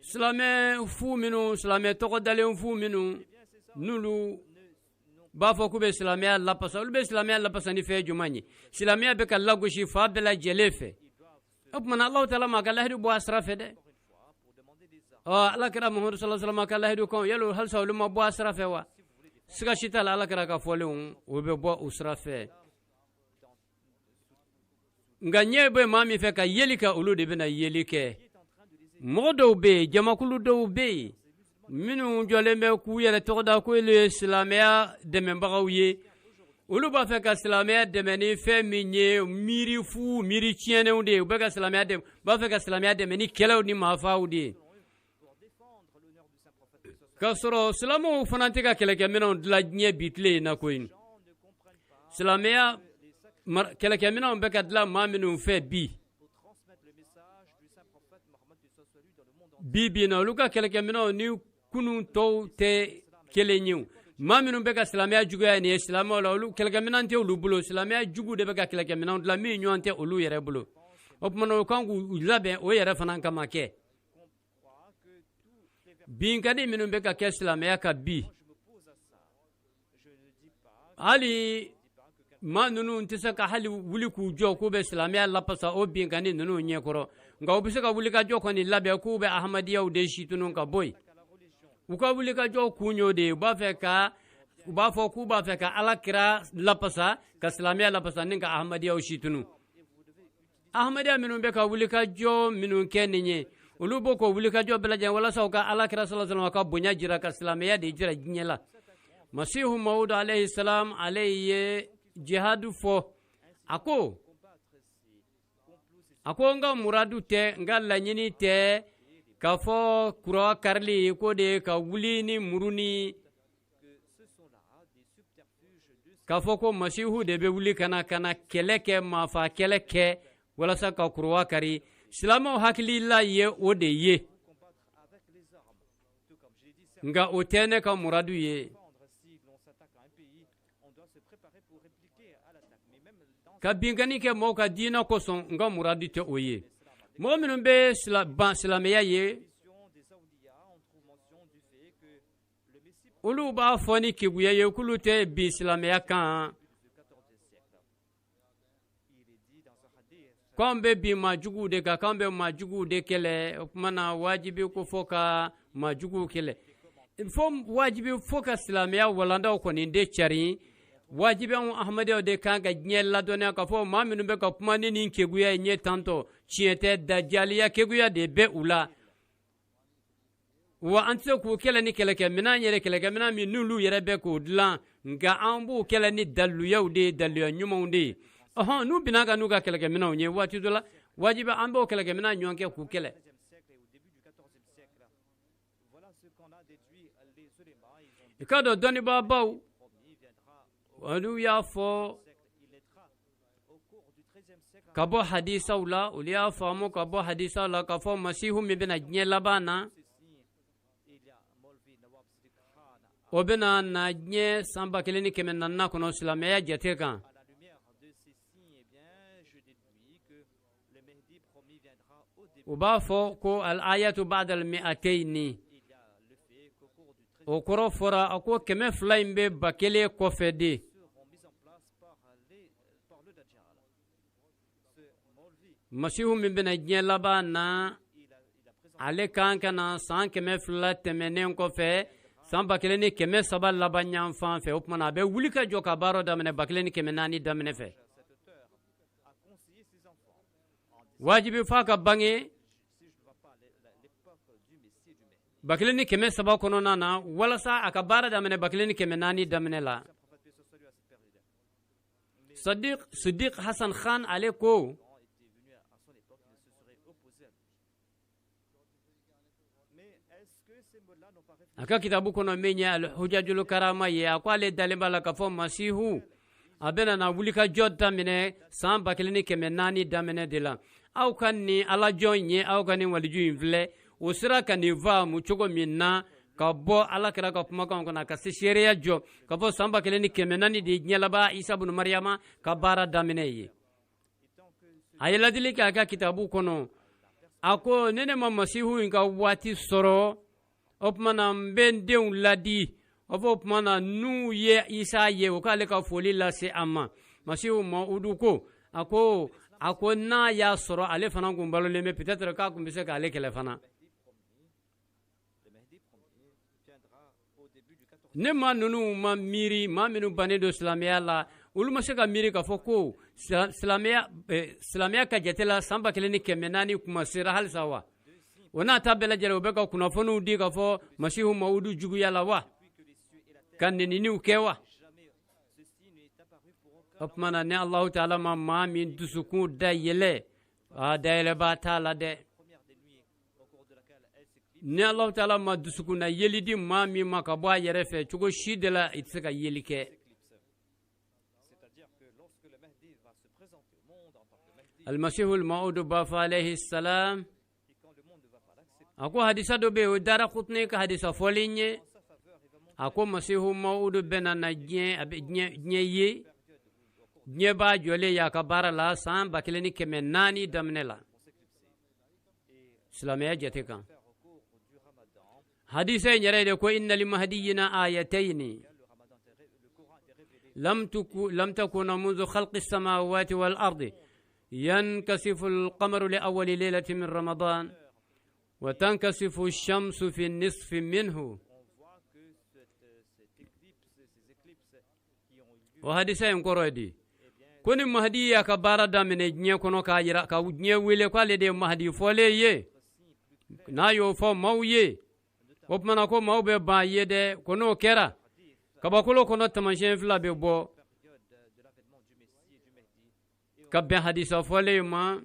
Silamɛ fu minnu, silamɛ tɔgɔ dalen fu minnu, n'olu b'a fɔ k'u bɛ silamɛya lapasa, olu bɛ silamɛya lapasa ni fɛn jumɛn ye? Silamɛya bɛ ka lagosi fan bɛɛ lajɛlen fɛ. O tuma na Alahu taala ma ka lahidu bɔ a sira fɛ dɛ. Ɔ Ala kira Muhamadu sallallahu alaihi wasallam ka lahidu kan, yalo halisa olu ma bɔ a sira fɛ wa? Siga si t'a la, Ala kira ka fɔlenw o bɛ bɔ u sira fɛ. Nka ɲɛ bɛ maa min fɛ ka yeli kɛ, olu de bɛna yeli kɛ. Mɔgɔ dɔw bɛ yen, jamakulu dɔw bɛ yen minnu jɔlen bɛ k'u yɛrɛ tɔgɔ da k'olu ye silamɛya dɛmɛbagaw ye. Olu b'a fɛ ka silamɛya dɛmɛ ni fɛn min ye, miiri fu, miiri tiɲɛnenw de ye. U bɛ ka silamɛya dɛmɛ, u b'a fɛ ka silamɛya dɛmɛ ni kɛlɛw ni maafaw de ye. K'a sɔrɔ silamɛw fana tɛ ka kɛlɛkɛminɛnw dilan diɲɛ bi tile in na koyi. Silamɛya kɛlɛkɛminɛnw bɛ ka dilan maa minnu fɛ bi bi na, olu ka kɛlɛkɛminɛnw ni kunun tɔw tɛ kelen ye. Maa minnu bɛ ka silamɛya juguya nin ye silamɛw la, olu kɛlɛkɛminɛn tɛ olu bolo. Silamɛya jugu de bɛ ka kɛlɛkɛminɛnw dilan min ɲɔgɔn tɛ olu yɛrɛ bolo. O tuma na, o kan k'u labɛn o yɛrɛ fana kama. Kɛ binkani minnu bɛ ka kɛ silamɛya kan bi, hali maa ninnu tɛ se ka hali wuli k'u jɔ k'u bɛ silamɛya lapasa o binkani ninnu ɲɛkɔrɔ, nka u bɛ se ka wulikajɔ kɔni labɛn k'u bɛ Ahmadiyaw de situnu ka bɔ yen. U ka wulikajɔ kun y'o de ye. U b'a fɔ k'u b'a fɛ ka Ala kira lapasa, ka silamɛya lapasa ni ka Ahmadiyaw situnu. Ahmadiya minnu bɛ ka wulikajɔ minnu kɛ nin ye, olu b'o k'o wulikajɔ bɛɛ lajɛlen walasa u ka Ala kira sallallahu alaihi wasallam ka bonya jira, ka silamɛya de jira diɲɛ la. Masihu Mawudu alayhi salam, ale ye jihadu fɔ. A ko n ka muradu tɛ, n ka laɲini tɛ k'a fɔ kura karili ko de ka wuli ni muru ni k'a fɔ ko Masihu de bɛ wuli ka na kɛlɛ kɛ, maafa kɛlɛ kɛ walasa ka kuruwa kari. Silamɛw hakilila ye o de ye, nka o tɛ ne ka muradu ye. Ka binkani kɛ mɔgɔw ka diinɛ kosɔn, n ka muradu tɛ o ye. Mɔgɔ minnu bɛ ban silamɛya ye, olu b'a fɔ ni keguya ye k'olu tɛ bin silamɛya kan, k'anw bɛ bin maajuguw de kan, k'anw bɛ maajuguw de kɛlɛ. O tuma na, wajibi ko fɔ ka maajuguw kɛlɛ, fo wajibi fo ka silamɛya walandaw kɔni de cari. Wajibi anw Ahmadiyaw de kan ka diɲɛ ladɔnniya k'a fɔ maa minnu bɛ ka kuma ni nin keguya ye ɲɛ tantɔ, tiɲɛ tɛ, dajaliya keguya de bɛ u la. Wa an tɛ se k'u kɛlɛ ni kɛlɛkɛminɛn yɛrɛ, kɛlɛkɛminɛn min n'olu yɛrɛ bɛ k'o dilan, nka an b'u kɛlɛ ni daliluyaw de ye, daliluya ɲumanw de ye. Ɔhɔn, n'u binna kan n'u ka kɛlɛkɛminɛnw ye waati dɔ la, wajibi an b'o kɛlɛkɛminɛn ɲɔgɔn kɛ k'u kɛlɛ. I k'a dɔn, dɔnnibaabaw olu y'a fɔ ka bɔ hadisaw la, olu y'a faamu ka bɔ hadisaw la k'a fɔ Masihu min bɛna diɲɛ laban na, o bɛna na diɲɛ san 1400nan kɔnɔ silamɛya jate kan. U b'a fɔ ko al ayatu ba'da al mi'atayni, o kɔrɔ fɔra a ko 200 in bɛ 1000 kɔfɛ de. Masihu min bɛna diɲɛ laban na, ale kan ka na san 200 tɛmɛnen kɔfɛ, san 1300 laban yanfan fɛ. O tuma na, a bɛ wuli ka jɔ ka baara daminɛ 1400 daminɛ fɛ. Wajibi f'a ka bange 1300 kɔnɔna na walasa a ka baara daminɛ 1400 daminɛ la. Sadiq Sidiq Hasan Khan, ale ko a ka kitabu kɔnɔ min ye Alhujajulu Karama ye, a ko ale dalen b'a la k'a fɔ Masihu a bɛna na wulikajɔ daminɛ san 1400 daminɛ de la. Aw ka nin alajɔn ye, aw ka nin waliju in filɛ, o sera ka nin faamu cogo min na ka bɔ Ala kira ka kumakan kɔnɔ, ka se seereya jɔ ka fɔ san 1400 de ye diɲɛ laban Isa bunu Mariyama ka baara daminɛ ye. A ye ladili kɛ a ka kitabu kɔnɔ, a ko ne ma Masihu in ka waati sɔrɔ, o tuma na n bɛ n denw ladi o fɔ, o tuma na n'u ye Isa ye, o k'ale ka foli lase a ma. Masihu Mawudu ko a ko n'a y'a sɔrɔ ale fana kun balolen bɛ, peut-être k'a kun bɛ se k'ale kɛlɛ fana. Ne ma ninnu ma miiri, maa minnu bannen don silamɛya la, olu ma se ka miiri k'a fɔ ko silamɛya ka jate la san 1400 kuma sera halisa wa. O n'a ta bɛɛ lajɛlen, u bɛ ka kunnafoniw di k'a fɔ Masihu Mawudu juguya la wa, ka neniniw kɛ wa. O tuma na, ni Alahu Taala ma maa min dusukun dayɛlɛ, a dayɛlɛbaa t'a la dɛ. Ni Alahu Taala ma dusukun na yeli di maa min ma ka bɔ a yɛrɛ fɛ, cogo si de la i tɛ se ka yeli kɛ. Almasihul Maudu Bafa alayhi salam, a ko hadisa dɔ bɛ yen, o ye Darakutuni ka hadisa fɔlen ye. A ko Masihu Maudu bɛna na diɲɛ, a bɛ diɲɛ ye, diɲɛ b'a jɔlen y'a ka baara la san 1400 daminɛ la silamɛya jate kan. Hadisa in yɛrɛ de ko inna limahdiyina ayatayni lam takuna munzu khalqi samawati wal ardi yankasifu alqamaru li awwali laylatin min ramadan wa tankasifu ash-shamsu fi nisfi minhu. O hadisa in kɔrɔ ye di? Ko ni Mahdi y'a ka baara daminɛ diɲɛ kɔnɔ k'a yira ka diɲɛ wele k'ale de ye Mahdi fɔlen ye, n'a y'o fɔ maaw ye, o tuma na ko maaw bɛ ban a ye dɛ. Ko n'o kɛra, kabakolo kɔnɔ taamasiyɛn fila bɛ bɔ ka bɛn hadisa fɔlen ma,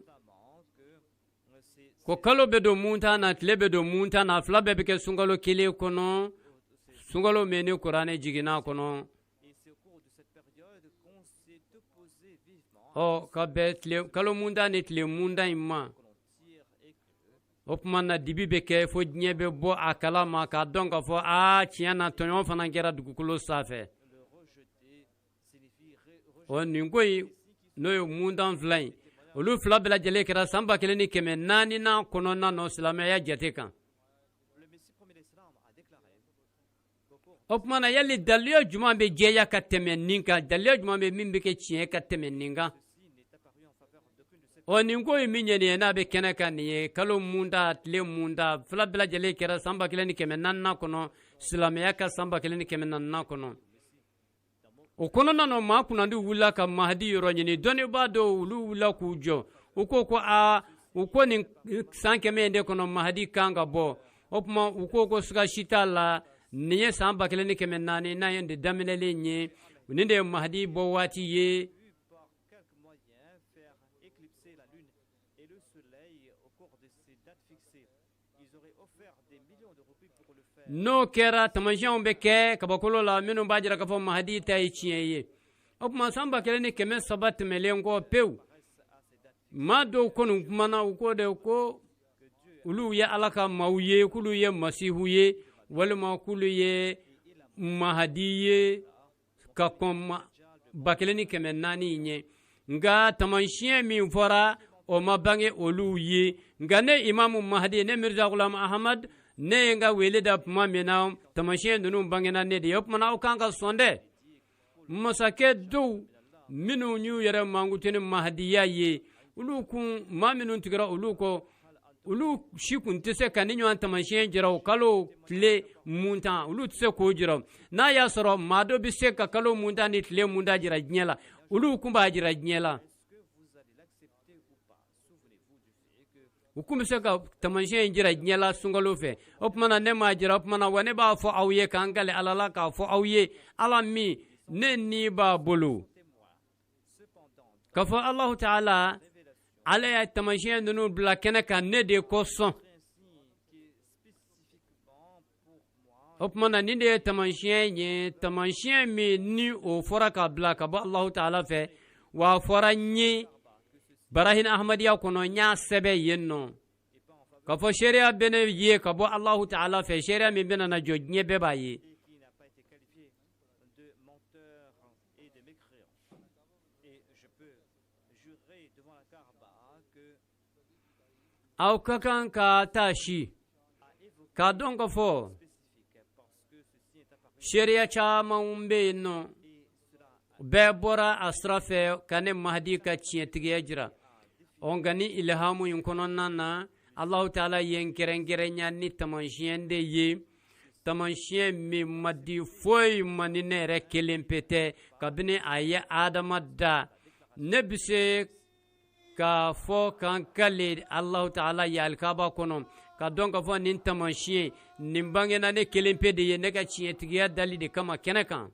ko kalo bɛ don muntan na, tile bɛ don muntan na, fila bɛɛ bɛ kɛ sunkalo kelen kɔnɔ, sunkalo min ni kuranɛ jiginna kɔnɔ. Ɔ ka bɛn tile kalo muntan ni tile muntan in ma, o tuma na dibi bɛ kɛ fo diɲɛ bɛ bɔ a kalama k'a dɔn k'a fɔ aa tiɲɛ na tɔɲɔ fana kɛra dugukolo sanfɛ. Ɔ nin ko in n'o ye muntan fila in, olu fila bɛɛ lajɛlen kɛra san 1400 na kɔnɔna nɔ silamɛya jate kan. O tuma na yali daliya jumɛn bɛ jɛya ka tɛmɛ nin kan? Daliya jumɛn bɛ min bɛ kɛ tiɲɛ ka tɛmɛ nin kan? Ɔ nin ko ye min ye nin ye, n'a bɛ kɛnɛ kan nin ye, kalo munda tile munda fila bɛɛ lajɛlen kɛra san 1400 kɔnɔ, silamɛya ka san 1400 kɔnɔ. O kɔnɔna na maa kunnandi wulila ka Mahadi yɔrɔ ɲini, dɔnnibaa dɔw olu wulila k'u jɔ, u ko ko aa, u ko nin san 100 in de kɔnɔ Mahadi kan ka bɔ. O tuma u ko ko siga si t'a la, nin ye san 1400 n'a ye de daminɛlen ye, nin de ye Mahadi bɔ waati ye. N'o kɛra taamasiyɛnw bɛ kɛ kabakolo la minnu b'a jira k'a fɔ Mahadi ta ye tiɲɛ ye. O tuma san 1300 tɛmɛlen kɔ pewu, maa dɔw kɔni kumana, u ko de ko olu ye Ala ka maaw ye, k'olu ye Masihu ye, walima k'olu ye Mahadi ye ka kɔn 1400 in ɲɛ. Nka taamasiyɛn min fɔra o ma bange olu ye. Nka ne Imamu Mahadi, ne Mirza Ghulam Ahmad, ne ye n ka wele da tuma min na, taamasiyɛn ninnu bangena ne de ye. O tuma na aw kan ka sɔn dɛ. Masakɛ dɔw minnu y'u yɛrɛ mankutu ni Mahadiya ye, olu kun maa minnu tigɛra olu kɔ, olu si kun tɛ se ka ni ɲɔgɔn taamasiyɛn jira o kalo tile muntan, olu tɛ se k'o jira. N'a y'a sɔrɔ maa dɔ bɛ se ka kalo muntan ni tile muntan jira diɲɛ la, olu kun b'a jira diɲɛ la. U kun bɛ se ka taamasiyɛn in jira diɲɛ la sunkalo fɛ. O tuma na ne m'a jira, o tuma na wa ne b'a fɔ aw ye k'an kale Ala la k'a fɔ aw ye, Ala min ne ni b'a bolo, k'a fɔ Alahu Taala Ala ye taamasiyɛn ninnu bila kɛnɛ kan ne de kosɔn. O tuma na nin de ye taamasiyɛn ye, taamasiyɛn min ni o fɔra ka bila ka bɔ Alahu Taala fɛ, wa a fɔra n ye Barahin Ahmadiyya kɔnɔ, n y'a sɛbɛn yen nɔ k'a fɔ seereya bɛ ne ye ka bɔ Alahu Taala fɛ, seereya min bɛna na jɔ diɲɛ bɛɛ b'a ye. Aw ka kan ka taa si k'a dɔn k'a fɔ seereya caman bɛ yen nɔ, bɛɛ bɔra a sira fɛ ka ne Mahadi ka tiɲɛtigiya jira. Ɔ nka ni ilhamu in kɔnɔna na, Alahu Taala ye n kɛrɛnkɛrɛnya ni taamasiyɛn de ye, taamasiyɛn min ma di foyi ma ni ne yɛrɛ kelen pe tɛ. Kabini a ye Adama da, ne bɛ se k'a fɔ k'an kale Alahu Taala ye alikaba kɔnɔ, ka dɔn k'a fɔ nin taamasiyɛn nin bangena ne kelen pe de ye, ne ka tiɲɛtigiya dali de kama kɛnɛ kan.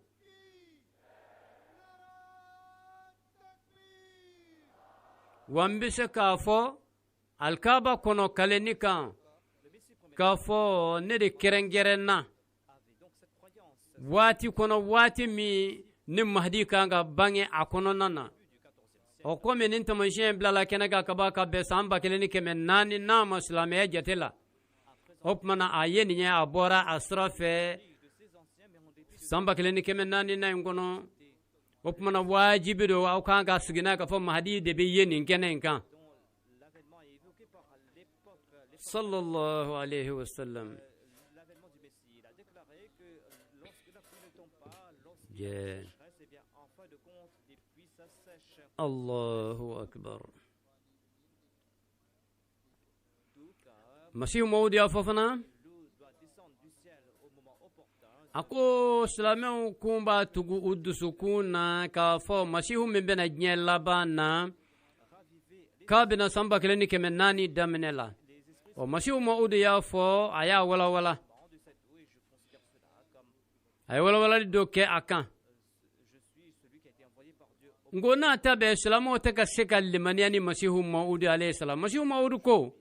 Wa n bɛ se k'a fɔ alikaba kɔnɔ kalenni kan k'a fɔ ne de kɛrɛnkɛrɛnna waati kɔnɔ, waati min ni Mahadi kan ka bange a kɔnɔna na. O komi nin taamasiyɛn bilala kɛnɛ kan ka ban ka bɛn san 1400 ma silamɛya jate la, o tuma na a ye nin ye, a bɔra a sira fɛ san 1400 na in kɔnɔ. O tuma na wajibi don aw kan ka sigi n'a ye k'a fɔ Mahadi de bɛ ye nin kɛnɛ in kan. Sallallahu alayhi wa sallam. Yeah. Allahu akbar. Masihu Mawudi y'a fɔ fana, a ko silamɛw kun b'a tugu u dusukun na k'a fɔ Masihu min bɛna diɲɛ laban na k'a bɛna san 1400 daminɛ la. O Masihu Mawudi y'a fɔ, a y'a walawala, a ye walawalali dɔ kɛ a kan. N ko n'a ta bɛɛ silamɛw tɛ ka se ka limaniya ni Masihu Mawudi alayhi salam. Masihu Mawudi ko,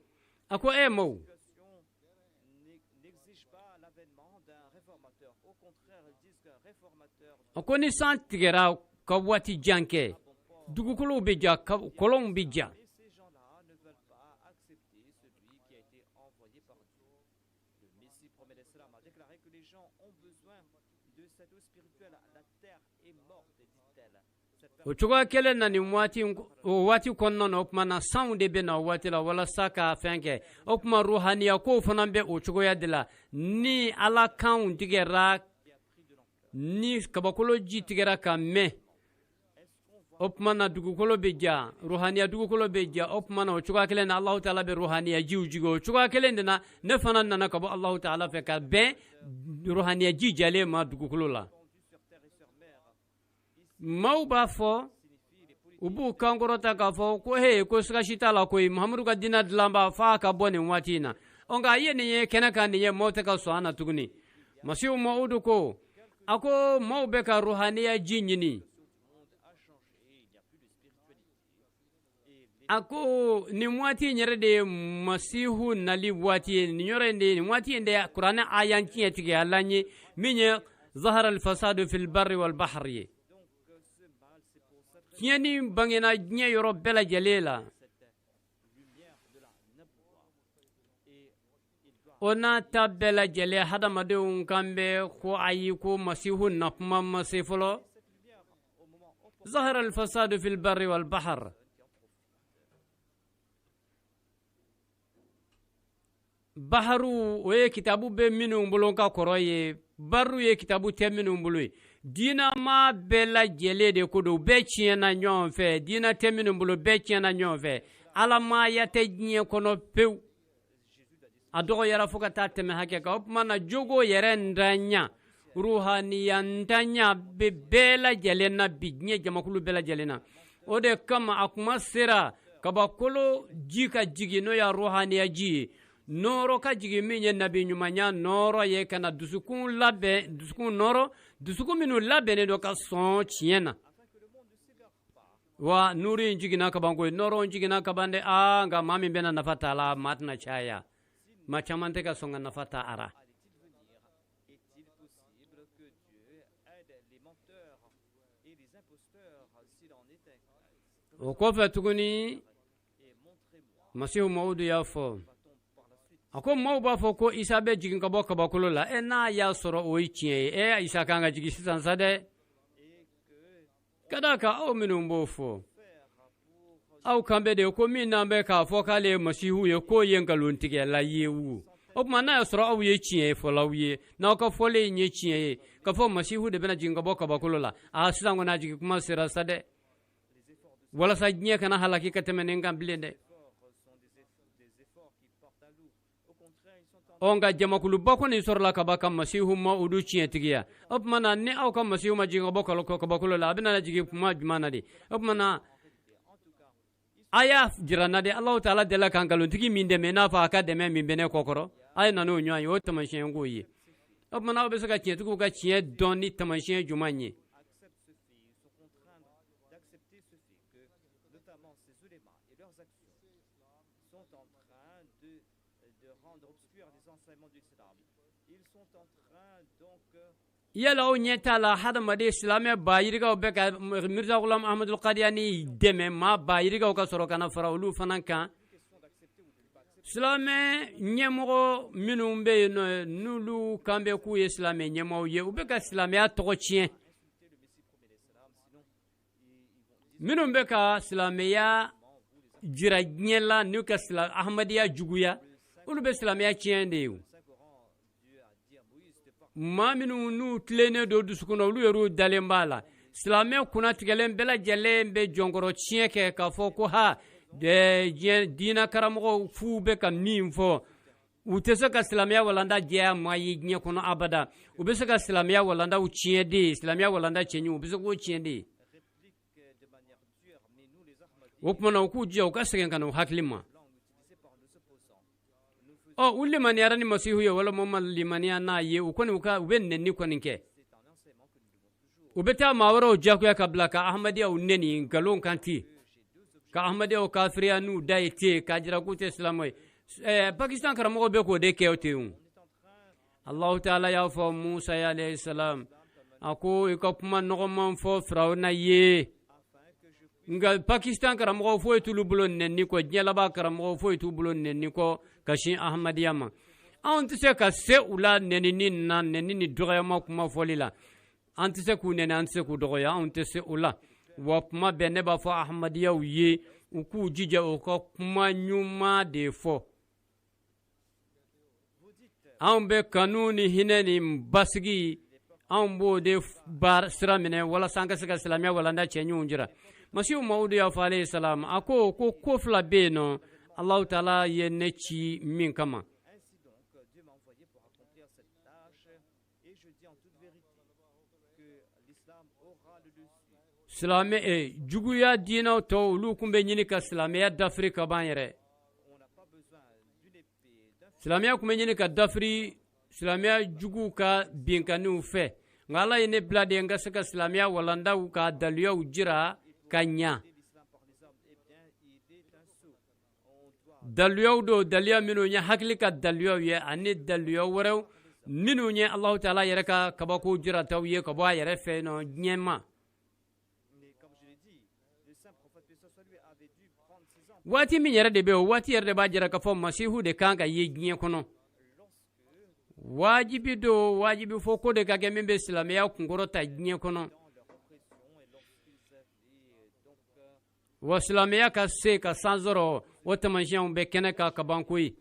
a ko e maaw, a ko ni san tigɛra ka waati jan kɛ, dugukolow bɛ ja, kɔlɔnw bɛ ja. O cogoya kelen na nin waati, o waati kɔnɔna na, o tuma na sanw de bɛ na o waati la walasa ka fɛn kɛ. O tuma ruhaniya kow fana bɛ o cogoya de la. Ni Ala kanw tigɛra, ni kabakolo ji tigɛra ka mɛn, o tuma na dugukolo bɛ ja, ruhaniya dugukolo bɛ ja. O tuma na o cogoya kelen na Alahu taala bɛ ruhaniya jiw jigin. O cogoya kelen de na ne fana nana ka bɔ Alahu taala fɛ ka bɛn ruhaniya ji jalen ma dugukolo la. Maaw b'a fɔ, u b'u kan kɔrɔta k'a fɔ ko he, ko siga si t'a la koyi, Muhamadu ka diinɛ dilanba f'a ka bɔ nin waati in na. Ɔ nka a ye nin ye kɛnɛ kan nin ye, maaw tɛ ka sɔn a na tuguni. Masihu Mawudu ko, a ko maaw bɛ ka ruhaniya ji ɲini. A ko nin waati in yɛrɛ de ye Masihu nali waati ye. Nin yɔrɔ in de ye, nin waati in de ye Kuranɛ aya tiɲɛtigiya la n ye min ye zahara al-fasadu fil barri wal bahri ye. Tiɲɛni bangena diɲɛ yɔrɔ bɛɛ lajɛlen la. O n'a ta bɛɛ lajɛlen hadamadenw kan bɛ ko ayi, ko Masihu na kuma ma se fɔlɔ. Zahara al-fasadu fil barri wal bahr. Baharu o ye kitabu bɛ minnu bolo ka kɔrɔ ye, baru ye kitabu tɛ minnu bolo ye. Diinɛ bɛɛ lajɛlen de ko don, bɛɛ tiɲɛna ɲɔgɔn fɛ. Diinɛ tɛ minnu bolo, bɛɛ tiɲɛna ɲɔgɔn fɛ. Alamaya tɛ diɲɛ kɔnɔ pewu, a dɔgɔyara fo ka taa tɛmɛ hakɛ kan. O tuma na jogo yɛrɛ ntanya, ruhaniya ntanya bɛ bɛɛ lajɛlen na bi, diɲɛ jamakulu bɛɛ lajɛlen na. O de kama a kuma sera kabakolo ji ka jigin, n'o ye ruhaniya ji ye, nɔɔrɔ ka jigin min ye nabi ɲumanya nɔɔrɔ ye, ka na dusukun labɛn, dusukun nɔɔrɔ, dusukun minnu labɛnnen don ka sɔn tiɲɛ na. Wa nuru in jiginna kaban koyi, nɔɔrɔ in jiginna kaban dɛ. Aa, nka maa min bɛna nafa t'a la, maa tɛna caya, maa caman tɛ ka sɔn ka nafa ta a la. O kɔfɛ tuguni, Masihu Mawudu y'a fɔ, a ko maaw b'a fɔ ko Isa bɛ jigin ka bɔ kabakolo la. E n'a y'a sɔrɔ o ye tiɲɛ ye, e Isa kan ka jigin sisan sa dɛ. Ka d'a kan aw minnu b'o fɔ, aw kan bɛ de ko min n'an bɛ k'a fɔ k'ale ye Masihu ye, k'o ye nkalontigɛla ye wo. O tuma n'a y'a sɔrɔ aw ye tiɲɛ fɔlaw ye, n'aw ka fɔlen in ye tiɲɛ ye, k'a fɔ Masihu de bɛna jigin ka bɔ kabakolo la, aa sisan kɔni a jigin kuma sera sa dɛ, walasa diɲɛ kana halaki ka tɛmɛ nin kan bilen dɛ. Ɔ nka jamakuluba kɔni sɔrɔla ka ban ka Masihu Mawudu tiɲɛtigiya. O tuma na ni aw ka Masihu ma jigin ka bɔ kabakolo la, a bɛna jigin kuma jumɛn na de? O tuma na a y'a jira n na de, Alahu taala delila ka nkalontigi min dɛmɛ, i n'a fɔ a ka dɛmɛ min bɛ ne kɔ kɔrɔ, a ye na n'o ɲɔgɔn ye, o taamasiyɛn k'o ye. O tuma na aw bɛ se ka tiɲɛtigiw ka tiɲɛ dɔn ni taamasiyɛn jumɛn ye? Yala aw ɲɛ t'a la, hadamaden silamɛ ba yirikaw bɛ ka Mirza Ghulam Ahmadul Qadiani dɛmɛ, maa ba yirikaw ka sɔrɔ ka na fara olu fana kan. Silamɛ ɲɛmɔgɔ minnu bɛ yen nɔ, n'olu kan bɛ k'u ye silamɛ ɲɛmɔgɔw ye, u bɛ ka silamɛya tɔgɔ tiɲɛ. Minnu bɛ ka silamɛya jira diɲɛ la n'u ka Ahmadiyya juguya, olu bɛ silamɛya tiɲɛ de ye. Maa minnu n'u tilennen don dusukun na, olu yɛrɛw dalen b'a la. Silamɛ kunnatigɛlen bɛɛ lajɛlen bɛ jɔnkɔrɔ tiɲɛ kɛ k'a fɔ ko ha, diɲɛ diinɛ karamɔgɔw f'u bɛ ka min fɔ, u tɛ se ka silamɛya walanda jɛya maa ye diɲɛ kɔnɔ abada. U bɛ se ka silamɛya walandaw tiɲɛ de ye, silamɛya walanda cɛɲi, u bɛ se k'o tiɲɛ de ye. O tuma na, u k'u jija u ka segin ka na u hakili ma. Ɔ, u limaniyara ni Masihu ye walima ma limaniya n'a ye, u kɔni u ka u bɛ nɛni kɔni kɛ. U bɛ taa maa wɛrɛw jagoya ka bila ka Ahmadiyaw nɛni nkalon kan ten, ka Ahmadiyaw kafiriya n'u da ye ten, k'a jira k'u tɛ silamɛ ye. Pakistan karamɔgɔw bɛ k'o de kɛ o ten o. Alahu taala y'a fɔ Musa ye alayhi salam, a ko i ka kuma nɔgɔman fɔ Firawuna ye. Nka Pakistan karamɔgɔw foyi t'olu bolo nɛni kɔ, diɲɛ laban karamɔgɔw foyi t'u bolo nɛni kɔ ka sin Ahmadiya ma. Anw tɛ se ka se u la nɛnini na, nɛni ni dɔgɔyama kuma fɔli la. An tɛ se k'u nɛni, an tɛ se k'u dɔgɔya, anw tɛ se o la. Wa kuma bɛɛ ne b'a fɔ Ahmadiyaw ye, u k'u jija u ka kuma ɲuman de fɔ. Anw bɛ kanu ni hinɛ ni basigi, anw b'o de baara sira minɛ walasa an ka se ka silamɛya walanda cɛɲiw jira. Masihu Mawudu y'a fɔ alayhi salam, a ko ko ko fila bɛ yen nɔ, Alahu taala ye ne ci min kama. Silamɛ juguya diinɛw tɔw, olu tun bɛ ɲini ka silamɛya dafiri ka ban yɛrɛ. Silamɛya tun bɛ ɲini ka dafiri silamɛya juguw ka binkanniw fɛ. Nka Ala ye ne bila de n ka se ka silamɛya walandaw ka daluyaw jira ka ɲa. Daluyaw don, daluya minnu ye hakili ka daluyaw ye, ani daluya wɛrɛw minnu ye Alahu taala yɛrɛ ka kabako jirataw ye ka bɔ a yɛrɛ fɛ nɔ diɲɛ ma. Waati min yɛrɛ de bɛ, o waati yɛrɛ de b'a jira k'a fɔ Masihu de kan ka ye diɲɛ kɔnɔ. Wajibi don, wajibi fɔ ko de ka kɛ min bɛ silamɛya kunkɔrɔta diɲɛ kɔnɔ. Wa silamɛya ka se ka san sɔrɔ, o taamasiyɛnw bɛ kɛnɛ kan ka ban koyi.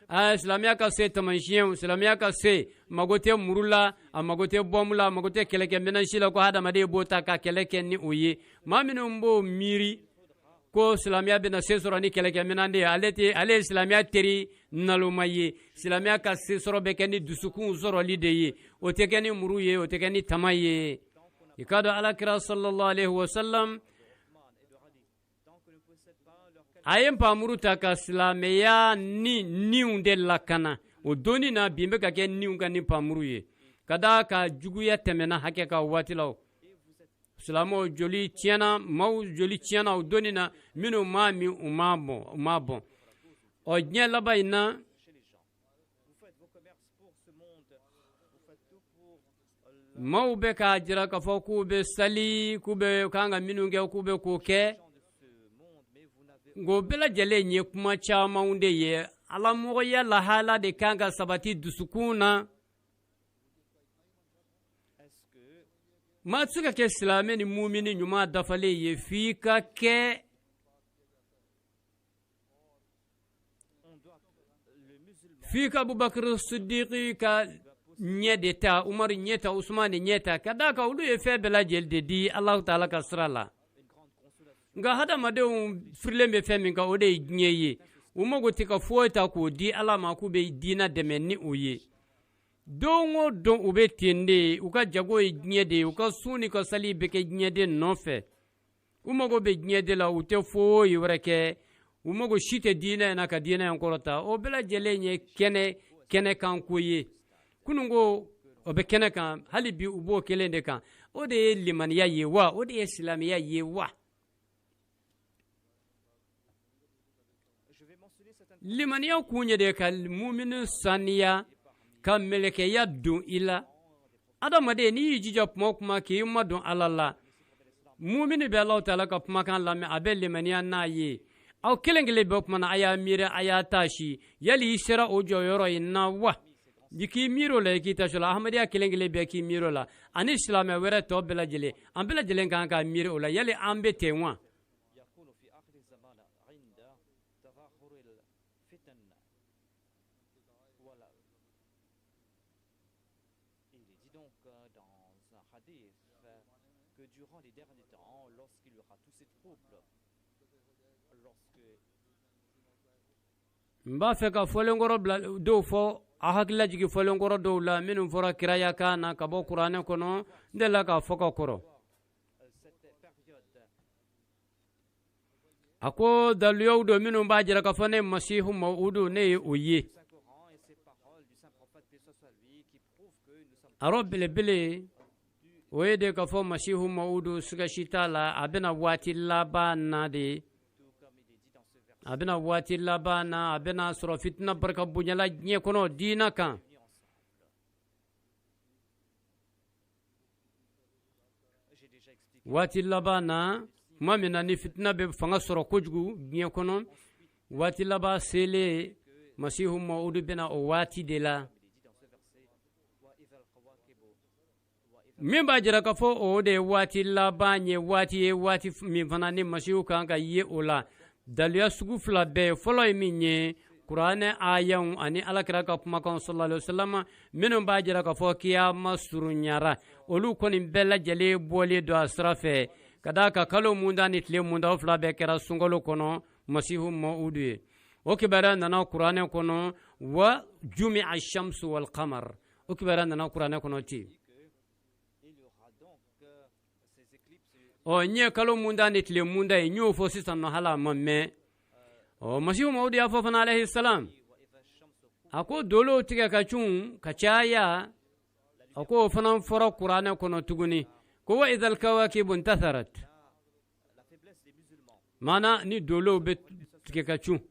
Silamɛya ka se taamasiyɛnw, silamɛya ka se, mago tɛ muru la, a mago tɛ bɔnbu la, a mago tɛ kɛlɛkɛminɛn si la ko hadamaden b'o ta ka kɛlɛ kɛ ni o ye. Maa minnu b'o miiri ko silamɛya bɛna se sɔrɔ ni kɛlɛkɛminɛn de ye, ale ye silamɛya teri naloma ye. Silamɛya ka se sɔrɔ bɛ kɛ ni dusukun sɔrɔli de ye, o tɛ kɛ ni muru ye, o tɛ kɛ ni tama ye. I k'a dɔn Alakira sallallahu alaihi wa sallam a ye npamuru ta ka silamɛya ni niw de lakana. O donni na, bin bɛ ka kɛ niw kan ni npamuru ye, ka d'a ka juguya tɛmɛna hakɛ kan waati la. Silamɛw joli tiɲɛna, maaw joli tiɲɛna o donni na, minnu m'a min, u m'a bɔn. Ɔ, diɲɛ laban in na, maaw bɛ k'a jira k'a fɔ k'u bɛ sali, k'u bɛ kan ka minnu kɛ, k'u bɛ k'o kɛ. Nka o bɛɛ lajɛlen ye kuma camanw de ye. Alamɔgɔya lahala de kan ka sabati dusukun na. Maa tɛ se ka kɛ silamɛ ni mumini ɲuman dafalen ye f'i ka kɛ f'i ka Abubakar Sidiki ka ɲɛ de ta, Umaru ɲɛ ta, Usumani ɲɛ ta, ka d'a kan olu ye fɛn bɛɛ lajɛlen de di Alahu taala ka sira la. Nka hadamadenw firilen bɛ fɛn min kan, o de ye diɲɛ ye. U mago tɛ ka foyi ta k'o di Ala ma k'u bɛ diinɛ dɛmɛ ni o ye. Don o don u bɛ ten de, u ka jago ye diɲɛ de ye, u ka sun ni ka sali bɛ kɛ diɲɛ de nɔfɛ. U mago bɛ diɲɛ de la, u tɛ foyi wɛrɛ kɛ. U mago si tɛ diinɛ in na ka diinɛ in kɔrɔta. O bɛɛ lajɛlen ye kɛnɛ kan ko ye. Kununko o bɛ kɛnɛ kan, hali bi u b'o kelen de kan. O de ye limaniya ye wa, o de ye silamɛya ye wa. Limaniya kun ye de ka mumini saniya, ka mɛlɛkɛya don i la. Adamaden, n'i y'i jija kuma o kuma k'i madon Ala la, mumini bɛ Alahu taala ka kumakan lamɛn, a bɛ limaniya n'a ye. Aw kelen kelen bɛɛ kuma na, a y'a miiri, a y'a taasi, yali i sera o jɔyɔrɔ in na wa? I k'i miiri o la, i k'i taasi o la. Ahmadiyya kelen kelen bɛɛ k'i miiri o la, ani silamɛ wɛrɛ tɔ bɛɛ lajɛlen, an bɛɛ lajɛlen kan ka miiri o la, yali an bɛ ten wa? N b'a fɛ ka fɔlenkɔrɔ bila dɔw fɔ, a hakililajigi fɔlenkɔrɔ dɔw la minnu fɔra kiraya kan na ka bɔ kuranɛ kɔnɔ. N delila k'a fɔ ka kɔrɔ. A ko daluyaw don minnu b'a jira k'a fɔ ne Masihu Mawudu, ne ye o ye. A rɔ belebele o ye de k'a fɔ Masihu Mawudu, siga si t'a la, a bɛna waati laban na de. A bɛna waati laban na, a bɛna sɔrɔ fitina barika bonyala diɲɛ kɔnɔ diina kan. Waati laban na, tuma min na ni fitina bɛ fanga sɔrɔ kojugu diɲɛ kɔnɔ, waati laban selen, Masihu Mawudu bɛna o waati de la. Min b'a jira k'a fɔ o de ye waati laban ye, waati ye waati min fana ni Masihu kan ka ye o la. Daluya sugu fila bɛɛ ye. Fɔlɔ ye min ye, kuranɛ ayaw ani alakira ka kumakan sallallahu alaihi wasallam minnu b'a jira k'a fɔ kiyama surunyara, olu kɔni bɛɛ lajɛlen bɔlen don a sira fɛ, ka d'a kan kalo munda ni tile munda, o fila bɛɛ kɛra sunkalo kɔnɔ Masihu Mawudu ye. O kibaruya nana kuranɛ kɔnɔ, wa jumi'a shamsu wal qamar, o kibaruya nana kuranɛ kɔnɔ ten. Ɔ, n ye kalo munda ni tile munda ye, n y'o fɔ sisan nɔ, hali a ma mɛn. Ɔ, Masihu Mawudu y'a fɔ fana alayhi salam, a ko dolow tigɛ ka cun ka caya, a ko o fana fɔra kuranɛ kɔnɔ tuguni, ko wa idhal kawakibu intatharat, maana ni dolow bɛ tigɛ ka cun,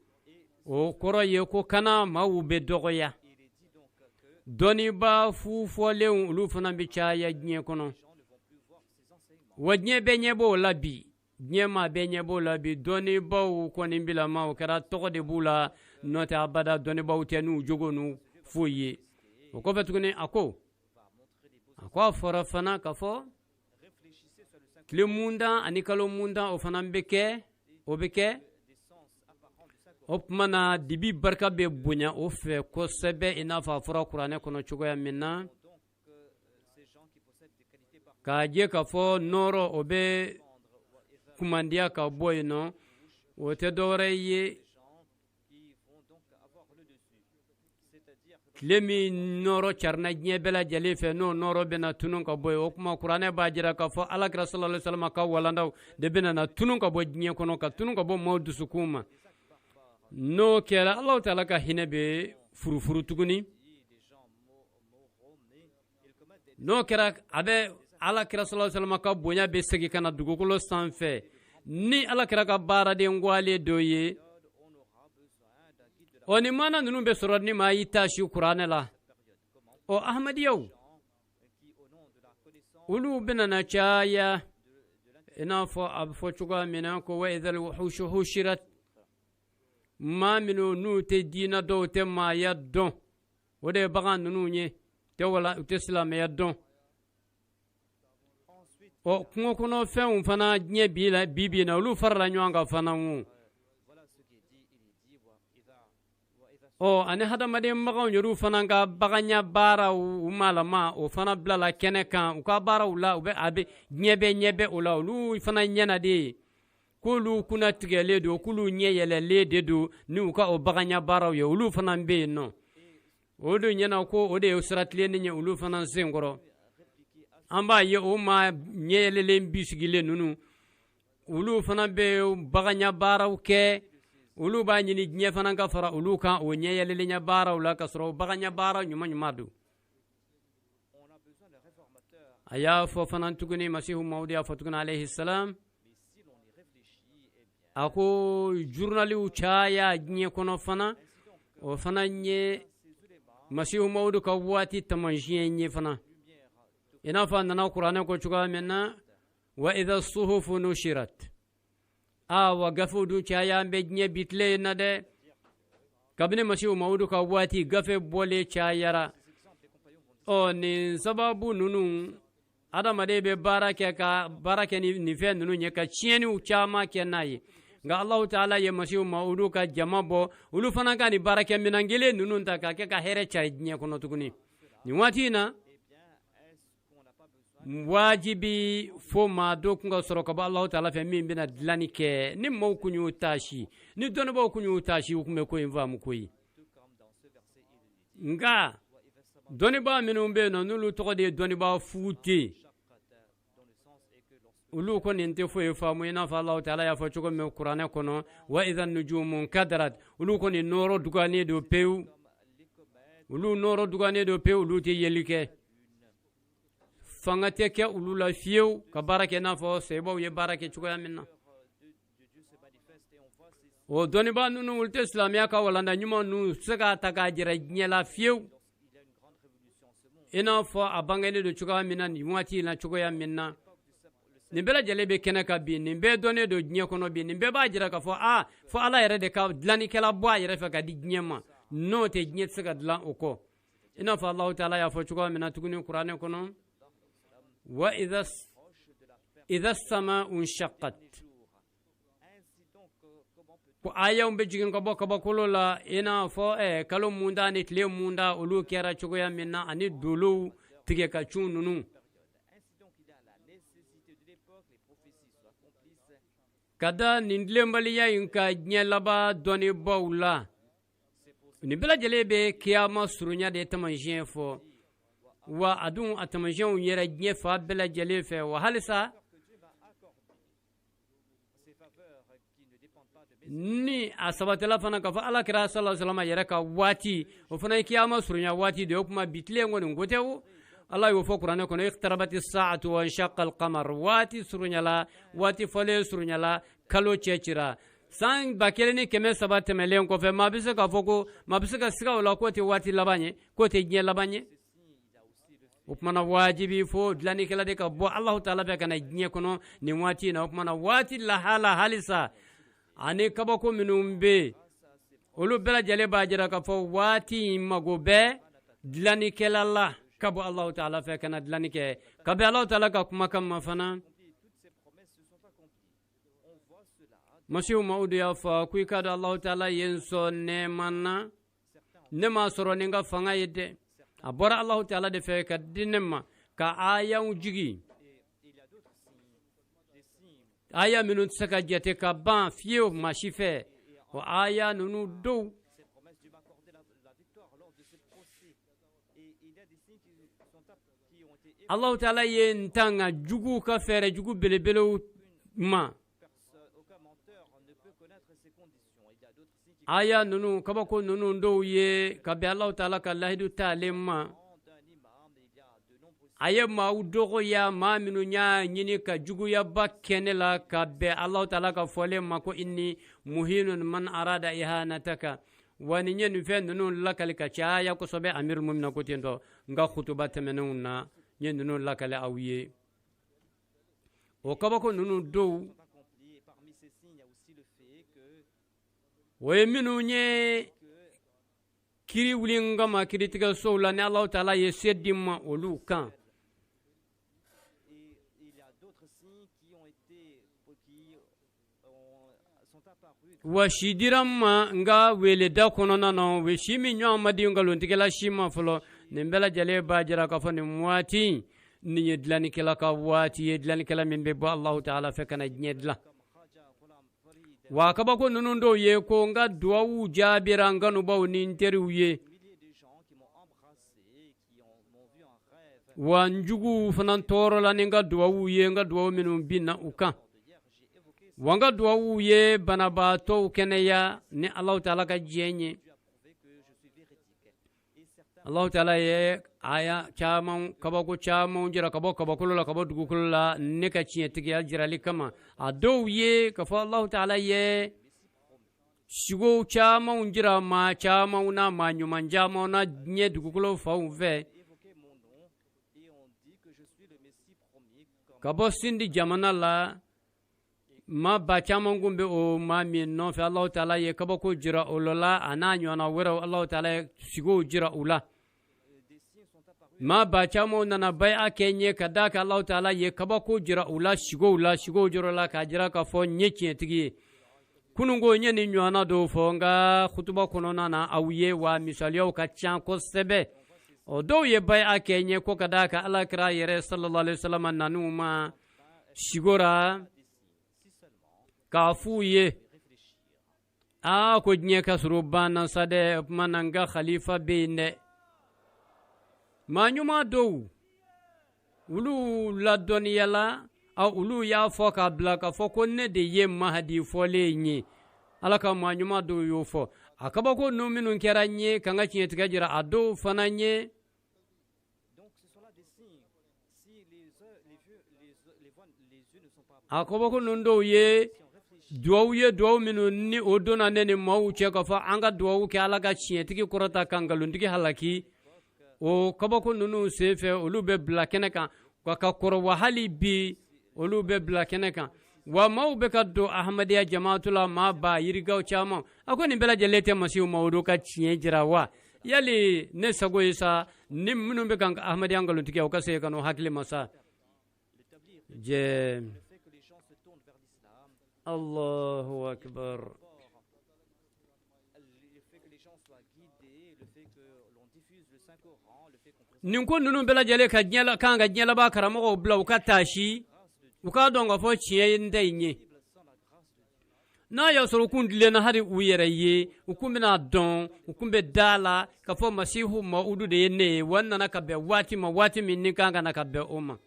o kɔrɔ ye ko kana maaw bɛ dɔgɔya, dɔnnibaa fufɔlenw olu fana bɛ caya diɲɛ kɔnɔ. Wa diɲɛ bɛɛ ɲɛ b'o la bi, diɲɛ maa bɛɛ ɲɛ b'o la bi. Dɔnnibaaw kɔni bilama o kɛra tɔgɔ de b'u la, n'o tɛ abada dɔnnibaaw tɛ n'u jogo n'u foyi ye. O kɔfɛ tuguni, a ko a fɔra fana k'a fɔ tile mundan ani kalo mundan, o fana bɛ kɛ, o bɛ kɛ o tuma na dibi barika bɛ bonya o fɛ kosɛbɛ, i n'a fɔ a fɔra kuranɛ kɔnɔ cogoya min na, k'a jɛ k'a fɔ nɔɔrɔ o bɛ kumandiya ka bɔ yen nɔ, o tɛ dɔwɛrɛ ye tile min nɔɔrɔ carina diɲɛ bɛɛ lajɛlen fɛ, n'o nɔɔrɔ bɛna tunun ka bɔ yen. O tuma kuranɛ b'a jira k'a fɔ alakira sallallahu alaihi wasallam ka walandaw de bɛna na tunun ka bɔ diɲɛ kɔnɔ, ka tunun ka bɔ maaw dusukun ma. N'o kɛra, Alahu taala ka hinɛ bɛ furufuru tuguni. N'o kɛra, a bɛ alakira sallallahu alaihi wasallam ka bonya bɛ segin ka na dugukolo sanfɛ ni alakira ka baaraden gwalen dɔ ye. Ɔ, ni maana ninnu bɛ sɔrɔ ni maa y'i taasi kuranɛ la. Ɔ, ahmadiyaw olu bɛna na caya, i n'a fɔ a bɛ fɔ cogoya min na ko wa idhal wuhushu hushirat, maa minnu n'u tɛ diina dɔn, u tɛ maaya dɔn, o de ye bagan ninnu ye, tɛ wala u tɛ silamɛya dɔn. Ɔ, kungo kɔnɔ fɛnw fana diɲɛ bi la, bi bi in na, olu farala ɲɔgɔn kan fana o. Ɔ, ani hadamaden baganw yɛrɛw fana ka baganya baaraw u malama, o fana bilala kɛnɛ kan u ka baaraw la, u bɛ a bɛ diɲɛ bɛɛ ɲɛ bɛ o la, olu fana ɲɛna de k'olu kunna tigɛlen don, k'olu ɲɛ yɛlɛlen de don ni u ka o baganya baaraw ye, olu fana bɛ yen nɔ. O de ɲɛna ko o de ye sira tilennen ye olu fana sen kɔrɔ. An b'a ye o maa ɲɛ yɛlɛlen bi sigilen ninnu, olu fana bɛ baganya baaraw kɛ, olu b'a ɲini diɲɛ fana ka fara olu kan o ɲɛ yɛlɛlenya baaraw la, ka sɔrɔ baganya baara ɲuman ɲuman don. A y'a fɔ fana tuguni, Masihu Mawudu y'a fɔ tuguni alayhi salam, a ko jurunaliw caya diɲɛ kɔnɔ fana, o fana ye Masihu Mawudu ka waati taamasiyɛn ye fana. I n'a fɔ a nana kuranɛ ko cogoya min na, wa idha suhufu nushirat. A wa gafew dun caya bɛ diɲɛ bi tile in na dɛ. Kabini Masihu Mawudu ka waati gafe bɔlen cayara. Ɔ nin sababu ninnu, adamaden bɛ baara kɛ ka baara kɛ ni nin fɛn ninnu ye ka tiɲɛniw caman kɛ n'a ye. Nka Alahu taala ye Masihu Mawudu ka jama bɔ, olu fana ka nin baarakɛminɛn kelen ninnu ta k'a kɛ ka hɛrɛ caya diɲɛ kɔnɔ tuguni. Nin waati in na, wajibi fo maa dɔ kun ka sɔrɔ ka bɔ Alahu taala fɛ min bɛna dilanni kɛ. Ni maaw kun y'u taasi, ni dɔnnibaaw kun y'u taasi, u kun bɛ ko in faamu koyi. Nka dɔnnibaa minnu bɛ yen nɔ, n'olu tɔgɔ de ye dɔnnibaa fuute, olu kɔni tɛ foyi faamu. I n'a fɔ Alahu taala y'a fɔ cogo min kuranɛ kɔnɔ, wa idha nujumu kadarat, olu kɔni nɔɔrɔ dugannen don pewu, olu nɔɔrɔ dugannen don pewu, olu tɛ yeli kɛ. Fanga tɛ kɛ olu la fiyewu ka baara kɛ i n'a fɔ sebaw ye baara kɛ cogoya min na. O dɔnnibaa ninnu, olu tɛ silamɛya ka walanda ɲuman ninnu se k'a ta k'a jira diɲɛ la fiyewu, i n'a fɔ a bangenen don cogoya min na nin waati in na cogoya min na. Nin bɛɛ lajɛlen bɛ kɛnɛ kan bi, nin bɛɛ dɔnnen don diɲɛ kɔnɔ bi, nin bɛɛ b'a jira k'a fɔ a fɔ Ala yɛrɛ de ka dilannikɛla bɔ a yɛrɛ fɛ ka di diɲɛ ma, n'o tɛ diɲɛ tɛ se ka dilan o kɔ. I n'a fɔ Alahu taala y'a fɔ cogoya min na tuguni kuranɛ kɔnɔ, wa idha sama'u nshaqat, ko ayaw bɛ jigin ka bɔ kabakolo la, i n'a fɔ kalo munda ni tile munda olu kɛra cogoya min na, ani dolow tigɛ ka cun ninnu. Ka da nin tilenbaliya in ka diɲɛ laban dɔnnibaw la, nin bɛɛ lajɛlen bɛ kiyama surunya de taamasiyɛn fɔ. Wa a dun a taamasiyɛnw yɛrɛ diɲɛ fan bɛɛ lajɛlen fɛ. Wa halisa ni a sabatila fana k'a fɔ Ala kira sallallahu alaihi wasallam yɛrɛ ka waati, o fana ye kiyama surunya waati de ye. O kuma bi tile kɔni ko tɛ o. Ala y'o fɔ kuranɛ kɔnɔ, iqtarabati saatu wa inshaqa alqamar, waati surunyala, waati fɔlen surunyala, kalo cɛ cira. San 1300 tɛmɛlen kɔfɛ, maa bɛ se k'a fɔ ko maa bɛ se ka siga o la k'o tɛ waati laban ye, k'o tɛ diɲɛ laban ye. O kumana wajibi fo dilannikɛla de ka bɔ Alahu taala fɛ ka na diɲɛ kɔnɔ nin waati in na. O kumana waati lahala halisa ani kabako minnu bɛ yen, olu bɛɛ lajɛlen b'a jira k'a fɔ waati in mago bɛ dilannikɛla la ka bɔ Alahu taala fɛ ka na dilanni kɛ. Ka bɛn Alahu taala ka kumakan ma fana, Masihu Mawudu y'a fɔ ko i k'a dɔn Alahu taala ye n sɔn nɛɛma na, ne m'a sɔrɔ ni n ka fanga ye dɛ, a bɔra Alahu taala de fɛ ka di ne ma ka ayaw jigin, aya minnu tɛ se ka jate ka ban fiyewu maa si fɛ. O aya ninnu dɔw Alahu taala ye n tanga juguw ka fɛɛrɛ jugu belebelew ma. Aya ninnu, kabako ninnu dɔw ye ka bɛn Alahu taala ka lahidu talen ma. A ye maaw dɔgɔya, maa minnu y'a ɲini ka juguyaba kɛ ne la ka bɛn Alahu taala ka fɔlen ma ko inni muhinun man arada ihanataka. Wa nin ye nin fɛn ninnu lakali ka caya kosɛbɛ. Amirul mumina ko ten tɔ, n ka kutuba tɛmɛnenw na n ye ninnu lakali aw ye. O kabako ninnu dɔw o ye minnu ye kiri wuli n kama kiritigɛsow la, ni Alahu taala ye se di n ma olu kan. Wa si dira n ma n ka weleda kɔnɔna na, o si min ɲɔgɔn ma di nkalontigɛla si ma fɔlɔ. Nin bɛɛ lajɛlen b'a jira k'a fɔ nin waati nin ye dilannikɛla ka waati ye, dilannikɛla min bɛ bɔ Alahu taala fɛ ka na diɲɛ dilan. Wa kabako ninnu dɔw ye ko n ka duwawu jaabira n kanubaw ni n teriw ye, wa n juguw fana tɔɔrɔla ni n ka duwawu ye, n ka duwawu minnu binna u kan. Wa n ka duwawu ye banabaatɔw kɛnɛya ni Alahu taala ka diɲɛ ye. Alahu taala ye aya caman, kabako caman jira ka bɔ kabakolo la, ka bɔ dugukolo la, ne ka tiɲɛtigiya jirali kama. A dɔw ye k'a fɔ Alahu taala ye sugow camanw jira maa camanw na, maa ɲuman camanw na diɲɛ dugukolo fanw fɛ. Ka bɔ Sindi jamana la, maa ba caman kun bɛ o maa min nɔfɛ. Alahu taala ye kabako jira o la, a n'a ɲɔgɔnna wɛrɛw. Alahu taala ye sigow jira u la. Maa ba caman nana baya kɛ n ye ka d'a kan Alahu taala ye kabako jira u la sigow la, sigow jira la k'a jira k'a fɔ n ye tiɲɛtigi ye. Kununko n ye nin ɲɔgɔnna dɔw fɔ n ka kutuba kɔnɔna na aw ye, wa misaliyaw ka ca kosɛbɛ. O dɔw ye baya kɛ n ye ko ka d'a kan Ala kira yɛrɛ sallallahu alaihi wasallam nan'u ma sigo ra k'a f'u ye aa ko diɲɛ ka surun banna sa dɛ, o tuma na n ka khalifa bɛ yen dɛ. Maa ɲuman dɔw olu ladɔnniyala, a olu y'a fɔ k'a bila k'a fɔ ko ne de ye mahadi fɔlen ye. Ala ka maa ɲuman dɔw y'o fɔ. A kabako ninnu minnu kɛra n ye ka n ka tiɲɛtigɛ jira a dɔw fana ye. A kabako ninnu dɔw ye duwawu ye, duwawu minnu ni o donna ne ni maaw cɛ k'a fɔ an ka duwawu kɛ Ala ka tiɲɛtigi kɔrɔta ka nkalontigi halaki. O kabako ninnu senfɛ olu bɛ bila kɛnɛ kan ka kɔrɔ, wa hali bi olu bɛ bila kɛnɛ kan. Wa maaw bɛ ka don Ahmadiyya jamaatu la, maa ba yirikaw caman. A ko nin bɛɛ lajɛlen tɛ Masihu Mawudu ka tiɲɛ jira wa? Yali ne sago ye sa ni minnu bɛ ka Ahmadiyya nkalontigiya, u ka segin ka n'u hakili ma sa. Jɛ Allahu akbar. Nin ko ninnu bɛɛ lajɛlen ka diɲɛ kan ka diɲɛ laban karamɔgɔw bila u ka taasi, u k'a dɔn k'a fɔ tiɲɛ ye n ta in ye. N'a y'a sɔrɔ u kun tilenna hali u yɛrɛ ye, u kun bɛna dɔn, u kun bɛ da la k'a fɔ Masihu Mawudu de ye ne ye, wa n nana ka bɛn waati ma, waati min ni kan ka na ka bɛn o ma.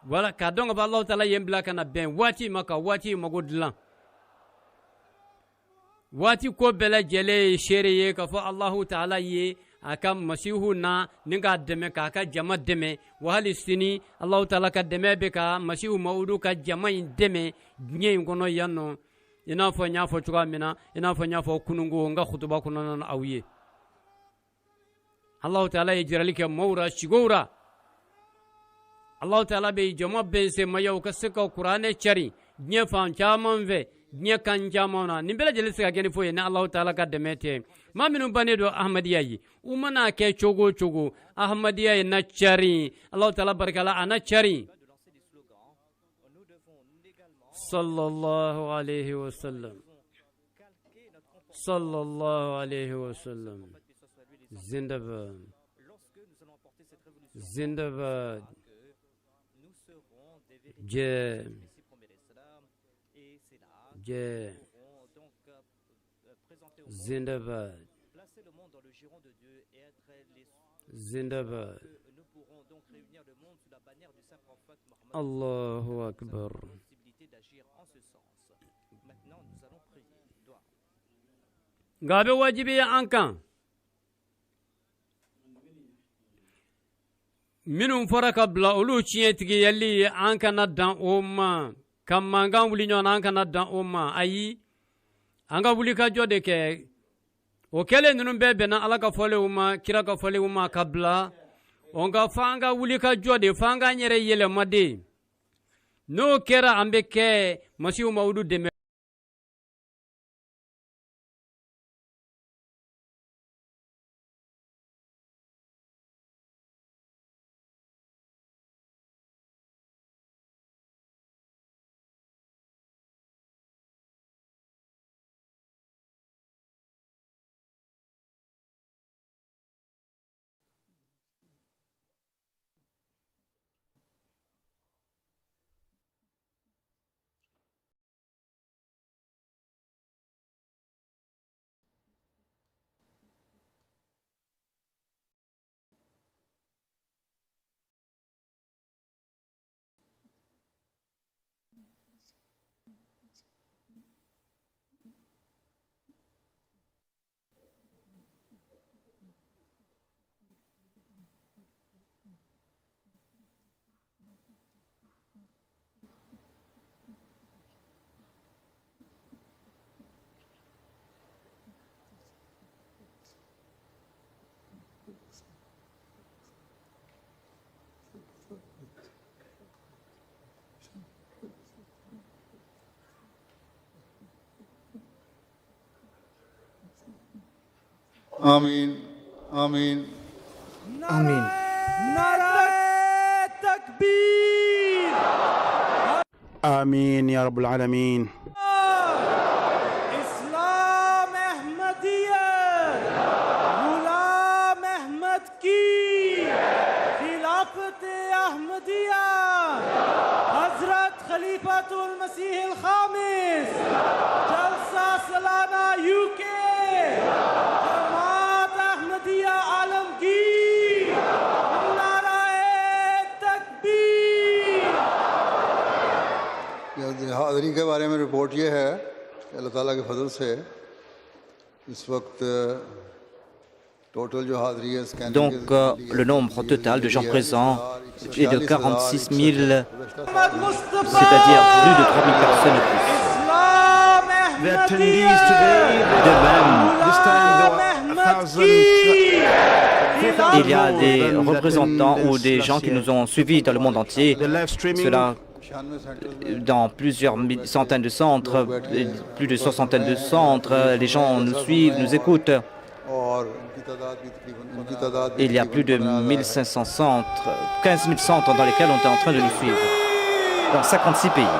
Wala k'a dɔn k'a fɔ Alahu taala ye n bila ka na bɛn waati ma, ka waati mago dilan. Waati ko bɛɛ lajɛlen ye seere ye k'a fɔ Alahu taala ye a ka Masihu na ni k'a dɛmɛ, k'a ka jama dɛmɛ. Wa hali sini Alahu taala ka dɛmɛ bɛ ka Masihu Mawudu ka jama in dɛmɛ diɲɛ in kɔnɔ yan nɔ, i n'a fɔ n y'a fɔ cogoya min na, i n'a fɔ n y'a fɔ kununko n ka kutuba kɔnɔna na aw ye. Alahu taala ye jirali kɛ maaw ra, sigow ra. Alahu taala bɛ jama bɛn semaya u ka se ka kuranɛ cari diɲɛ fan caman fɛ, diɲɛ kan caman na. Nin bɛɛ lajɛlen se ka kɛ ni foyi ye ni Alahu taala ka dɛmɛ tɛ. Maa minnu bannen don Ahmadiyya ye, u mana kɛ cogo o cogo, Ahmadiyya ye na cari, Alahu taala barika la a na cari. Sallallahu alayhi wa sallam. Sallallahu alayhi wa sallam. Zindabad. Zindabad. Jai. Jai. Zindabad. Zindabad. Allahu akbar. Nka a bɛ wajibiya an kan minnu fɔra ka bila olu tiɲɛtigiyali ye, an kana dan o ma, ka mankan wuli ɲɔgɔn na, an kana dan o ma. Ayi, an ka wuli ka jɔ de kɛ. O kɛlen ninnu bɛɛ bɛnna Ala ka fɔlenw ma, kira ka fɔlenw ma ka bila. O nka f'an ka wuli ka jɔ de, f'an k'an yɛrɛ yɛlɛma de. N'o kɛra, an bɛ kɛ Masihu Mawudu dɛmɛ. आमीन आमीन आमीन। آمين يا رب العالمين. इस्लाम अहमदियत गुलाम अहमद की खिलाफत अहमदिया हजरत खलीफतुल मसीह खामिस जलसा सालाना यूके जमात अहमदिया आलमगीर नारा तकबीर। हाज़री के बारे में रिपोर्ट ये है कि अल्लाह ताला के फजल से इस वक्त टोटल जो हाज़री है scanning. Donc le nombre total de gens présents est de 46 000, c'est-à-dire plus de 3 000 personnes de plus. De même, il y a des représentants ou des gens qui nous ont suivis dans le monde entier. Cela dans plusieurs centaines de centres, plus de soixantaine de centres, les gens nous suivent, nous écoutent. Il y a plus de 1500 centres, 15 000 centres dans lesquels on est en train de nous suivre, dans 56 pays.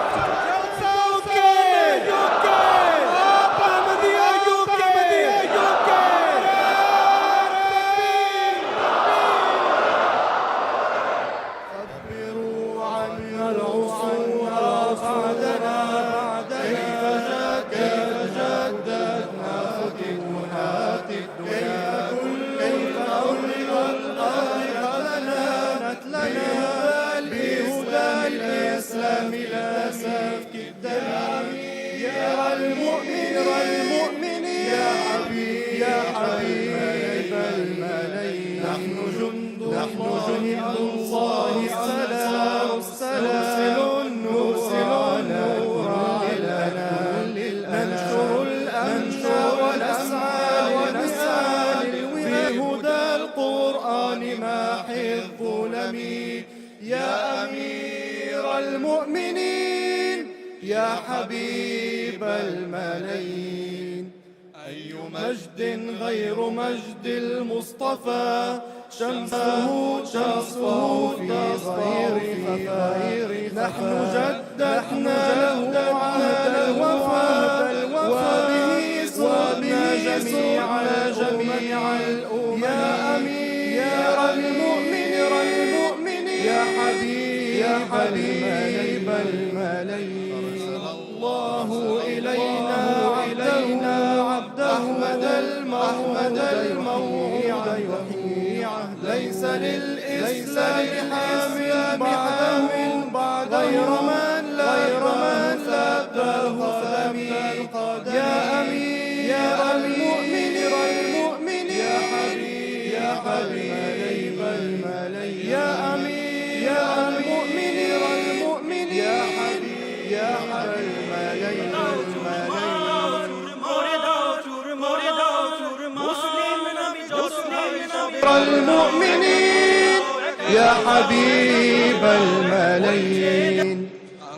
المؤمنين يا حبيب الملايين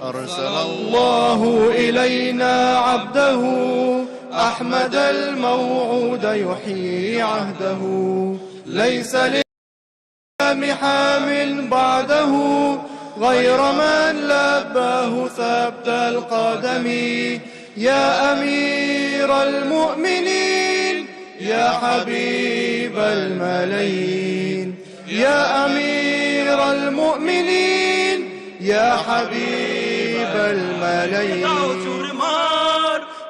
أرسل الله إلينا عبده أحمد الموعود يحيي عهده ليس للإسلام حام بعده غير من لباه ثبت القدم يا أمير المؤمنين يا حبيب الملايين يا أمير المؤمنين يا حبيب الملايين.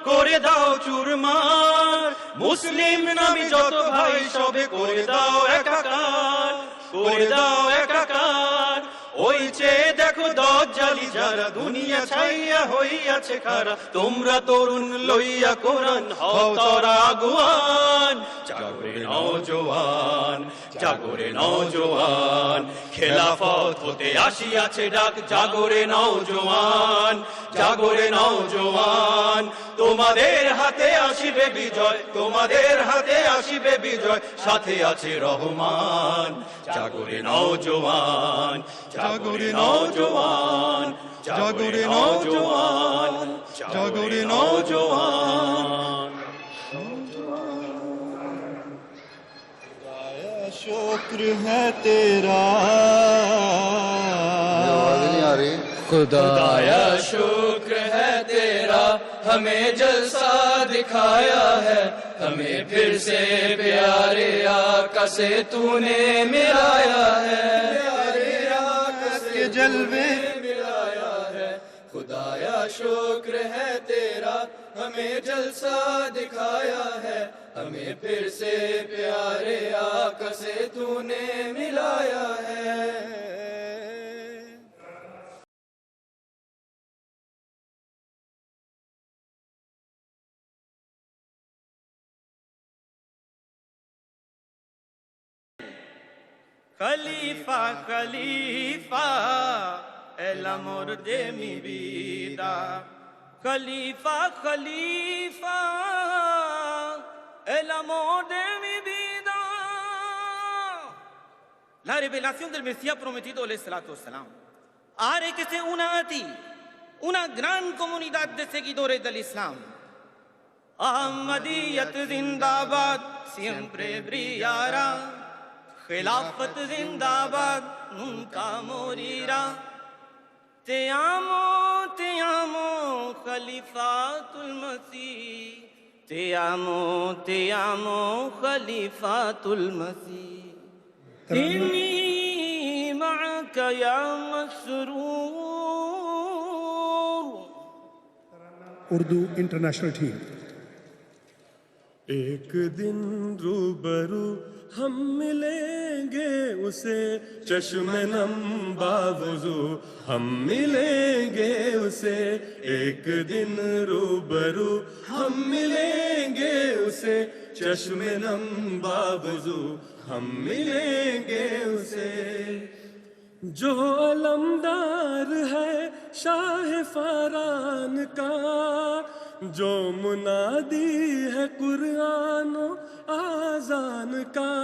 করে দাও চুরমার মুসলিম নামে যত ভাই সবে করে দাও একাকার করে দাও একাকার ওই চেয়ে দেখো দজ্জালি যারা দুনিয়া ছাইয়া হইয়াছে খারা তোমরা তরুণ লইয়া কোরআন হও তরা আগুয়ান জাগরে নওজোয়ান জাগরে নওজোয়ান খেলাফত হতে আসিয়াছে ডাক জাগরে নওজোয়ান জাগরে নওজোয়ান তোমাদের হাতে আসিবে বিজয় তোমাদের হাতে আসিবে বিজয় সাথে আছে রহমান জাগরে নওজোয়ান জাগরে নওজোয়ান জাগরে নওজোয়ান জাগরে নওজোয়ান। शुक्र है तेरा। आवाज नहीं आ रही। खुदाया शुक्र है तेरा, हमें जलसा दिखाया है, हमें फिर से प्यारे आका से तूने मिलाया है, प्यारे आका के जलवे मिलाया है। खुदाया शुक्र है तेरा, हमें जलसा दिखाया है, हमें फिर से प्यारे आका से तूने मिलाया है। Khalifa, Khalifa, el amor de mi vida. Khalifa, Khalifa, el amor de mi vida. La revelación del Mesías prometido, alayhi salatu wassalam, haré que se una a ti una gran comunidad de seguidores del Islam. Ahmadiyat zindabad, siempre brillará. Khilafat zindabad, nunca morirá. Te amo, Khalifatul Masih. Te amo, Khalifatul Masih. Inni ma'aka ya Masroor. Urdu International Team. एक दिन रूबरू हम मिलेंगे उसे, चश्मे नम बावज़ू हम मिलेंगे उसे। एक दिन रूबरू हम मिलेंगे उसे, चश्मे नम बावज़ू हम मिलेंगे उसे। जो अलमदार है शाह फारान का, जो मुनादी है कुरान आज़ान का,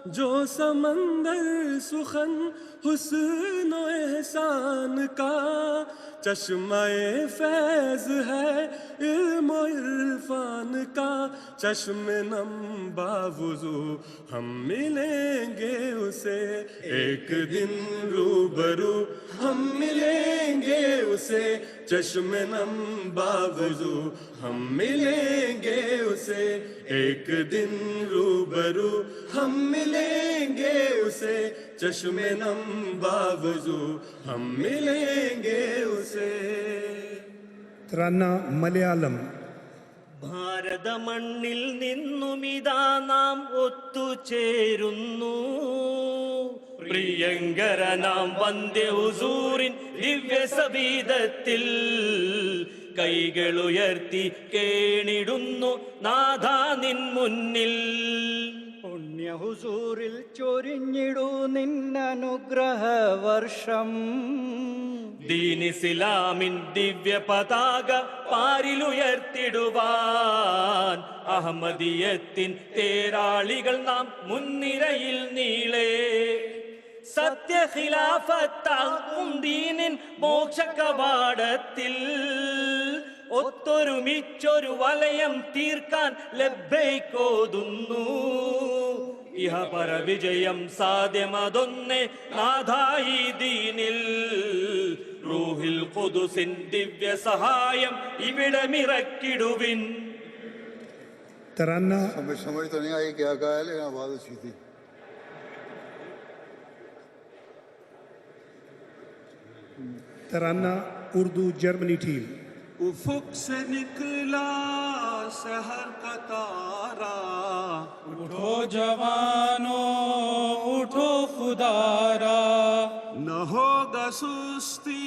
जो समंदर सुखन हुस्न एहसान का, चश्माए फैज़ है इल्म इरफान का, चश्मे नम बावुज़ू हम मिलेंगे उसे। एक दिन रूबरू हम मिलेंगे उसे, चश्मे नम बावुज़ू हम मिलेंगे उसे। एक दिन रूबरू हम मिलेंगे उसे, चश्मे नम बावुज़ू हम मिलेंगे उसे। Tarana Malayalam. ഭാരതമണ്ണിൽ നിന്നുമിതാ നാം ഒത്തുചേരുന്നു, പ്രിയങ്കരനാം വന്ദ്യ ഹുസൂറിൻ ദിവ്യസവീതത്തിൽ കൈകളുയർത്തി കേണിടുന്നു നാഥാ നിൻ മുന്നിൽ. പുണ്യ ഹുസൂറിൽ ചൊരിഞ്ഞിടൂ നിന്നനുഗ്രഹ വർഷം, ദീനിസ്ലാമിൻ ദിവ്യ പതാക പാരിലുയർത്തിടുവാൻ അഹമ്മദിയത്തിൻ തേരാളികൾ നാം മുൻനിരയിൽ നീളേ. സത്യഖിലാഫത്താകും ദീനിൻ മോക്ഷ കവാടത്തിൽ ഒത്തൊരുമിച്ചൊരു വലയം തീർക്കാൻ ലബ്ബൈക്കോതുന്നു. ഇഹ പരവിജയം സാധ്യമതൊന്നേ നാഥായി ദീനിൽ, റൂഹിൽ ഖുദുസിൻ ദിവ്യ സഹായം ഇവിടമിറക്കിടുവിൻ. तराना समझ तो नहीं आई क्या कहा है, लेकिन आवाज अच्छी थी। तराना उर्दू जर्मनी टीम। उफुक से निकला सहर का तारा, उठो जवानों उठो खुदारा, न होगा सुस्ती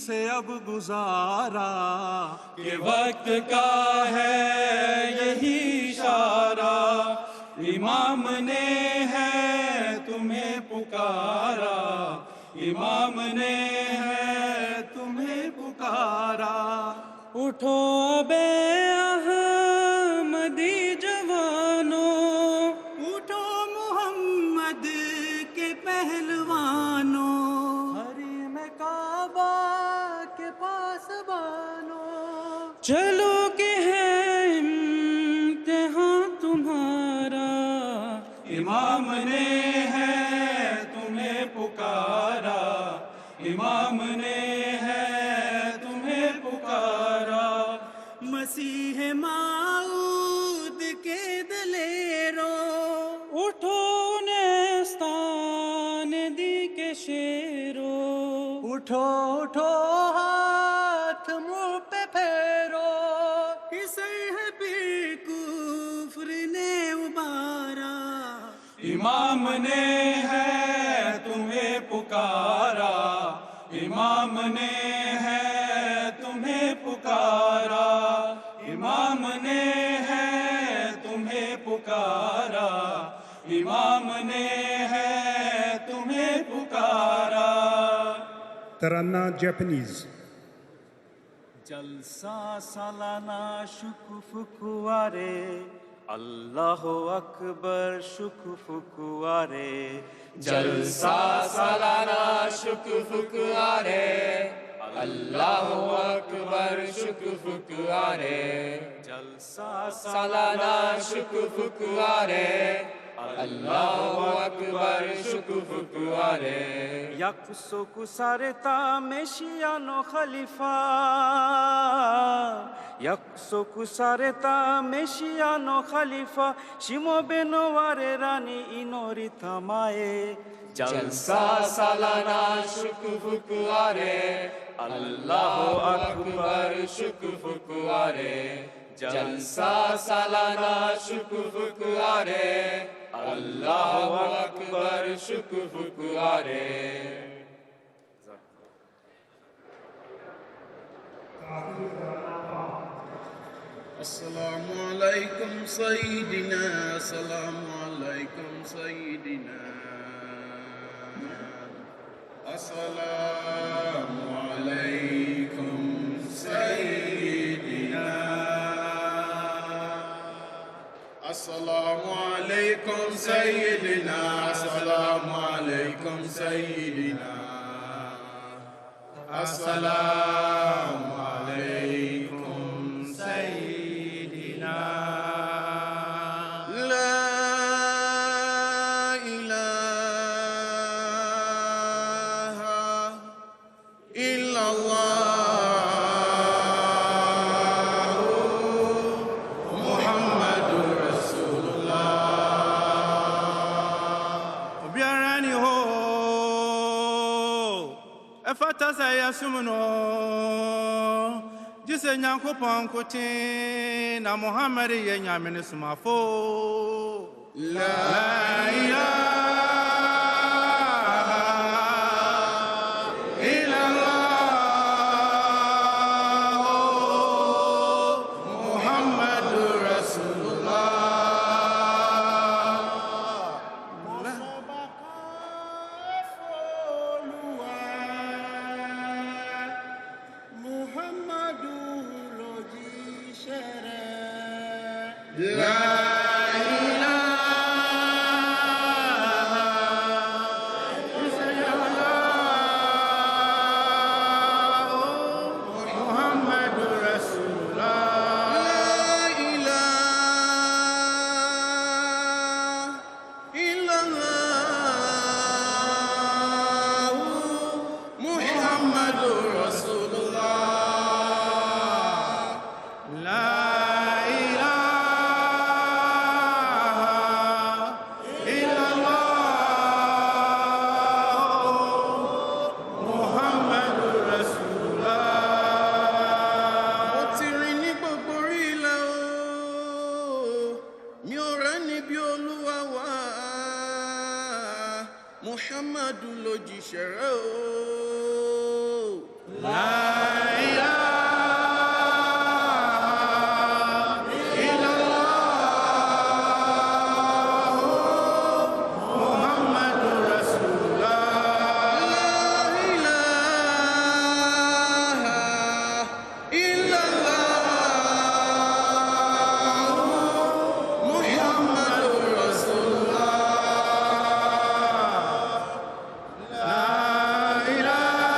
से अब गुजारा, कि वक्त का है यही इशारा, इमाम ने है तुम्हें पुकारा, इमाम ने है तुम्हें पुकारा। उठो अबे अहमदी जवानों, उठो मोहम्मद के पहलवानों, हरीम काबा के पास बानो, चलो के है इम्तिहान तुम्हारा, इमाम ने है तुम्हें पुकारा, इमाम ने है तुम्हें पुकारा। मसीह माऊद के दलेरो, उठो नेस्तान दी के शेरो, उठो उठो हाथ मुँह पे फेरो, सर है फिर कुफ्र ने उबारा। इमाम ने है तुम्हें पुकारा, इमाम ने है तुम्हें पुकारा, इमाम ने है तुम्हें पुकारा, इमाम ने है तुम्हें पुकारा। Tarana Japanese. जलसा सालाना शुकुफुकुआरे, अल्लाह अकबर शुकुफुकुआरे। जलसा सालाना शुकुफुकुआरे, अल्लाह अकबर शुकुफुकुआरे। जलसा सालाना शुकुफुकुआरे, अल्लाह अकबर शुकुफुकुआरे। याकुसोकु सारेता मेशियानो खलीफा, याकुसोकु सारेता मेशियानो खलीफा, शिमो बेनोवारे रानी इनोरी थमाए। जलसा सालाना शुकुफुकुआरे, अल्लाह अकबर शुकुफुकुआरे। जलसा सालाना शुकुफुकुआरे, अल्लाह अकबर शुकुफुकुआरे। अस्सलामु अलैकुम सय्यिदिना, अस्सलामु अलैकुम सय्यिदिना, अस्सलामु अलैकुम सय्यिदिना, अस्सलामु अलैकुम सय्यिदिना, अस्सलामु अलैकुम सय्यिदिना, अस्सलामु अलैकुम सय्यिदिना। ला इलाहा इल्लल्लाह मुहम्मदुर रसूलुल्लाह। Obiara ni hɔ, ɛfata sɛ yɛsom no, gye sɛ Nyankopɔn nkoten na Muhammad yɛ Nyame ne somafo. La ilaha illallah Muhammadur Rasulullah. Muhammadu lòjíṣẹ́ rẹ̀. La ilaha illallah Muhammadur Rasulullah. La ilaha illallah Muhammadur Rasulullah. La ilaha illallah Muhammadur Rasulullah. Mo ti rìn ní gbogbo orí ilẹ̀ o, mi ò rẹ́ni bí Olúwa wa, Muhammadu lòjíṣẹ́ rẹ̀ o. La ilaha illallah Muhammadur Rasulullah. La ilaha illallah Muhammadur Rasulullah. La ilaha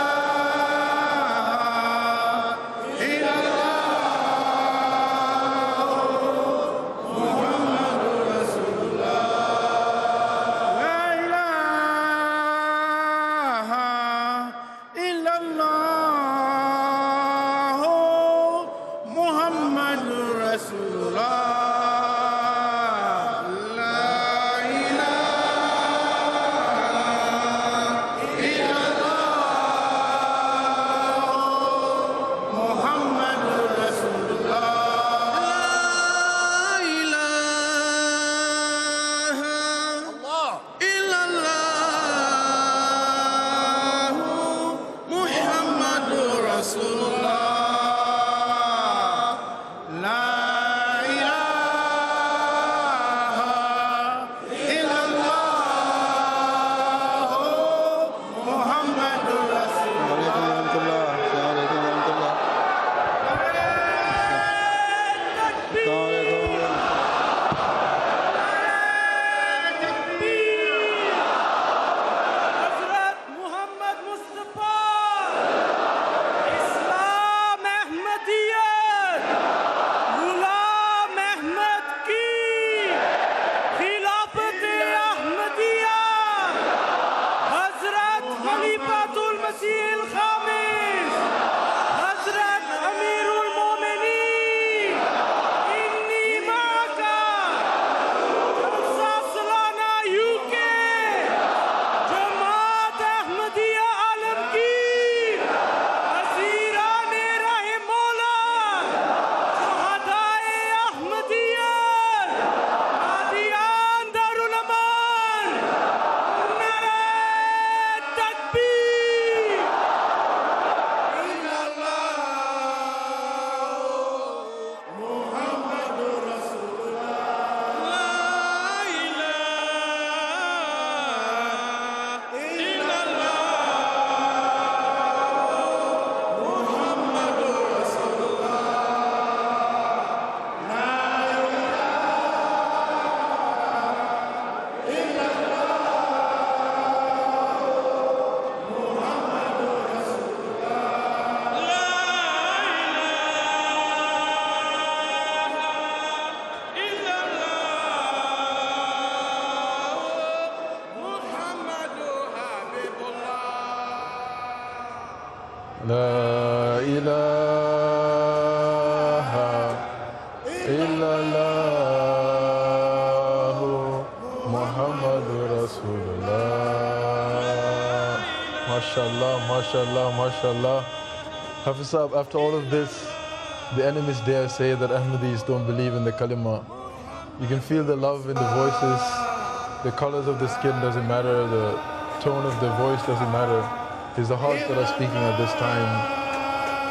La ilaha illallah Muhammadur Rasulullah. MashaAllah, MashaAllah, MashaAllah. Hafiz Saab, after all of this, the enemies dare say that Ahmadis don't believe in the kalima. You can feel the love in the voices, the colors of the skin doesn't matter, the tone of the voice doesn't matter. It's the hearts that are speaking at this time.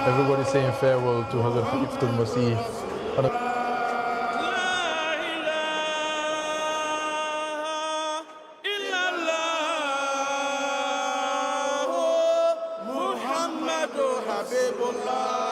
Everybody's saying farewell to Hazrat Khalifatul Masih. Muhammadu Habibullah.